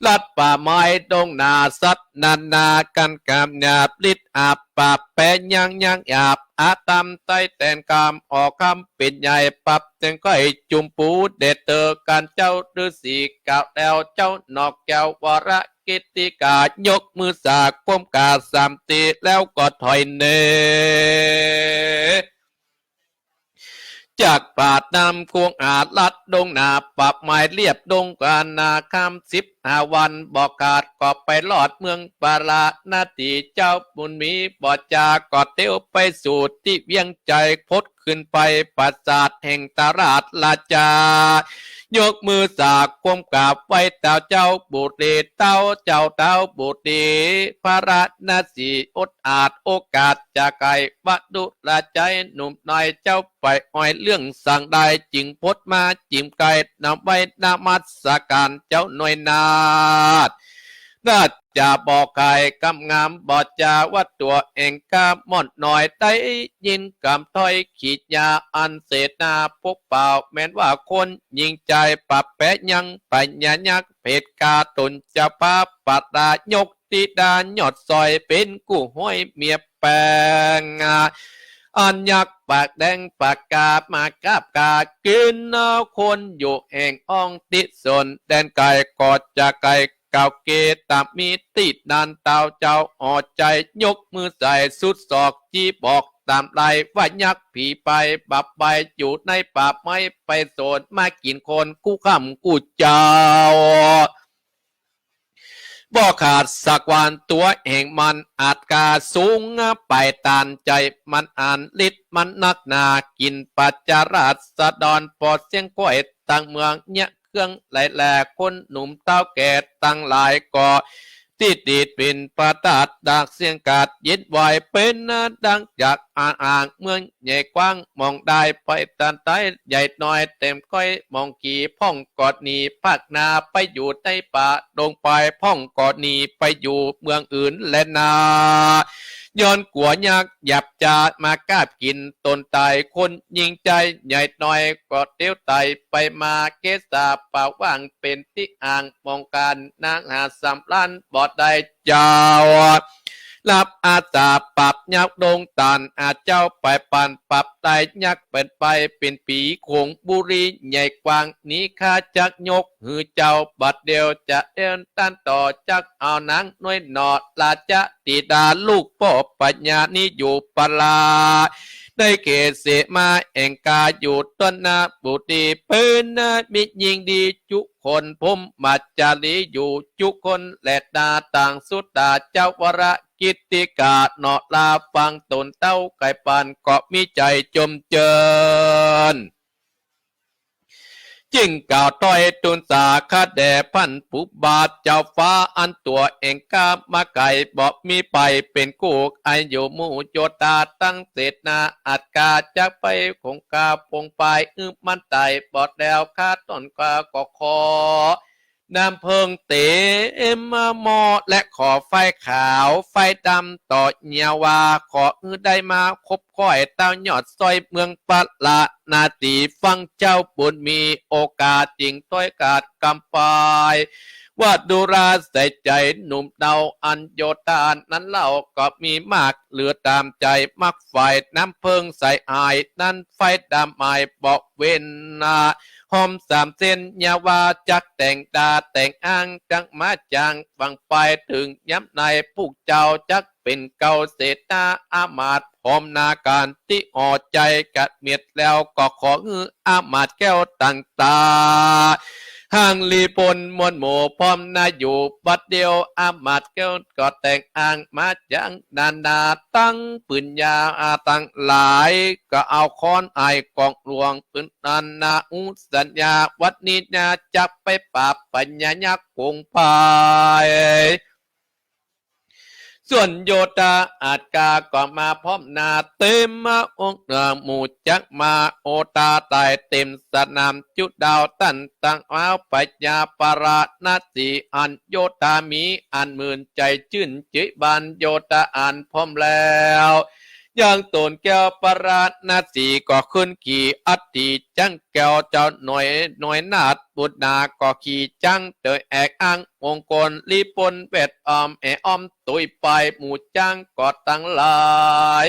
ลัดป่าไม้ดงนาสัตว์นานา กันกำหยาบฤทธิ์อาบปราบแปรยังยังหยาบ อาตามไต้แตนกำออกคำเป๋นใหญ่ ปรับเสียงก้อยจุมปูแด่เต๊อะ กันเจ้าฤๅษีกล่าวแล้ว เจ้าหน่อแก้ววรกิตติกา ยกมือสาก้มกราบสามที แล้วก็ถ้อยเน่ จากป่าน้ำคงอาลัดดงนา ปรับไม้เรียบดงกานาคำ สิบห้าวันบ่ขาด ก็ไปรอดเมืองปาราณสี เจ้าบุญมีบ่จาก็เตียวไปสู่ตี้เวียงชัย พดขึ้นไปปราสาทแห่งตราชราชา ยกมือสาก้มกราบไหว้เต้าเจ้าบุตรี เต้าเจ้าเต้าบุตรี ปาราณสีอดอาจโอกาสจะไข วดุราชายหนุ่มน้อยเจ้าไปอ้อยเรื่องสังได้ จึงพดมาจิ๋มไกล นำไหว้นมัสการเจ้าน้อยนาถ น่าจะบ่ใค่กำงามบ่จาว่าตั๋วเองก้าม่อนน้อย ได้ยินกำถ้อยขีดยาอันเสนาพวกเป่า แม้นว่าคนหญิงใจ๋ปรับแปะยังปัญญายักษ์ เพศกาตนจะปาปะตายก ธิดายอดสอย เป๋นกู้ห้อยเมียแปง อันยักษ์ปากแดงปากกามาคาบก๋ากิ๋น คนอยู่แห่งอ้องติสน แดนไก๋ก็จะไก๋ เก่าเกตามมีตี้นั้น เต้าเจ้าอ่อใจ๋ยกมือใส่สุดศอก จี้บอกต๋ามไล่ว่ายักษ์ผีไป บับไปอยู่ในป่าไม้ไปสน มากิ๋นคนกู้ค่ำกู้เจ๊า บ่ขาดสักวัน ตั๋วแห่งมันอาจก้าสูงไปต๋ามใจ๋ มันอันฤทธิ์มันนักหนา กิ๋นประจาราษฎร ปอดเสียงก้อยตังเมือง เยียะเครื่องหลายแหล่ คนหนุ่มเต้าแก่ตังหลายก็ ตี้ติดปิ่นประทัดดากเสียงกาดเย็นไหว เป๋นดังจากอ่างเมืองใหญ่กว้าง มองได้ไปตานใต้ใหญ่น้อย เต็มก้อยมองกี่ พ่องก็หนีภาคนาไปอยู่ในป่าดงไป พ่องก็หนีไปอยู่เมืองอื่นแลนา ย้อนกั๋วยักษ์หยาบจามาคาบกิ๋นตนต๋าย คนหญิงใจ๋ใหญ่น้อยก็เตียวไต่ไปมา เกศาป่าว่างเป๋นตี้อ่างมองก๋าน นางหาสำราญบ่ได้เจ้า รับอาสาปราบยักษ์ดงต๋าน อาเจ้าไปปานปราบได้ยักษ์เป๋นไป เป๋นผีโขงบุรีใหญ่กว้าง นี้ข้าจักยกหื้อเจ้า บัดเดี่ยวจะเอิ้นต้านต่อ จักเอานางน้อยหน่อ ราชธิดาลูกป้อปัญญานี้อยู่ปรา ในเขตเสมาแห่งกาอยู่ต้นนาบุตรี เป๋นมิตรยิ่งดีจุคน พรหมจารีอยู่จุคนแลนา ต่างสุดาเจ้าวรกิตติกา หน่อลาฟังตนเต้าไก่ปาน ก็มีใจ๋จมเจิญ จึ่งกล่าวถ้อยทูลสาคะแด่พันผู้บาท เจ้าฟ้าอันตั๋วเองก้ามาไก๋ บ่มีไปเป๋นกู้อายุหมู่โยธาตังเสนา อาจก้าจักไปคงคาปงไป อึมันไต่บ่แล้วข้าต้อนกาก็ขอ น้ำเผิ้งเต๋มหม้อและขอไฟขาวไฟดำต่อเยียะว่า ขอหื้อได้มาคบก้อยเต้ายอดสอยเมืองปาราณสี ฟังเจ้าบุญมีโอกาส จึงถ้อยกาดกำปาย ว่าดูราใส่ใจ๋หนุ่มเนาอันโยธานั้นเล่า ก็มีมากเหลือต๋ามใจ๋มักใฝ่ น้ำเผิ้งใสอายนั้นไฟดำอายบ่เว้นนา หอมสามเส้นเยียะว่าจักแต่งต๋าแต่งอ้าง จักมาจางหวังไป เถิงยามในผู้เจ้าจักเป๋นเกล้าเสนาอามาตย์ พร้อมนาก๋านตี้อ่อใจ๋กระเมียดแล้ว ก็ขอหื้ออามาตย์แก้วต่างต๋า ห่างหลีปนมวลหมู่พร้อมนาอยู่ บัดเดี่ยวอามาตย์แก้วก็แต่งอ้างมาจางนานา ตังปืนยาตังหลาย ก็เอาค้อนอ้ายกองหลวง ปืนนานาอุสัญญา วันนี้นาจักไปปราบปัญญายักษ์โขงไป ส่วนโยธาอาจก้าก็มาพร้อมนา เต๋มมาองค์เหนือหมู่จักมา โอตาต๋ายเต๋มสนามจุดาวตันตังอ้าว พญาปาราณสีอันโยธามีอันหมื่นใจ๋จื้น จิบันโยธาอันพร้อมแล้ว ยังตนแก้วปาราณสีก็ขึ้นขี่อัฐิจั้งแก้ว เจ้าหน่วยหน่วยนาถบุตรนาก็ขี่จั้งเต๋อแอกอ้างมงคล หลีปนแวดอ้อมแอ่อ้อมตุยไป หมู่จั้งก็ตังหลาย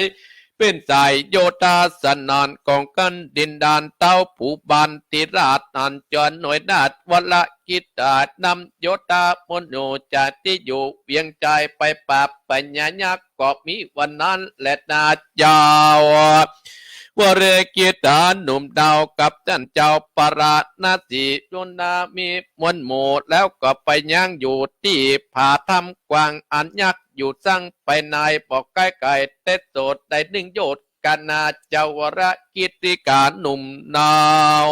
เป๋นสายโยธาสนานของกันดินดาน เต้าผู้บานติราชอันจวนหน่วยนาถวรกิตตานำโยธามนโนจากตี้อยู่เวียงใจ๋ไปปราบปัญญายักษ์ ก็มีวันนั้นแลนาเจ้า วรกิตตาหนุ่มดาวกับต้านเจ้าปาราณสี ดุลนามีมวลหมู่ แล้วก็ไปยังอยู่ตี้ผาถ้ำกว้างอันยักษ์อยู่ซั่งไปใน บ่ใก้ไก๋เต๊ดโสดได้นึ่งโยชน์ กานาเจ้าวรกิตติกาหนุ่มดาว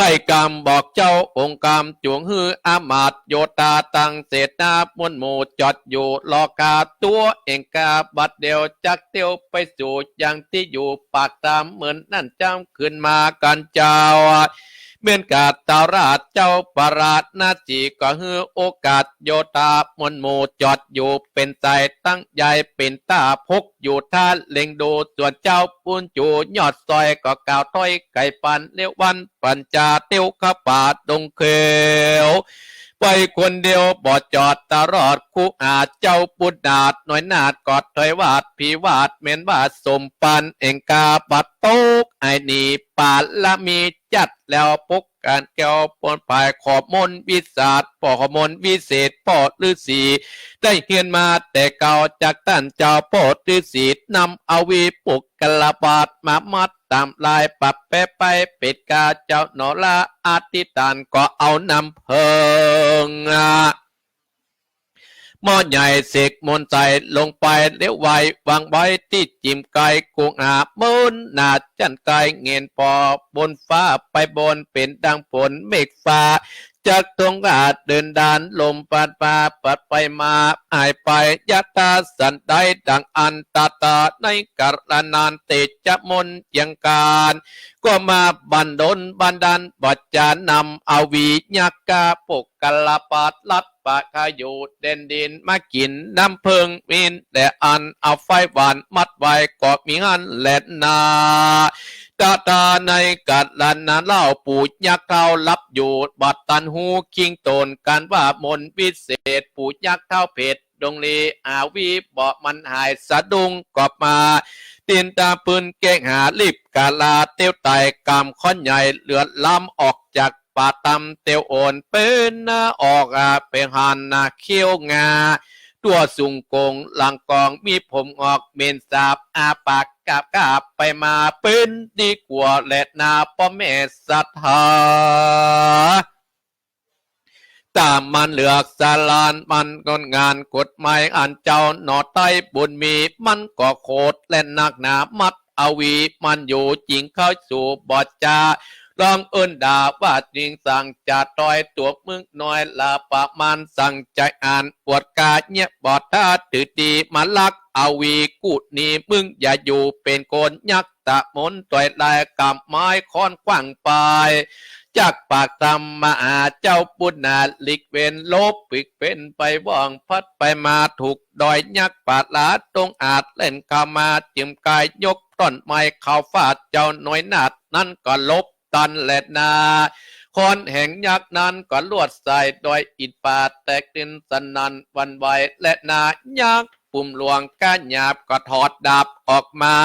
ใค่กำบอกเจ้าองค์กำ จงหื้ออามาตย์โยธาตังเสนามวลหมู่จอดอยู่รอก๋าตั๋วเองก้า บัดเดี่ยวจักเตียวไปสู่ยังตี้อยู่ปากถ้ำ เมินนั้นจ้ำขึ้นมากั๋นเจ้า เมื่อนกัตตราชเจ้าปาราณสีก็หื้อโอกาสโยธามนหมู่จอดอยู่เป๋นใจ๋ตั้งใหญ่เป๋นต้า พกอยู่ถ้าเล็งดู ส่วนเจ้าปุญญูยอดซอยก็กล่าวถ้อยไขปัน เลี้ยววันปัญจาเตียวเข้าป่าดงเขียว ไปคนเดียวบ่จอดตลอด คู่อาเจ้าปุณณาน้อยนาถก็ถอยวาดผีวาด แม่นว่าสมปานเองกา บัดตกไอ้หนีปารมีจัดแล้ว ปกกั๋นแก้วปนภาย ขอมนต์วิสาท ป้อขอมนต์วิเศษ ป้อฤๅษี ได้เฮียนมาแต่เก่า จากต้านเจ้าป้อฤๅษี นำเอาวีปุกกลบาทมามัด ต๋ามลายปรับแป๊ไป เป๋นกาเจ้าหนอละ อธิษฐานก็เอาน้ำเพิง หม้อใหญ่เสกมนต์ใส่ลงไป เลี้ยวไว้วางไว้ตี้จิ่มไก กุงอาเมินหน้าจั้นไก เงยปอปนฟ้าไปบน เป๋นดังฝนเมฆฟ้า จักทงอาจเดินดาน ลมพัดพาพัดไปมา หายไป ยะถาสันใด ดังอันตาตา ในกาลนาน เตจะมนต์ยังการ ก็มาบันดลบันดาล บ่จานำเอาวียักษ์กา ปุกกลบาทลัด ปะคาอยู่แดนดิน มากิ๋นน้ำเพิงมีนแลอั้น เอาไฟหว้านมัดไว้ก็มีหั้นแลนา ตาตาในกาลนานเล่า ปู่ยักษ์เฒ่าหลับอยู่ บ่ตันฮู้คิงตน กั๋นว่ามนต์วิเศษ ปู่ยักษ์เฒ่าเผตรดงลี อาวีบ่มันหายสะดุ้งก็มา ตินตาปืนเก้งหา รีบกาลาเตียวไต่ กำค้อนใหญ่เลือดล้ำ ออกจากป่าตำเตียวโอน เป๋นหน้าออกอาเป๋นหันหน้าเขี้ยวงา ตั๋วสูงโก๋งหลังกอง มีผมงอกเหม็นสาบ อาปากกาบกาบไปมา เป๋นดีกั๋วแลนา ป้อแม่ศรัทธา ต๋ามมันเลือกสลาน มันงดงานกฎหมาย อันเจ้าหนอไต้บุญมี มันก็โขดและนักหนา มัดเอาวีมันอยู่ จิ่งเข้าสู่บ่จา ร้องเอิ้นด่าว่าจิ่งสั่งจะต่อย ตั๋วมึงน้อยละประมาณ สั่งจะอ่านอวดกาเยียะบ่ถ้า ถือดีมาลักเอาวีกู้หนี มึงอย่าอยู่เป๋นคน ยักษ์ตะมนต์ต่อยลาย กำไม้ค้อนขว้างไป จากปากธรรมมหาเจ้าปุณณา หลีกเว้นหลบปีกเป๋นไปว่อง พัดไปมาถูกดอย ยักษ์ปาลาดงอาจ แล่นเข้ามาจิ่มกาย ยกต้อนไม้เข้าฟาด เจ้าน้อยนาถนั้นก็หลบตันแลนา ค้อนแห่งยักษ์นั้นก็ลวดใส่ดอยอินทร์ ป่าแตกดินสนั่นหวั่นไหวแลนา ยักษ์ ปุ่มหลวงก้าหยาบก็ถอดดาบออกมา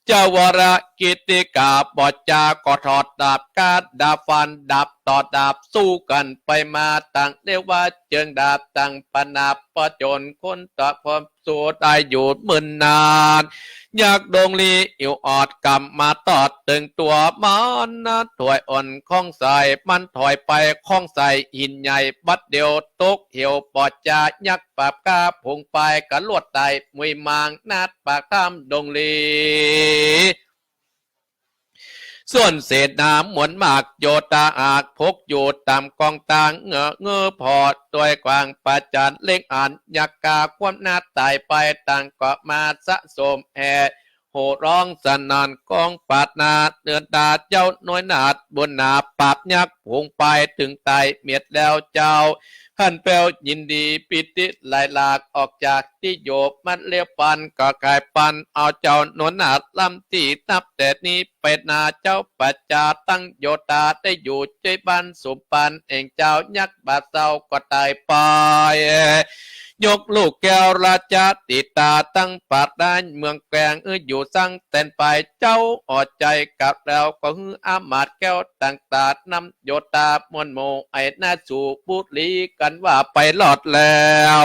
เจ้าวรกิตติกาบ่จาก็ถอดดาบก้าดาบฟัน ดาบต่อดาบสู้กั๋นไปมา ต่างเรียกว่าเจิงดาบ ต่างประนาบประจน คนต่อคนสู้ได้อยู่เมินนาน ยักษ์ดงลีอิวออดกำมาตอดตึงตั๋วมันนะ ถอยอ่อนข้องใส่ มันถอยไปข้องใส่หินใหญ่ บัดเดียวตกเหว บ่จายักษ์ปราบกล้าผงไป กะลวดไต่มุยมางนาถปากถ้ำดงลี ส่วนเสนามวลมาก โยธาอาคพกอยู่ต๋ามกองตาง เงอะเงอะผ่อตวยกว้าง ประจันเล็งอัน ยักษ์กาความนาถต๋ายไป ต่างก็มาสะสมแห่ โห่ร้องสนั่นก้องปาดหน้า เนินตาเจ้าน้อยนาถบุญหนา ปราบยักษ์ผงไป ตึงต๋ายเมียดแล้วเจ้า คันแป้วยินดีปีติหลายหลาก ออกจากตี้อยู่มันเลี้ยวปัน ก็ขายปันเอาเจ้าน้อยนาถ ล้ำตี้นับแต่นี้ไปนา เจ้าปัจจาตั้งโยธา ได้อยู่ใจ้บ้านสมปาน แห่งเจ้ายักษ์บาดเศร้าก็ต๋ายไป ยกลูกแก้วราชธิดา ตั้งปราดหน้าเมืองแกว่ง เอื้ออยู่สังแตนไป เจ้าอ่อใจ๋กลับแล้ว ก็หื้ออามาตย์แก้วต่างต๋า นำโยธามวลหมู่ ไอ้นาสู่บุรี กั๋นว่าไปรอดแล้ว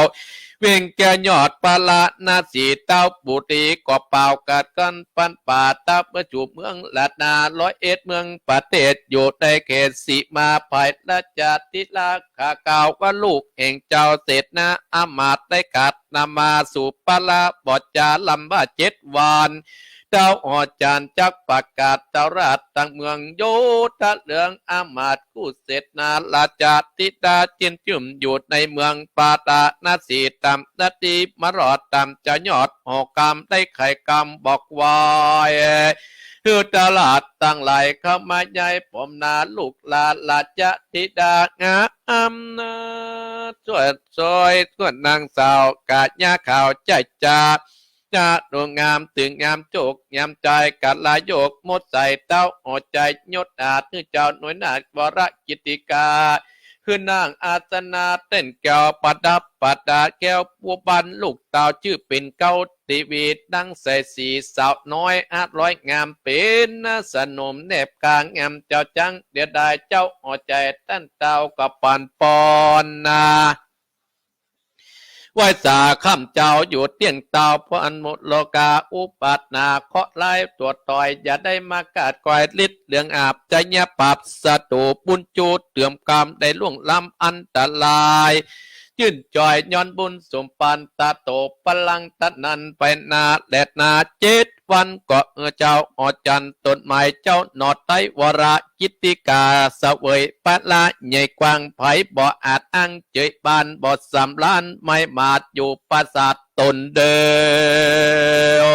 เวียงแก้วยอดปาราณสี เต้าบุรี ก็เป่ากัดกั๋นปันป่า ตับเมื่อสู่เมืองล้านนา ร้อยเอ็ดเมืองประเทศ อยู่ในเขตสีมา ภายราชธิดา ข้าเก่าว่าลูกแห่งเจ้าเสนาอามาตย์ ได้กราบนำมาสู่ปาราบ่จา ลำว่าเจ็ดวัน เต้าอ่อจานจักประกาศเต้าราชตังเมือง โยธาเหลืองอามาตย์กู้เสนา ราชธิดาเจียนจุ่มอยู่ในเมืองปาราณสี ต๋ามนาทีมารอด ต๋ามเจ้ายอดหอกำ ได้ไขกำบอกไว้ หื้อตลาดตังหลายเข้ามาใย้ ป้อมหน้าลูกหลานราชธิดางามนา สวดซอยสวดนางสาวกะยาขาวใจ๊จ้า จะดวงงามตึงงามโจกงามใจ๋ กะลายกมดใส่เต้าหัวใจ๋ ยศอาจหื้อเจ้าหน่วยนาฏวรกิตติกา หื้อนางอาสนะเต้นแก้วประดับประดาแก้วบัวบาน ลูกเต้าจื้อเป๋นเก๊า ตีวีดังใสสี สาวน้อยห้าร้อยงาม เป๋นสนมแนบกลางงามเจ้าจัง เดียวดายเจ้าหัวใจ๋ ต้านเต้าก็ปันปอนนา ไหว้สาข้ามเจ้าอยู่เตี้ยงเต้า เพราะอันหมดโลกาอุปัฏนาเคราะห์ร้ายตัวตอย อย่าได้มากาดกอยฤทธิ์เหลืองอาบ จะเยียบปราบศัตรูบุญจูเติมกรรมได้ล่วงล้ำอันตราย จื้นจอยย้อนบุญสมปันตาโต พลังตะนั้นไปนาแลนา เจ็ดวันก็เออเจ้าออจันต้นไม้เจ้าหน่อไต้วรกิตติกา เสวยพระใหญ่กว้างไพบ่อาจอ้างเจยบาน บ่สำราญไม่หมาดอยู่ปราสาทตนเดียว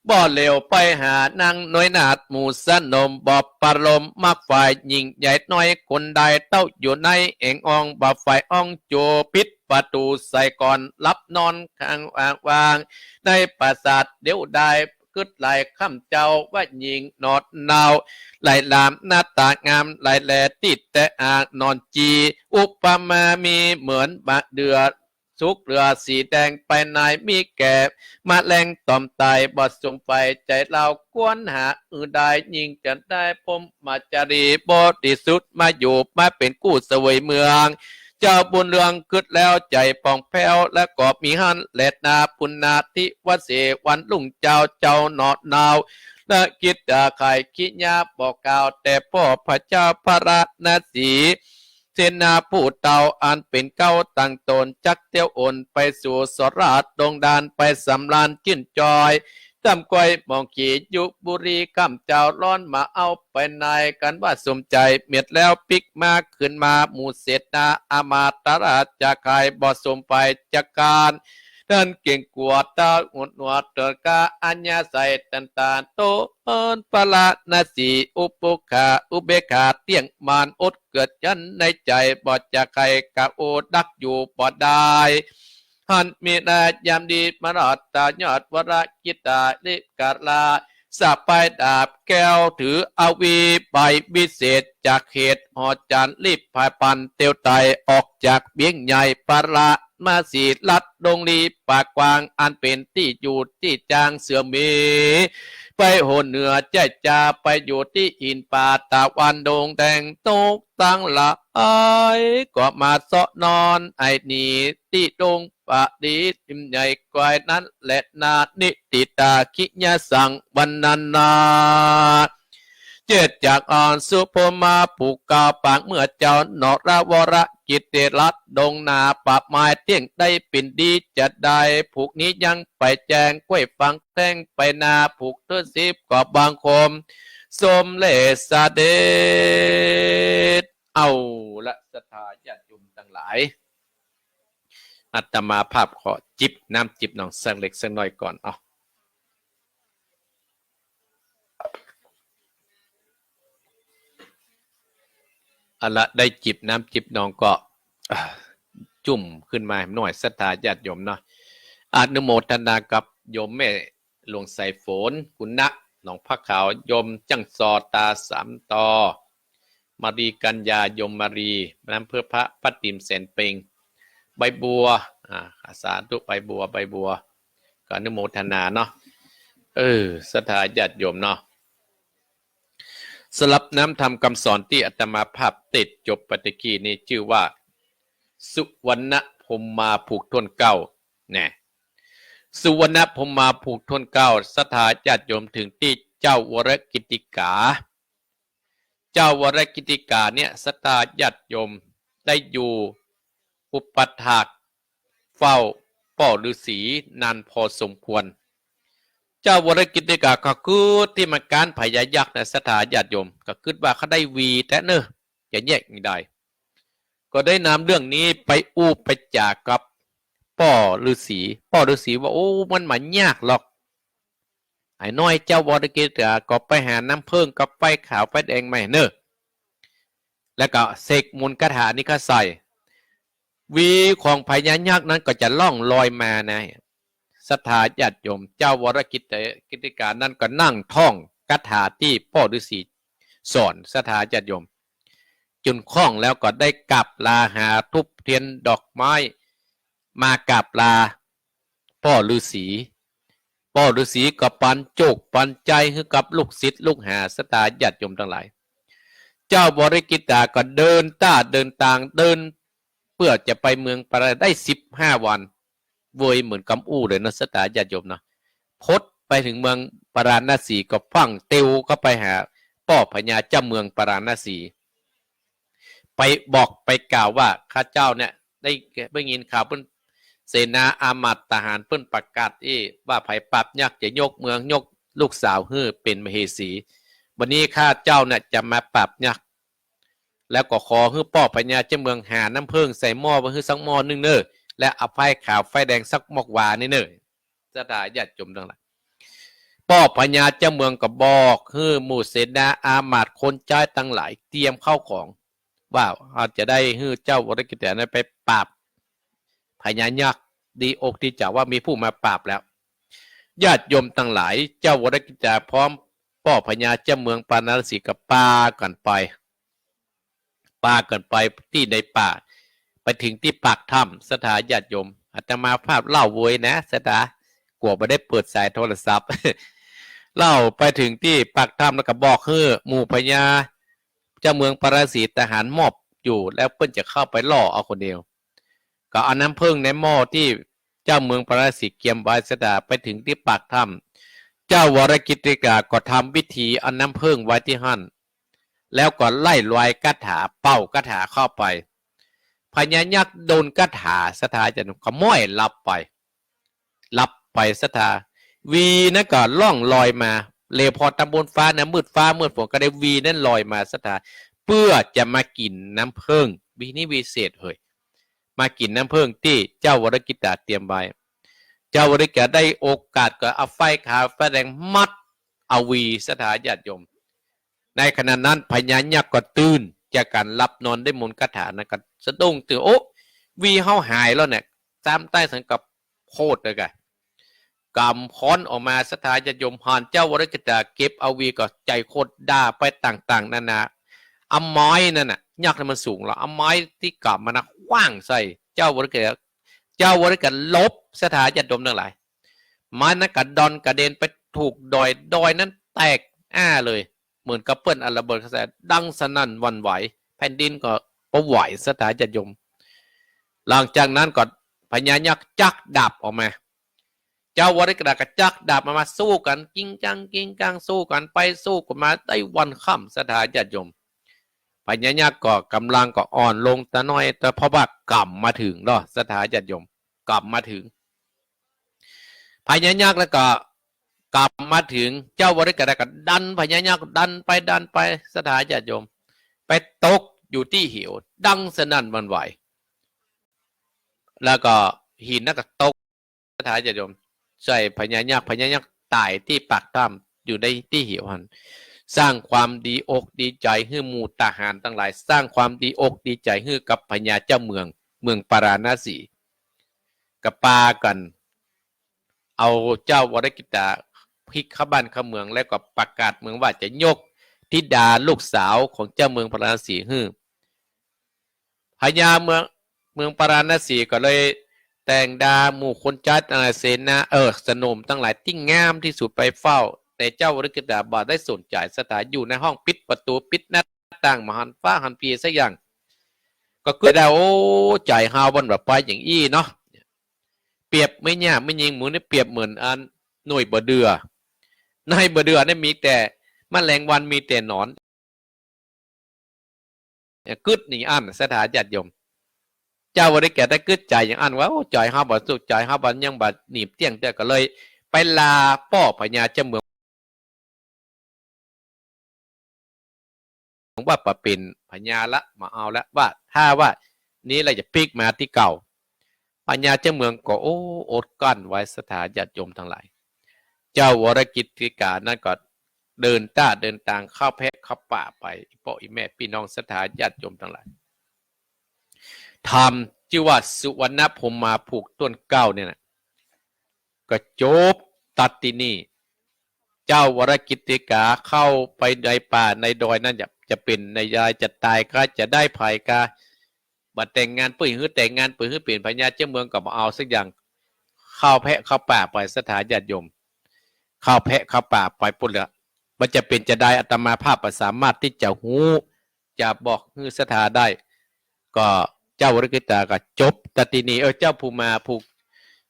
บ่เหลียวไปหานางหน่วยนาฏหมู่สนม บ่ประโลมมักฝ่ายหญิงใหญ่น้อยคนใด เต้าอยู่ในแอ่งอ่อง บ่ฝ่ายอ่องโจปิดประตูใส่ก่อน หลับนอนข้างว่างๆ ในปราสาทเดียวดาย กึ๊ดหลายข้ามเจ้าว่าหญิงหนอดเนา หลายหลามหน้าตางาม หลายแลตี้แต่อ่างนอนจี อุปมามีเหมือนบ่าเดือ สุกเหลือสีแดง ไปในมีแก่มะแรงต่อมตาย บ่สมใฝ่ใจ๋ลาว ควรหาอื่นใด ยิ่งจะได้พรหมจารีบริสุทธิ์ มาอยู่มาเป๋นกู้เสวยเมือง เจ้าบุญเรืองกึ๊ดแล้วใจ๋ผ่องแผ้ว และก็มีหั้นแลนา ปุณณาธิวเส วันรุ่งเจ้าเจ้าหน่อเนา และกิตตาข่ายคิยาบอกกล่าว แต่พ่อพระเจ้าพาราณสี เสนาผู้เต้าอันเป๋นเก๊าตังตน จักเตี้ยวอ่นไปสู่สราชดงดาน ไปสำราญจื้นจอย ต๋ามก้อยหม่องขียุบุรี ข้ามเจ้าร้อนมาเอาไปใน กันว่าสมใจ๋ เมียดแล้วปิ๊กมาขึ้นมา หมู่เสนาอามาตย์ราชข่าย บ่สมใฝ่จักการ ต้านเก๋งกั๋วเต้าหดหัวเถิดกา อัญญาใสต้านตาโต เอิ้นพาราณสี อุปุคขาอุเบกขาเตี้ยงมาน อดเกือดยั้นในใจ๋ บ่จะใค่กะโอดักอยู่บ่ได้ หั้นมีนายามดีมารอดตายอดวรกิตตาลิกาลา สะพายดาบแก้วถืออวีใบวิเศษ จากเขตหอจันทร์รีบพายพลันเตียวไต่ ออกจากเวียงใหญ่พาราณสี ลัดดงลีป่ากว้าง อันเป๋นตี้อยู่ตี้จางเสื่อมมี ไปหนเหนือใจ้จา ไปอยู่ตี้หินป่าตะวันดงแดง นกตังหลายก็มาเซาะนอน ไอ้หนีตี้ดงปะดีริมใหญ่กวายนั้นแลนา นิติตาคิยสังวรรณนา เจ็ดจากอันสุพรหมาผูกกาวปางเมื่อเจ้า นรวรกิตติลัดดงนา ป่าไม้เตี้ยงได้ปิ่นดี จะได้ผูกนี้ยังไปแจ้ง ก้วยฟังแต้งไปนา ผูกเทิดสิบก็บังคม สมเร็จเสด็จ เอาละศรัทธาญาติโยมตังหลาย อาตมาภาพขอจิบน้ำจิบหนองสักเล็กสักน้อยก่อน เอา เอาละ ได้จิบน้ำจิบหนองก็ อ่า จุ่มขึ้นมาหน่อย ศรัทธาญาติโยมเนาะ อนุโมทนากับโยมแม่หลวงสายฝน กุณะ หนองผ้าขาว โยมจั้งซอตาสามตอ มารีกัญญา โยมมารี น้ำเพื่อพระ ป้าติ๋มแสนเพ็ง ใบบัว อ่า สาธุ ใบบัว ใบบัว ก็อนุโมทนาเนาะ เออ ศรัทธาญาติโยมเนาะ สำหรับน้ำธรรมคำสอนตี้อาตมาภาพเตสน์จบไปตะกี้นี้จื้อว่า สุวรรณพรหมาผูกถ้วนเกล้า แน่ สุวรรณพรหมาผูกถ้วนเกล้า ศรัทธาญาติโยม เถิงตี้เจ้าวรกิตติกา เจ้าวรกิตติกาเนี่ย ศรัทธาญาติโยม ได้อยู่อุปัฏฐากเฝ้าป้อฤๅษีนานพอสมควร เจ้าวรกิตติกาก็กึ๊ดตี้มันก๊านพญายักษ์นะ ศรัทธาญาติโยม ก็กึ๊ดว่าเขาได้วีแต๊เน่อ จะแยกยังไง ก็ได้นำเรื่องนี้ไปอู้ไปจ๋ากับป้อฤๅษี ป้อฤๅษีว่า โอ้ มันบ่ยากหรอก ไอ้น้อยเจ้าวรกิตติยาก็ไปหาน้ำเผิ้งกับไฟขาวไฟแดงมาเน่อ แล้วก็เสกมนต์คาถานี้เข้าใส่ วีของพญายักษ์นั้นก็จะล่องลอยมานะ ศรัทธาญาติโยม เจ้าวรกิตติยานั้นก็นั่งท่องคาถาตี้ป้อฤๅษีสอน ศรัทธาญาติโยม จ๋นคล่องแล้วก็ได้กราบลา หาธูปเตียนดอกไม้ มากราบลาป้อฤๅษี ป้อฤๅษีก็ปันโจคปันชัยหื้อกับลูกศิษย์ลูกหา ศรัทธาญาติโยมตังหลาย เจ้าวรกิตติยาก็เดินต้าเดินตาง เดินเปื้อจะไปเมืองปาราณสีได้สิบห้าวัน เวยเหมือนกำอู้เลยเนาะ ศรัทธาญาติโยมเนาะ พอไปเถิงเมืองปาราณสีก็ฟั่งเตียวเข้าไปหาป้อพญาเจ้าเมืองปาราณสี ไปบอกไปกล่าวว่า ข้าเจ้าเนี่ยได้ ได้ยินข่าวเปิ้น เสนาอามาตย์ทหารเปิ้นประกาศอี้ว่า ใผปราบยักษ์จะยกเมืองยกลูกสาวหื้อเป๋นมเหสี วันนี้ข้าเจ้าเนี่ยจะมาปราบยักษ์ แล้วก็ขอหื้อป้อพญาเจ้าเมืองหาน้ำเผิ้งใส่หม้อไว้หื้อสักหม้อนึ่งเน่อ และเอาไฟขาวไฟแดงสักหม้อวานี่เน่อ ศรัทธาญาติโยมตังหลาย ป้อพญาเจ้าเมืองก็บอกหื้อหมู่เสนาอามาตย์คนใจ๊ตังหลายเตรียมข้าวของ ว่าเฮาจะได้หื้อเจ้าวรกิตติยานั้นไปปราบพญายักษ์ ดีอกดีใจ๋ว่ามีผู้มาปราบแล้ว ญาติโยมตังหลาย เจ้าวรกิตติยาพร้อมป้อพญาเจ้าเมืองปาราณสีก็ปากั๋นไป ปากั๋นไปตี้ในป่า ไปเถิงตี้ปากถ้ำ ศรัทธาญาติโยม อาตมาภาพเล่าเวยนะ ศรัทธา กั๋วบ่ได้เปิดสายโทรศัพท์ เล่าไปเถิงตี้ปากถ้ำแล้วก็บอกหื้อหมู่พญาเจ้าเมืองปาราณสีทหารมอบอยู่ แล้วเปิ้นจะเข้าไปล่อเอาคนเดียว ก็เอาน้ำเผิ้งในหม้อตี้เจ้าเมืองปาราณสีเกียมไว้ ศรัทธา ไปเถิงตี้ปากถ้ำ เจ้าวรกิตติยาก็ทำวิธีเอาน้ำเผิ้งไว้ตี้หั้น แล้วก็ไล่รวยคาถา เป่าคาถาเข้าไป พญายักษ์โดนคาถา ศรัทธาญาติโยม ก็ม้อยหลับไป หลับไป ศรัทธา วีนั้นก็ล่องลอยมา เหลือพอตำบลฟ้านะ มืดฟ้ามืดฝนก็ได้วีนั้นลอยมา ศรัทธา เปื้อจะมากิ๋นน้ำเผิ้ง วีนี้วิเศษเหย มากิ๋นน้ำเผิ้งตี้เจ้าวรกิตติยาเตรียมไว้ เจ้าวรกิตติยาได้โอกาสก็เอาไฟขาวไฟแดงมัดเอาวี ศรัทธาญาติโยม ในขณะนั้นพญายักษ์ก็ตื่นจากก๋านหลับนอนได้มนต์คาถานั้น ก็สะดุ้งตื่น โอ้ วีเฮาหายแล้วเนี่ย จำใต้สังกับโคตรเลยกะ กำค้อนออกมา ศรัทธาญาติโยม หันเจ้าวรกิตติยาเก็บเอาวีก็ใจ๋โคตรด่าไปต่างๆ นานา เอาไม้นั่นน่ะ ยักษ์นั้นมันสูงแล้ว เอาไม้ตี้กำมานะขว้างใส่เจ้าวรกิตติยา เจ้าวรกิตติยาหลบ ศรัทธาญาติโยมตังหลาย ไม้นั้นกระดอนกระเด็นไปถูกดอย ดอยนั้นแตกอ้าเลย เหมือนกับเปิ้นเอาระเบิดเข้าใส่ ดังสนั่นหวั่นไหว แผ่นดินก็ปะไหว ศรัทธาญาติโยม หลังจากนั้นก็พญายักษ์จักดาบออกมา เจ้าวรกิตติยาก็จักดาบออกมา สู้กั๋น กิ้งกัง กิ้งกัง สู้กั๋นไปสู้กั๋นมา ได้วันค่ำ ศรัทธาญาติโยม พญายักษ์ก็ก๋ำลังก็อ่อนลงตะน้อย แต่เพราะว่ากำมาเถิงเนาะ ศรัทธาญาติโยม กำมาเถิง พญายักษ์แล้วก็กำมาเถิง เจ้าวรกิตติยาก็ดันพญายักษ์ดันไปดันไป ศรัทธาญาติโยม ไปตกอยู่ตี้เหว ดังสนั่นหวั่นไหว แล้วก็หินนั้นก็ตก ศรัทธาญาติโยม ใส่พญายักษ์ พญายักษ์ต๋ายตี้ปากถ้ำ อยู่ในตี้เหวหั้น สร้างความดีอกดีใจ๋หื้อหมู่ทหารตังหลาย สร้างความดีอกดีใจ๋หื้อกับพญาเจ้าเมือง เมืองปาราณสี ก็ปากั๋นเอาเจ้าวรกิตติยาพลิกเข้าบ้านเข้าเมือง แล้วก็ประกาศเมืองว่าจะยกธิดาลูกสาวของเจ้าเมืองปาราณสีหื้อ พญาเมือง เมืองปาราณสีก็เลยแต่งดาหมู่คนใจ๊ เอ่อ เสนา เออ สนมตังหลายตี้งามตี้สุดไปเฝ้า แต่เจ้าวรกิตติยาบ่ได้สนใจ๋ ศรัทธา อยู่ในห้องปิดประตู๋ปิดหน้าต่าง บ่หันฟ้าหันเปียสักอย่าง ก็กึ๊ดได้ โอ้ ใจ๋เฮาบ่อนบ่ไปอย่างอี้เนาะ เปรียบแม่หญ้าแม่ญิงหมู่นี้เปรียบเหมือนอันหน่วยบ่าเดื่อ ในบ่าเดื่อนี่มีแต่แมลงวันมีแต่หนอน กึ๊ดอย่างอั้น ศรัทธาญาติโยม เจ้าวรกิตติยาได้กึ๊ดใจ๋อย่างอั้นว่า โอ้ ใจ๋เฮาบ่สุข ใจ๋เฮาบ่ยังบ่หนีบเตี้ยงเตื้อ ก็เลยไปลาป้อพญาเจ้าเมือง ว่าบ่เป๋นพญาละ บ่เอาละ ว่าถ้าว่านี้แล้วจะปิ๊กมาตี้เก่า พญาเจ้าเมืองก็ โอ้ อดกลั้นไว้ ศรัทธาญาติโยมตังหลาย เจ้าวรกิตติกานั้นก็เดินต้าเดินตางเข้าแพะเข้าป่าไป ป้ออีแม่ปี้น้องศรัทธาญาติโยมตังหลาย ธรรมจื้อว่าสุวรรณพรหมาภูกต้นเกล้าเนี่ยนะ ก็จบตัดตี้นี่ เจ้าวรกิตติกาเข้าไปในป่าในดอยนั้นจะ จะเป๋นในยายจะต๋ายกา จะได้ใผกา บ่แต่งงานเปิ้นหื้อแต่งงาน เปิ้นหื้อเป๋นพญาเจ้าเมืองก็บ่เอาสักอย่าง เข้าแพะเข้าป่าไปศรัทธาญาติโยม เข้าแพะเข้าป่าไปปู้นแหละ มันจะเป๋นจะใดอาตมาภาพบ่สามารถตี้จะฮู้ จะบอกหื้อศรัทธาได้ ก็เจ้าวรกิตติกาก็จบตัดตี้นี่ เออ เจ้าพรหมาภูก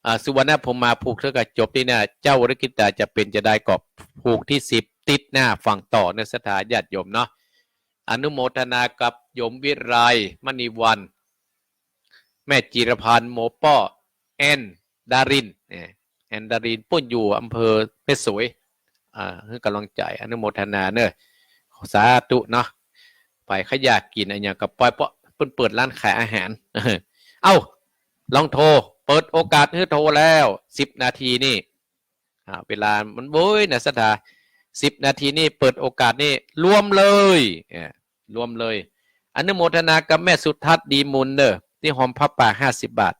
อ่า สุวรรณพรหมาภูกเตื้อก็จบตี้นี่ เจ้าวรกิตติกาจะเป๋นจะใดก็ภูกตี้สิบติดหน้าฟังต่อเนอะศรัทธาญาติโยมเนาะ อนุโมทนากับโยมวิไล มณีวรรณ แม่จิรพันธ์ หมอป้อ แอนดาริน เนี่ย แอนดาริน ปู้นอยู่อำเภอแม่สวย อ่า หื้อกำลังใจ๋ อนุโมทนาเนอะ สาธุเนาะ ไปขะยากกิ๋นอะหยังก็ปล่อย เปิ้นเปิดร้านขายอาหาร เอ้า ลองโทร เปิดโอกาสหื้อโทรแล้ว สิบนาทีนี่ อ่า เวลามันโว้ยนะศรัทธา สิบนาทีนี่เปิดโอกาสนี่รวมเลย เออ รวมเลย อนุโมทนากับแม่สุทัศน์ ดีมูลเนอะ ตี้ฮอมผ้าป่าห้าสิบบาท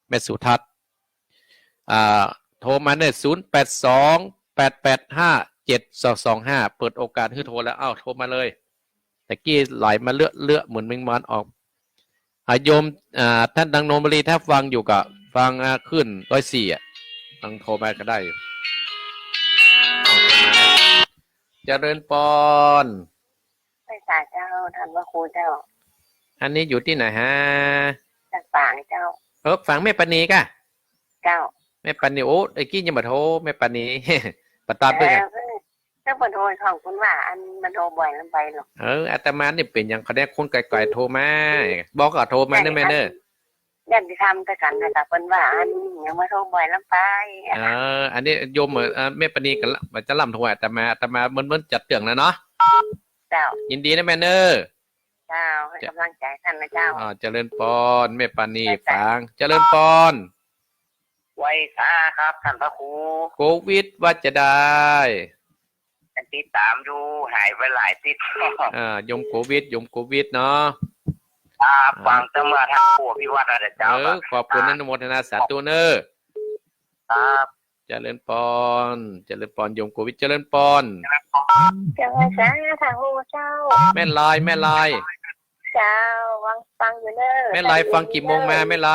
แม่สุทัศน์ อ่า โทรมาเนี่ย ศูนย์แปดสอง แปดแปดห้า เจ็ดสองสองห้า เปิดโอกาสหื้อโทรแล้ว เอ้า โทรมาเลย ตะกี้ไหลมาเลือะๆ เหมือนแมงมันออก อ่า โยม อ่า ท่านดังนนทบุรี ถ้าฟังอยู่ก็ฟัง อ่า คลื่นร้อยสี่อะ ลองโทรมาก็ได้อยู่ เจริญปอน ไหว้สาเจ้า ท่านพระครูเจ้า อันนี้อยู่ตี้ไหนฮะ จากฝางเจ้า เออ ฝางแม่ปานีก่ะ เจ้า แม่ปานี โอ้ ตะกี้ยังบ่โทร แม่ปานี ประตามด้วยไง เออ เจ้าเปิ้นโทรของเปิ้นว่า อันมันโทรบ่อยลำไปหรอก เออ อาตมานี่เป๋นอย่างเขาได้คนไกลๆ โทรมา บอกก็โทรมาเนอะแม่เนอะ ญาติธรรมตวยกั๋นนะจ๊ะ เปิ้นว่าอันยังมาโทรบ่อยลำไป เออ อันนี้โยม เออ แม่ปานีก็จะลำถวายอาตมา อาตมาเมินๆ จัดเตื้องแล้วเนาะ เจ้า ยินดีนะแม่เนอะ เจ้า หื้อกำลังใจ๋ท่านนะเจ้า อ่า เจริญปอน แม่ปานี ไหว้สา ฝาง เจริญปอน ไหว้สาครับท่านพระครู โควิดว่าจะใด ยังติดต๋ามอยู่ หายไปหลายติด อ่า โยมโควิด โยมโควิดเนาะ ครับ อ่า ฟังแต่เมื่อท่านครูอภิวัตรนะเจ้า เออ ขอบคุณ อนุโมทนาสาธุเนอะ ครับ เจริญปอน เจริญปอน โยมโควิด เจริญปอน เจริญปอน เจ้า ไหว้สาท่านพระครูเจ้า แม่ไล แม่ไล เจ้า ฟัง ฟังอยู่เนอะ แม่ไล ฟังกี่โมงมา แม่ไล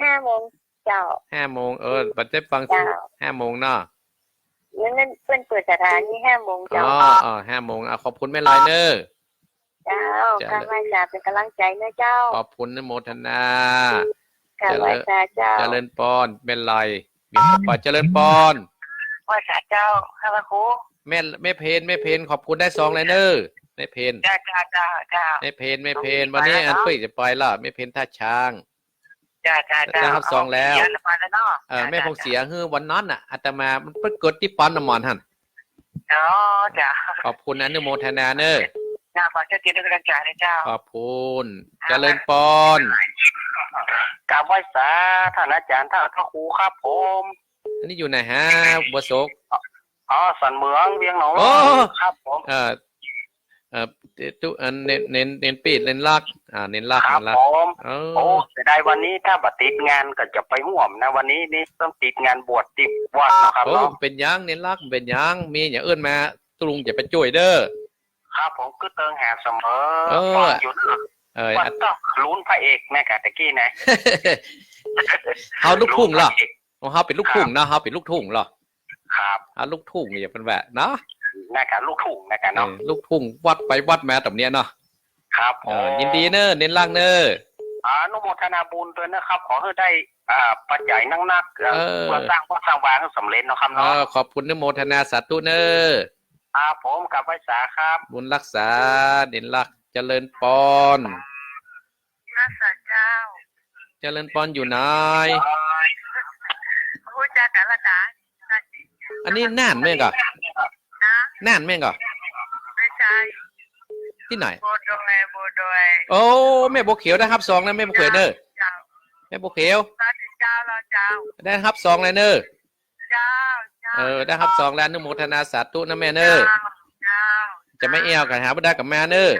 ห้าโมง เจ้า ห้าโมง เออ บัดได้ฟัง เจ้า ห้าโมงเนาะ เปิ้นเปิดสถานีห้าโมงเจ้า อ๋อ อ๋อ ห้าโมง อ่ะ ขอบคุณแม่ไลเนอะ เจ้า เจ้า กราบไหว้สาเป๋นกำลังใจ๋เนอะเจ้า ขอบคุณอนุโมทนา กราบไหว้สาเจ้า เจริญปอน แม่ไล มีปอน เจริญปอน ไหว้สาเจ้า ค่ะพระครู แม่ แม่เพน แม่เพน ขอบคุณได้ซองเลยเนอะ แม่เพน เจ้า เจ้า เจ้า เจ้า แม่เพน แม่เพน วันนี้อันเปิ้นจะไปละ แม่เพนท่าช้าง จ้า จ้า จ้า ได้ฮับซองแล้ว เออ แม่พงศรีหื้อวันนั้นน่ะ อาตมา มันไปเกิดตี้ปั๊มน้ำมันหั่น อ๋อ จ้า ขอบคุณอนุโมทนาเนอะ จ้า ขอเชิญเกียรติด้วยกำลังใจนะเจ้า ขอบคุณ เจริญปอน กราบไหว้สาท่านอาจารย์ ท่านพระครูครับผม อันนี้อยู่ไหนฮะ บัวสก อ๋อ สันเหมือง เวียงหนอง โอ้ ครับผม เอ่อ เอ่อ ตุ๊ อัน เณร เณร เณรปี้ เณรลักษณ์ อ่า เณรลักษณ์ ครับ เณรลักษณ์ ผม เออ โอ้ เสียดายวันนี้ถ้าบ่ติดงานก็จะไปฮ่วมนะ วันนี้นี่ต้องติดงานบวชตี้วัดนะครับ โอ้ เนาะ บ่เป๋นหยัง เณรลักษณ์ บ่เป๋นหยัง มีอย่างอื่นมา ตุ๊ลุงจะไปจ้วยเด้อ ครับผม กึ๊ดเติงหาเสมอ เออ ฟังอยู่เนอะ เออ ว่าต้องลุ้นพระเอกนะกะตะกี้นะ เฮาลูกทุ่งเหรอ ลุ้นพระเอก ของเฮาเป๋นลูกทุ่งเนาะ ครับ เฮาเป๋นลูกทุ่งเหรอ ครับ อ่า ลูกทุ่งเนี่ยเปิ้นว่าเนาะ นะครับ ลูกทุ่งนะครับเนาะ เออ ลูกทุ่งวัดไปวัดมาต๋ามเนี้ยเนาะ ครับผม เออ ยินดีเนอะ เณรลักษณ์เนอะ อนุโมทนาบุญตวยนะครับ ขอหื้อได้ อ่า ปัจจัยนักๆ เออ เออ เปื้อสร้างวัดสร้างวาหื้อสำเร็จเนาะครับเนาะ เออ ขอบคุณอนุโมทนาสาธุเนอะ ครับผม กราบไหว้สาครับ บุญรักษา เณรลักษณ์ เจริญปอน รักษาเจ้า เจริญปอนอยู่ไหน ฮู้จักกั๋นละจ๊ะ อันนี้น่านแม่นก่อ ฮะ น่านแม่นก่อ ไม่ใช่ ตี้ไหน บัวดอย บัวดอย โอ้ แม่บัวเขียวได้ฮับซองนะ แม่บัวเขียวเนอะ เจ้า แม่บัวเขียว สาธุเจ้า เจ้า ได้ฮับซองเลยเนอะ เจ้า เจ้า เออ ได้ฮับซองแล้ว อนุโมทนาสาธุนะแม่เน่อ เจ้า เจ้า จะไม่เอี้ยวกั๋น หาบ่ได้ก็มาเน่อ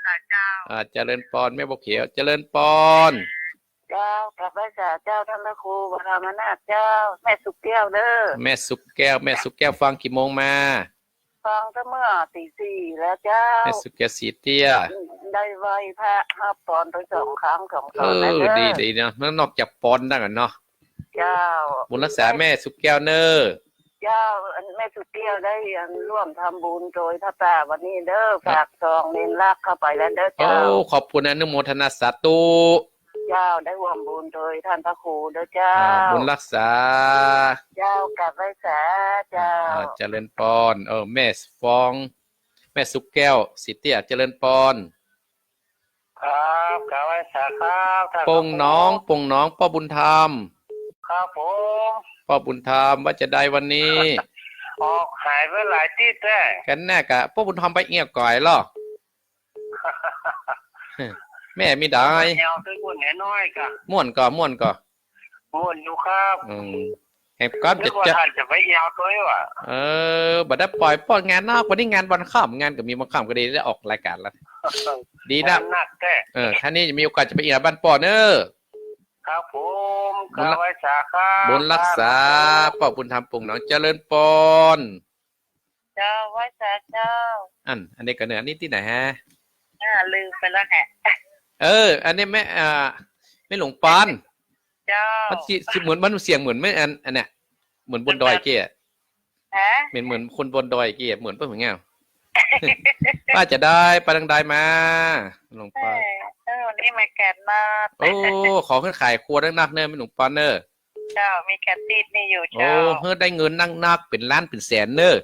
เจ้า เจ้า อ่า เจริญปอน แม่บัวเขียว เจริญปอน เจ้า กราบไหว้สาเจ้า ต้านพระครูวรามนาถเจ้า แม่สุขแก้วเน่อ แม่สุขแก้ว แม่สุขแก้วฟังกี่โมงมา ฟังตั้งเมื่อตีสี่แล้วเจ้า แม่สุขแก้วสีเตี้ย ได้ไหว้พระฮับปอนไปสองครั้งสองต๋อนแล้วเน่อ เออ ดี ดีเนาะ นอกจากปอนแล้วกั๋นเนาะ เจ้า บุญรักษาแม่สุขแก้วเน่อ เจ้า อันแม่สุขแก้วได้อันร่วมทำบุญโตยผ้าป่าวันนี้เน่อ เจ้า ฝากซองเณรลักษณ์เข้าไปแล้วเน่อเจ้า โอ้ ขอบคุณ อนุโมทนาสาธุ เจ้า ได้ร่วมบุญโตยต้านพระครูเน่อเจ้า อ่า บุญรักษา เจ้า กราบไหว้สาเจ้า อ่า เจริญปอน เออ แม่ฟอง แม่สุขแก้ว สีเตี้ย เจริญปอน ครับ กราบไหว้สาครับ ต้านพระครู ป่งหนอง ป่งหนอง ป้อบุญธรรม ครับผม ป้อบุญธรรม ว่าจาใดวันนี้ ออกหายไปหลายตี้แต๊ กั๋นแน่กะ ป้อบุญธรรมไปเอี้ยวก่อยลอ แม่มีดาย เอี้ยวไปม่วนน้อยๆ ก่อ ม่วนก่อ ม่วนก่อ ม่วนอยู่ครับ อืม แหมก้อน นึกว่าจะ ต้านจะไปเอี้ยวตวยว่ะ เออ บ่ได้ไปป้องานนอก วันนี้งานวันค่ำ งานก็มีวันค่ำก็ดีได้ออกรายการแล้ว ดีนะ งานหนักแต๊ เออ ครั้งนี้มีโอกาสจะไปเอี้ยวบ้านป้อเน่อ ครับผม บุญรัก กราบไหว้สาครับ บุญรักษา ครับ ป้อบุญธรรม ป่งหนอง เจริญปอน เจ้า ไหว้สาเจ้า อัน อันนี้ก็เน่อ อันนี้ตี้ไหนฮะ อ่า ลืมไปแล้วแฮะ เออ อันนี้แม่ อ่า แม่หลวงปอน เจ้า มันสิ สิเหมือน มันเสียงเหมือนแม่อัน อันเนี้ย เหมือนบนดอยเก้อะ ฮะ เหมือน เหมือนคนบนดอยเก้อะ เหมือนเปิ้นเหมือนเงา ว่าจาใด ไปตางใดมา หลวงปอน เออ เออ วันนี้มาแกนมา โอ้ ขอขึ้นขายครัวนักๆ เน่อ แม่หลวงปอนเน่อ เจ้า มีแกนติดนี่อยู่ โอ้ เจ้า เฮ้อ ได้เงินนักๆ เป๋นล้านเป๋นแสนเน่อ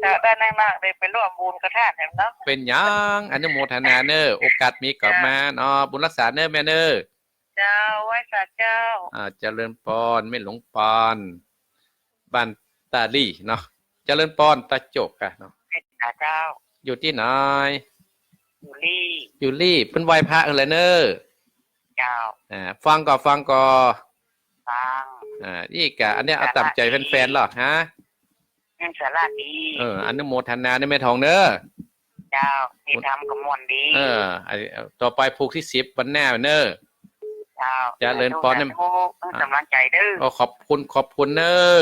เจ้า ได้นักๆ เลยไปร่วมบุญกับต้านแหมเนาะ เป๋นหยัง อนุโมทนาเน่อ โอกาสมีก็มาเนาะ บุญรักษาเน่อแม่เน่อ เจ้า ไหว้สาเจ้า อ่า เจริญปอน แม่หลวงปอน บ้านตาลี่เนาะ เจริญปอน ตาโจกอะเนาะ ไหว้สาเจ้า อยู่ตี้ไหน อยู่ลี่ อยู่ลี่ เปิ้นไหว้พระอะไรเน่อ เจ้า อ่า ฟังก่อ ฟังก่อ ฟัง อ่า อี้กะ อันเนี้ย เอาต๋ามใจ๋แฟนๆ ลอ ฮะ อืม สาระดี เออ อนุโมทนาเน่อแม่ทองเน่อ เจ้า ตี้ทำก็ม่วนดี เออ ไอ้ ต่อไปผูกตี้สิบวันหน้าเน่อ เจ้า เจริญปอน สาธุ สาธุ เน่อ อ่ะ กำลังใจ๋เน่อ โอ้ ขอบคุณ ขอบคุณเน่อ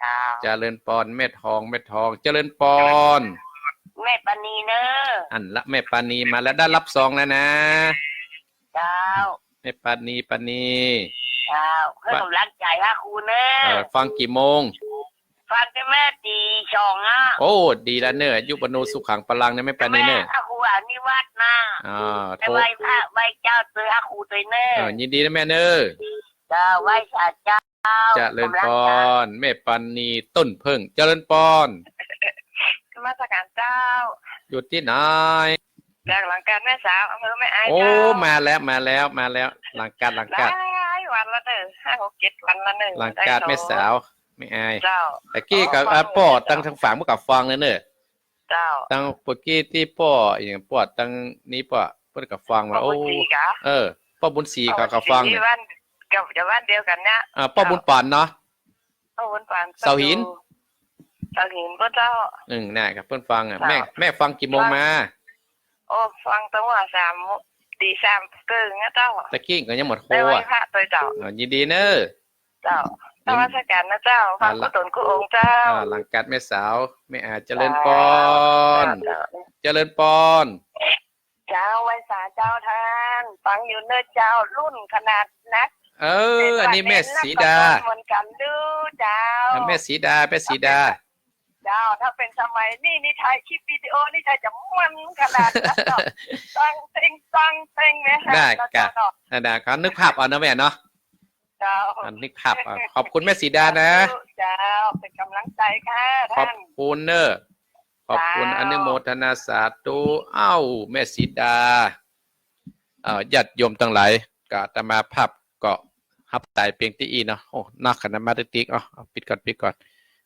เจ้า เจริญปอน แม่ทอง แม่ทอง เจริญปอน แม่ปานีเน่อ อันละ แม่ปานีมาแล้ว ได้ฮับซองแล้วนะ เจ้า แม่ปานี ปานี เจ้า หื้อกำลังใจ๋ฮะครูเน่อ เออ ฟังกี่โมง ฟังแต่แม่ตีสองอะ โอ้ ดีแล้วเน่อ อายุวัณโณสุขัง พลังเน่อ แม่ปานีเน่อ แม่ฮะครูอนิวัฒน์นะ อ่า ได้ไหว้พระไหว้เจ้าตวยฮะครูตวยเน่อ เออ ยินดีนะแม่เน่อ เจ้า ไหว้สาเจ้า เจ้า เจริญปอน กำลังใจ๋ แม่ปานี ต้นเพิ่ง เจริญปอน นมัสการเจ้า อยู่ตี้ไหน จากหลังกาดแม่สาว อำเภอแม่อาย โอ้ เจ้า มาแล้ว มาแล้ว มาแล้ว หลังกาด หลังกาด หลายวันแล้วเน่อ ห้าหกเจ็ดวันแล้วเน่อ หลังกาดแม่สาว แม่อาย เจ้า ตะกี้ก็ อ๋อ อ่ะ ฟัง ป้อ เจ้า ตัง ตังฝางเมื่อกี้ฟังเลยเน่อ เจ้า ตังเมื่อกี้ตี้ป้อ อย่างป้อตังนี้ป้อ เปิ้นก็ฟังว่า ป้อบุญศรี โอ้ กะ เออ ป้อบุญศรีก็ ป้อบุญศรี ก็ฟัง นี่บ้าน กับ อยู่บ้านเดียวกั๋นเนี่ย อ่า ป้อบุญปานเนาะ ป้อบุญปาน เสาหิน เสาหินป้อเจ้า อืม น่ะ ครับ เปิ้นฟังอะ เจ้า แม่ แม่ฟังกี่โมงมา โอ้ ฟังตั้งแต่สาม ตีสามเกิ่งนะเจ้า ตะกี้ก็ยังหมดโค ได้ไหว้ อะ พระตวยเจ้า อ๋อ ยินดีเน่อ เจ้า นมัสการนะเจ้า อ่ะ ฟังกุศลกู้องค์เจ้า อ่า หลังกาดแม่สาว แม่อาย เจริญปอน เจ้า เจ้า เจริญปอน เจ้า ไหว้สาเจ้าต้าน ฟังอยู่เน่อเจ้า รุ่นขนาดนัก เออ อันนี้แม่สีดา เหมือนกั๋นเน่อเจ้า อ่ะ แม่สีดา แม่สีดา เจ้า ถ้าเป๋นสมัยนี้นี่ถ่ายคลิปวิดีโอนี่ถ่ายจะม่วนขนาดนั้นเนาะ ตั้งเต็งตั้งเต็งเลยฮะ ได้ เนาะ กะ เจ้าเนาะ อ่ะ ได้ ก็นึกภาพเอาเนาะแม่เนาะ เจ้า อ่ะ นึกภาพเอา ขอบคุณแม่สีดานะ เจ้า เป๋นกำลังใจ๋ค่ะ ขอบคุณเน่อ ต้าน ขอบคุณ เจ้า อนุโมทนาสาธุ เอ้า แม่สีดา เอ่อ ญาติโยมตังหลาย ก็อาตมาภาพก็ฮับสายเปียงตี้อี้เนาะ โอ้ นักขนาดมาติ๊กๆ เอา เอา ปิดก่อน ปิดก่อน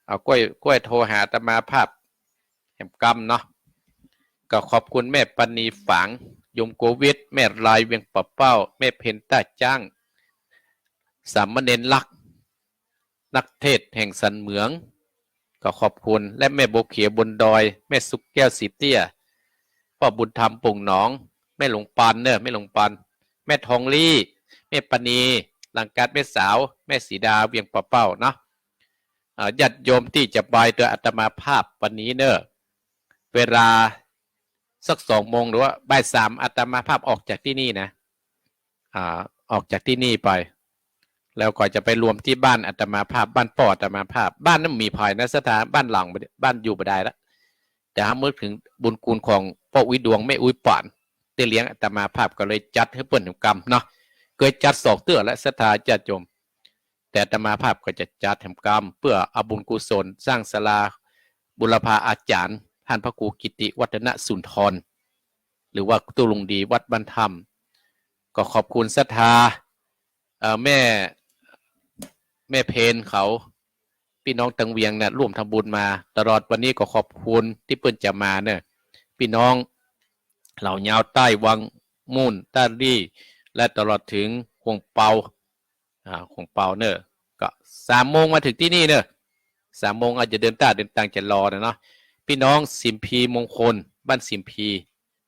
เอา ก้วย ก้วยโทรหาอาตมาภาพแหมกำเนาะ ก็ขอบคุณแม่ปานีฝาง โยมโกวิท แม่ลายเวียงป่าเป้า แม่เพ็ญต้าจ๊าง สามเณรลักษณ์ นักเทศน์แห่งสันเหมือง ก็ขอบคุณ และแม่บัวเขียวบนดอย แม่สุขแก้วสีเตี้ย ป้อบุญธรรมโป่งหนอง แม่หลวงปันเนอะ แม่หลวงปัน แม่ทองลี่ แม่ปณี หลังกาดแม่สาว แม่สีดา เวียงป่าเป้าเนาะ อ่า ญาติโยมตี้จะไปตวยอาตมาภาพวันนี้เนอะ เวลาสักสองโมงหรือว่าบ่ายสามอาตมาภาพออกจากตี้นี่นะ อ่า ออกจากตี้นี่ไป แล้วก็จะไปรวมตี้บ้านอาตมาภาพ บ้านป้ออาตมาภาพ บ้านนั้นมีภัยนะศรัทธา บ้านหลัง บ้านอยู่บ่ได้ละ แต่หากนึกเถิงบุญคุณของป้ออุ๊ยดวง แม่อุ๊ยป๋าน ตี้เลี้ยงอาตมาภาพ ก็เลยจัดหื้อเปิ้นแหมกำเนาะ เกยจัดสองเตื้อแล้วศรัทธาญาติโยม แต่อาตมาภาพก็จะจัดแหมกำ เปื้อเอาบุญกุศลสร้างศาลาบูรพาอาจ๋ารย์ ต้านพระครูกิติวัฒนสุนทร หรือว่าตุ๊ลุงดีวัดบ้านถ้ำ ก็ขอบคุณศรัทธา เอ่อ แม่ แม่เพนเขา ปี้น้องตังเวียงเนี่ยร่วมทำบุญมาตลอดวันนี้ ก็ขอบคุณตี้เปิ้นจะมาเนอะ ปี้น้องเหล่ายาวใต้ วังมุ่น ต้าลี่ และตลอดเถิงขวงเปา อ่า ขวงเปาเนอะ ก็สามโมงมาเถิงตี้นี่เนอะ สามโมงอาจจะเดินต้าเดินตางจะรอนะเนาะ ปี้น้องสิมพีมงคล บ้านสิมพี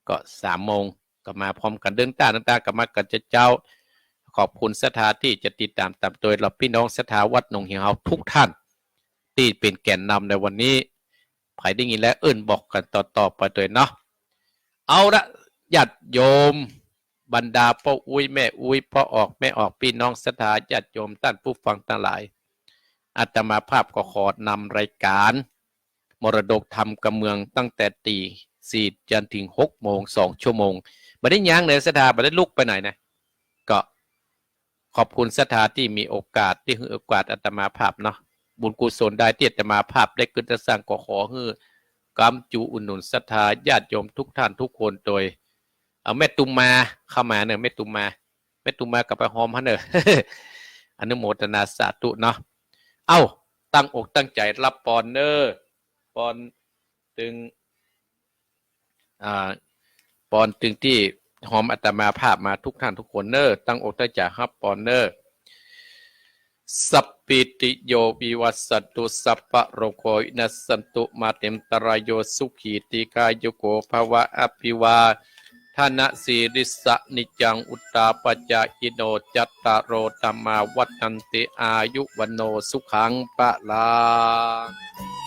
ก็สามโมงก็มาพร้อมกั๋น เดินต้าเดินตางก็มากั๋นเจ๊าๆ ขอบคุณศรัทธาตี้จะติดต๋ามต๋ามตวย แล้วปี้น้องศรัทธาวัดหนองหินเฮาทุกท่าน ตี้เป๋นแก่นนำในวันนี้ ใผได้ยินแล้วเอิ้นบอกกั๋นต่อๆ ไปตวยเนาะ เอาละ ญาติโยม บรรดาป้ออุ๊ยแม่อุ๊ย ป้อออกแม่ออก ปี้น้องศรัทธาญาติโยม ต้านผู้ฟังตังหลาย อาตมาภาพก็ขอนำรายก๋านมรดกธรรมกำเมืองตั้งแต่ตีสี่จนเถิงหกโมง สองชั่วโมง บ่ได้ยั้งเนอะศรัทธา บ่ได้ลุกไปไหนนะ ก็ขอบคุณศรัทธาตี้มีโอกาส ตี้หื้อโอกาสอาตมาภาพเนาะ บุญกุศลใดตี้อาตมาภาพได้กึ๊ดได้สร้าง ก็ขอหื้อ ก๊ำจูอุดหนุนศรัทธาญาติโยมทุกท่านทุกคนตวย เอาแม่ตุมมาเข้ามาเนอะ แม่ตุมมา แม่ตุมมาก็ไปหอมหั้นเนอะ อนุโมทนาสาธุเนาะ เอ้า ตั้งอกตั้งใจ๋ฮับปอนเนอะ ปอนตึง อ่า ปอนตึงตี้หอมอาตมาภาพมาทุกท่านทุกคนเนอะ ตั้งอกตั้งใจ๋ฮับปอนเนอะ สัพพีติโยวิวัสสันตุ สัพพะโรโควินัสสันตุ มาเตมตะรายโย สุขีทีฆายุโกภะวะ อะภิวาทะนะสีลิสสะ นิจจังอุตตาปะจายิโน จัตตาโรธัมมาวัฑฒันติ อายุวัณโณสุขังพะลัง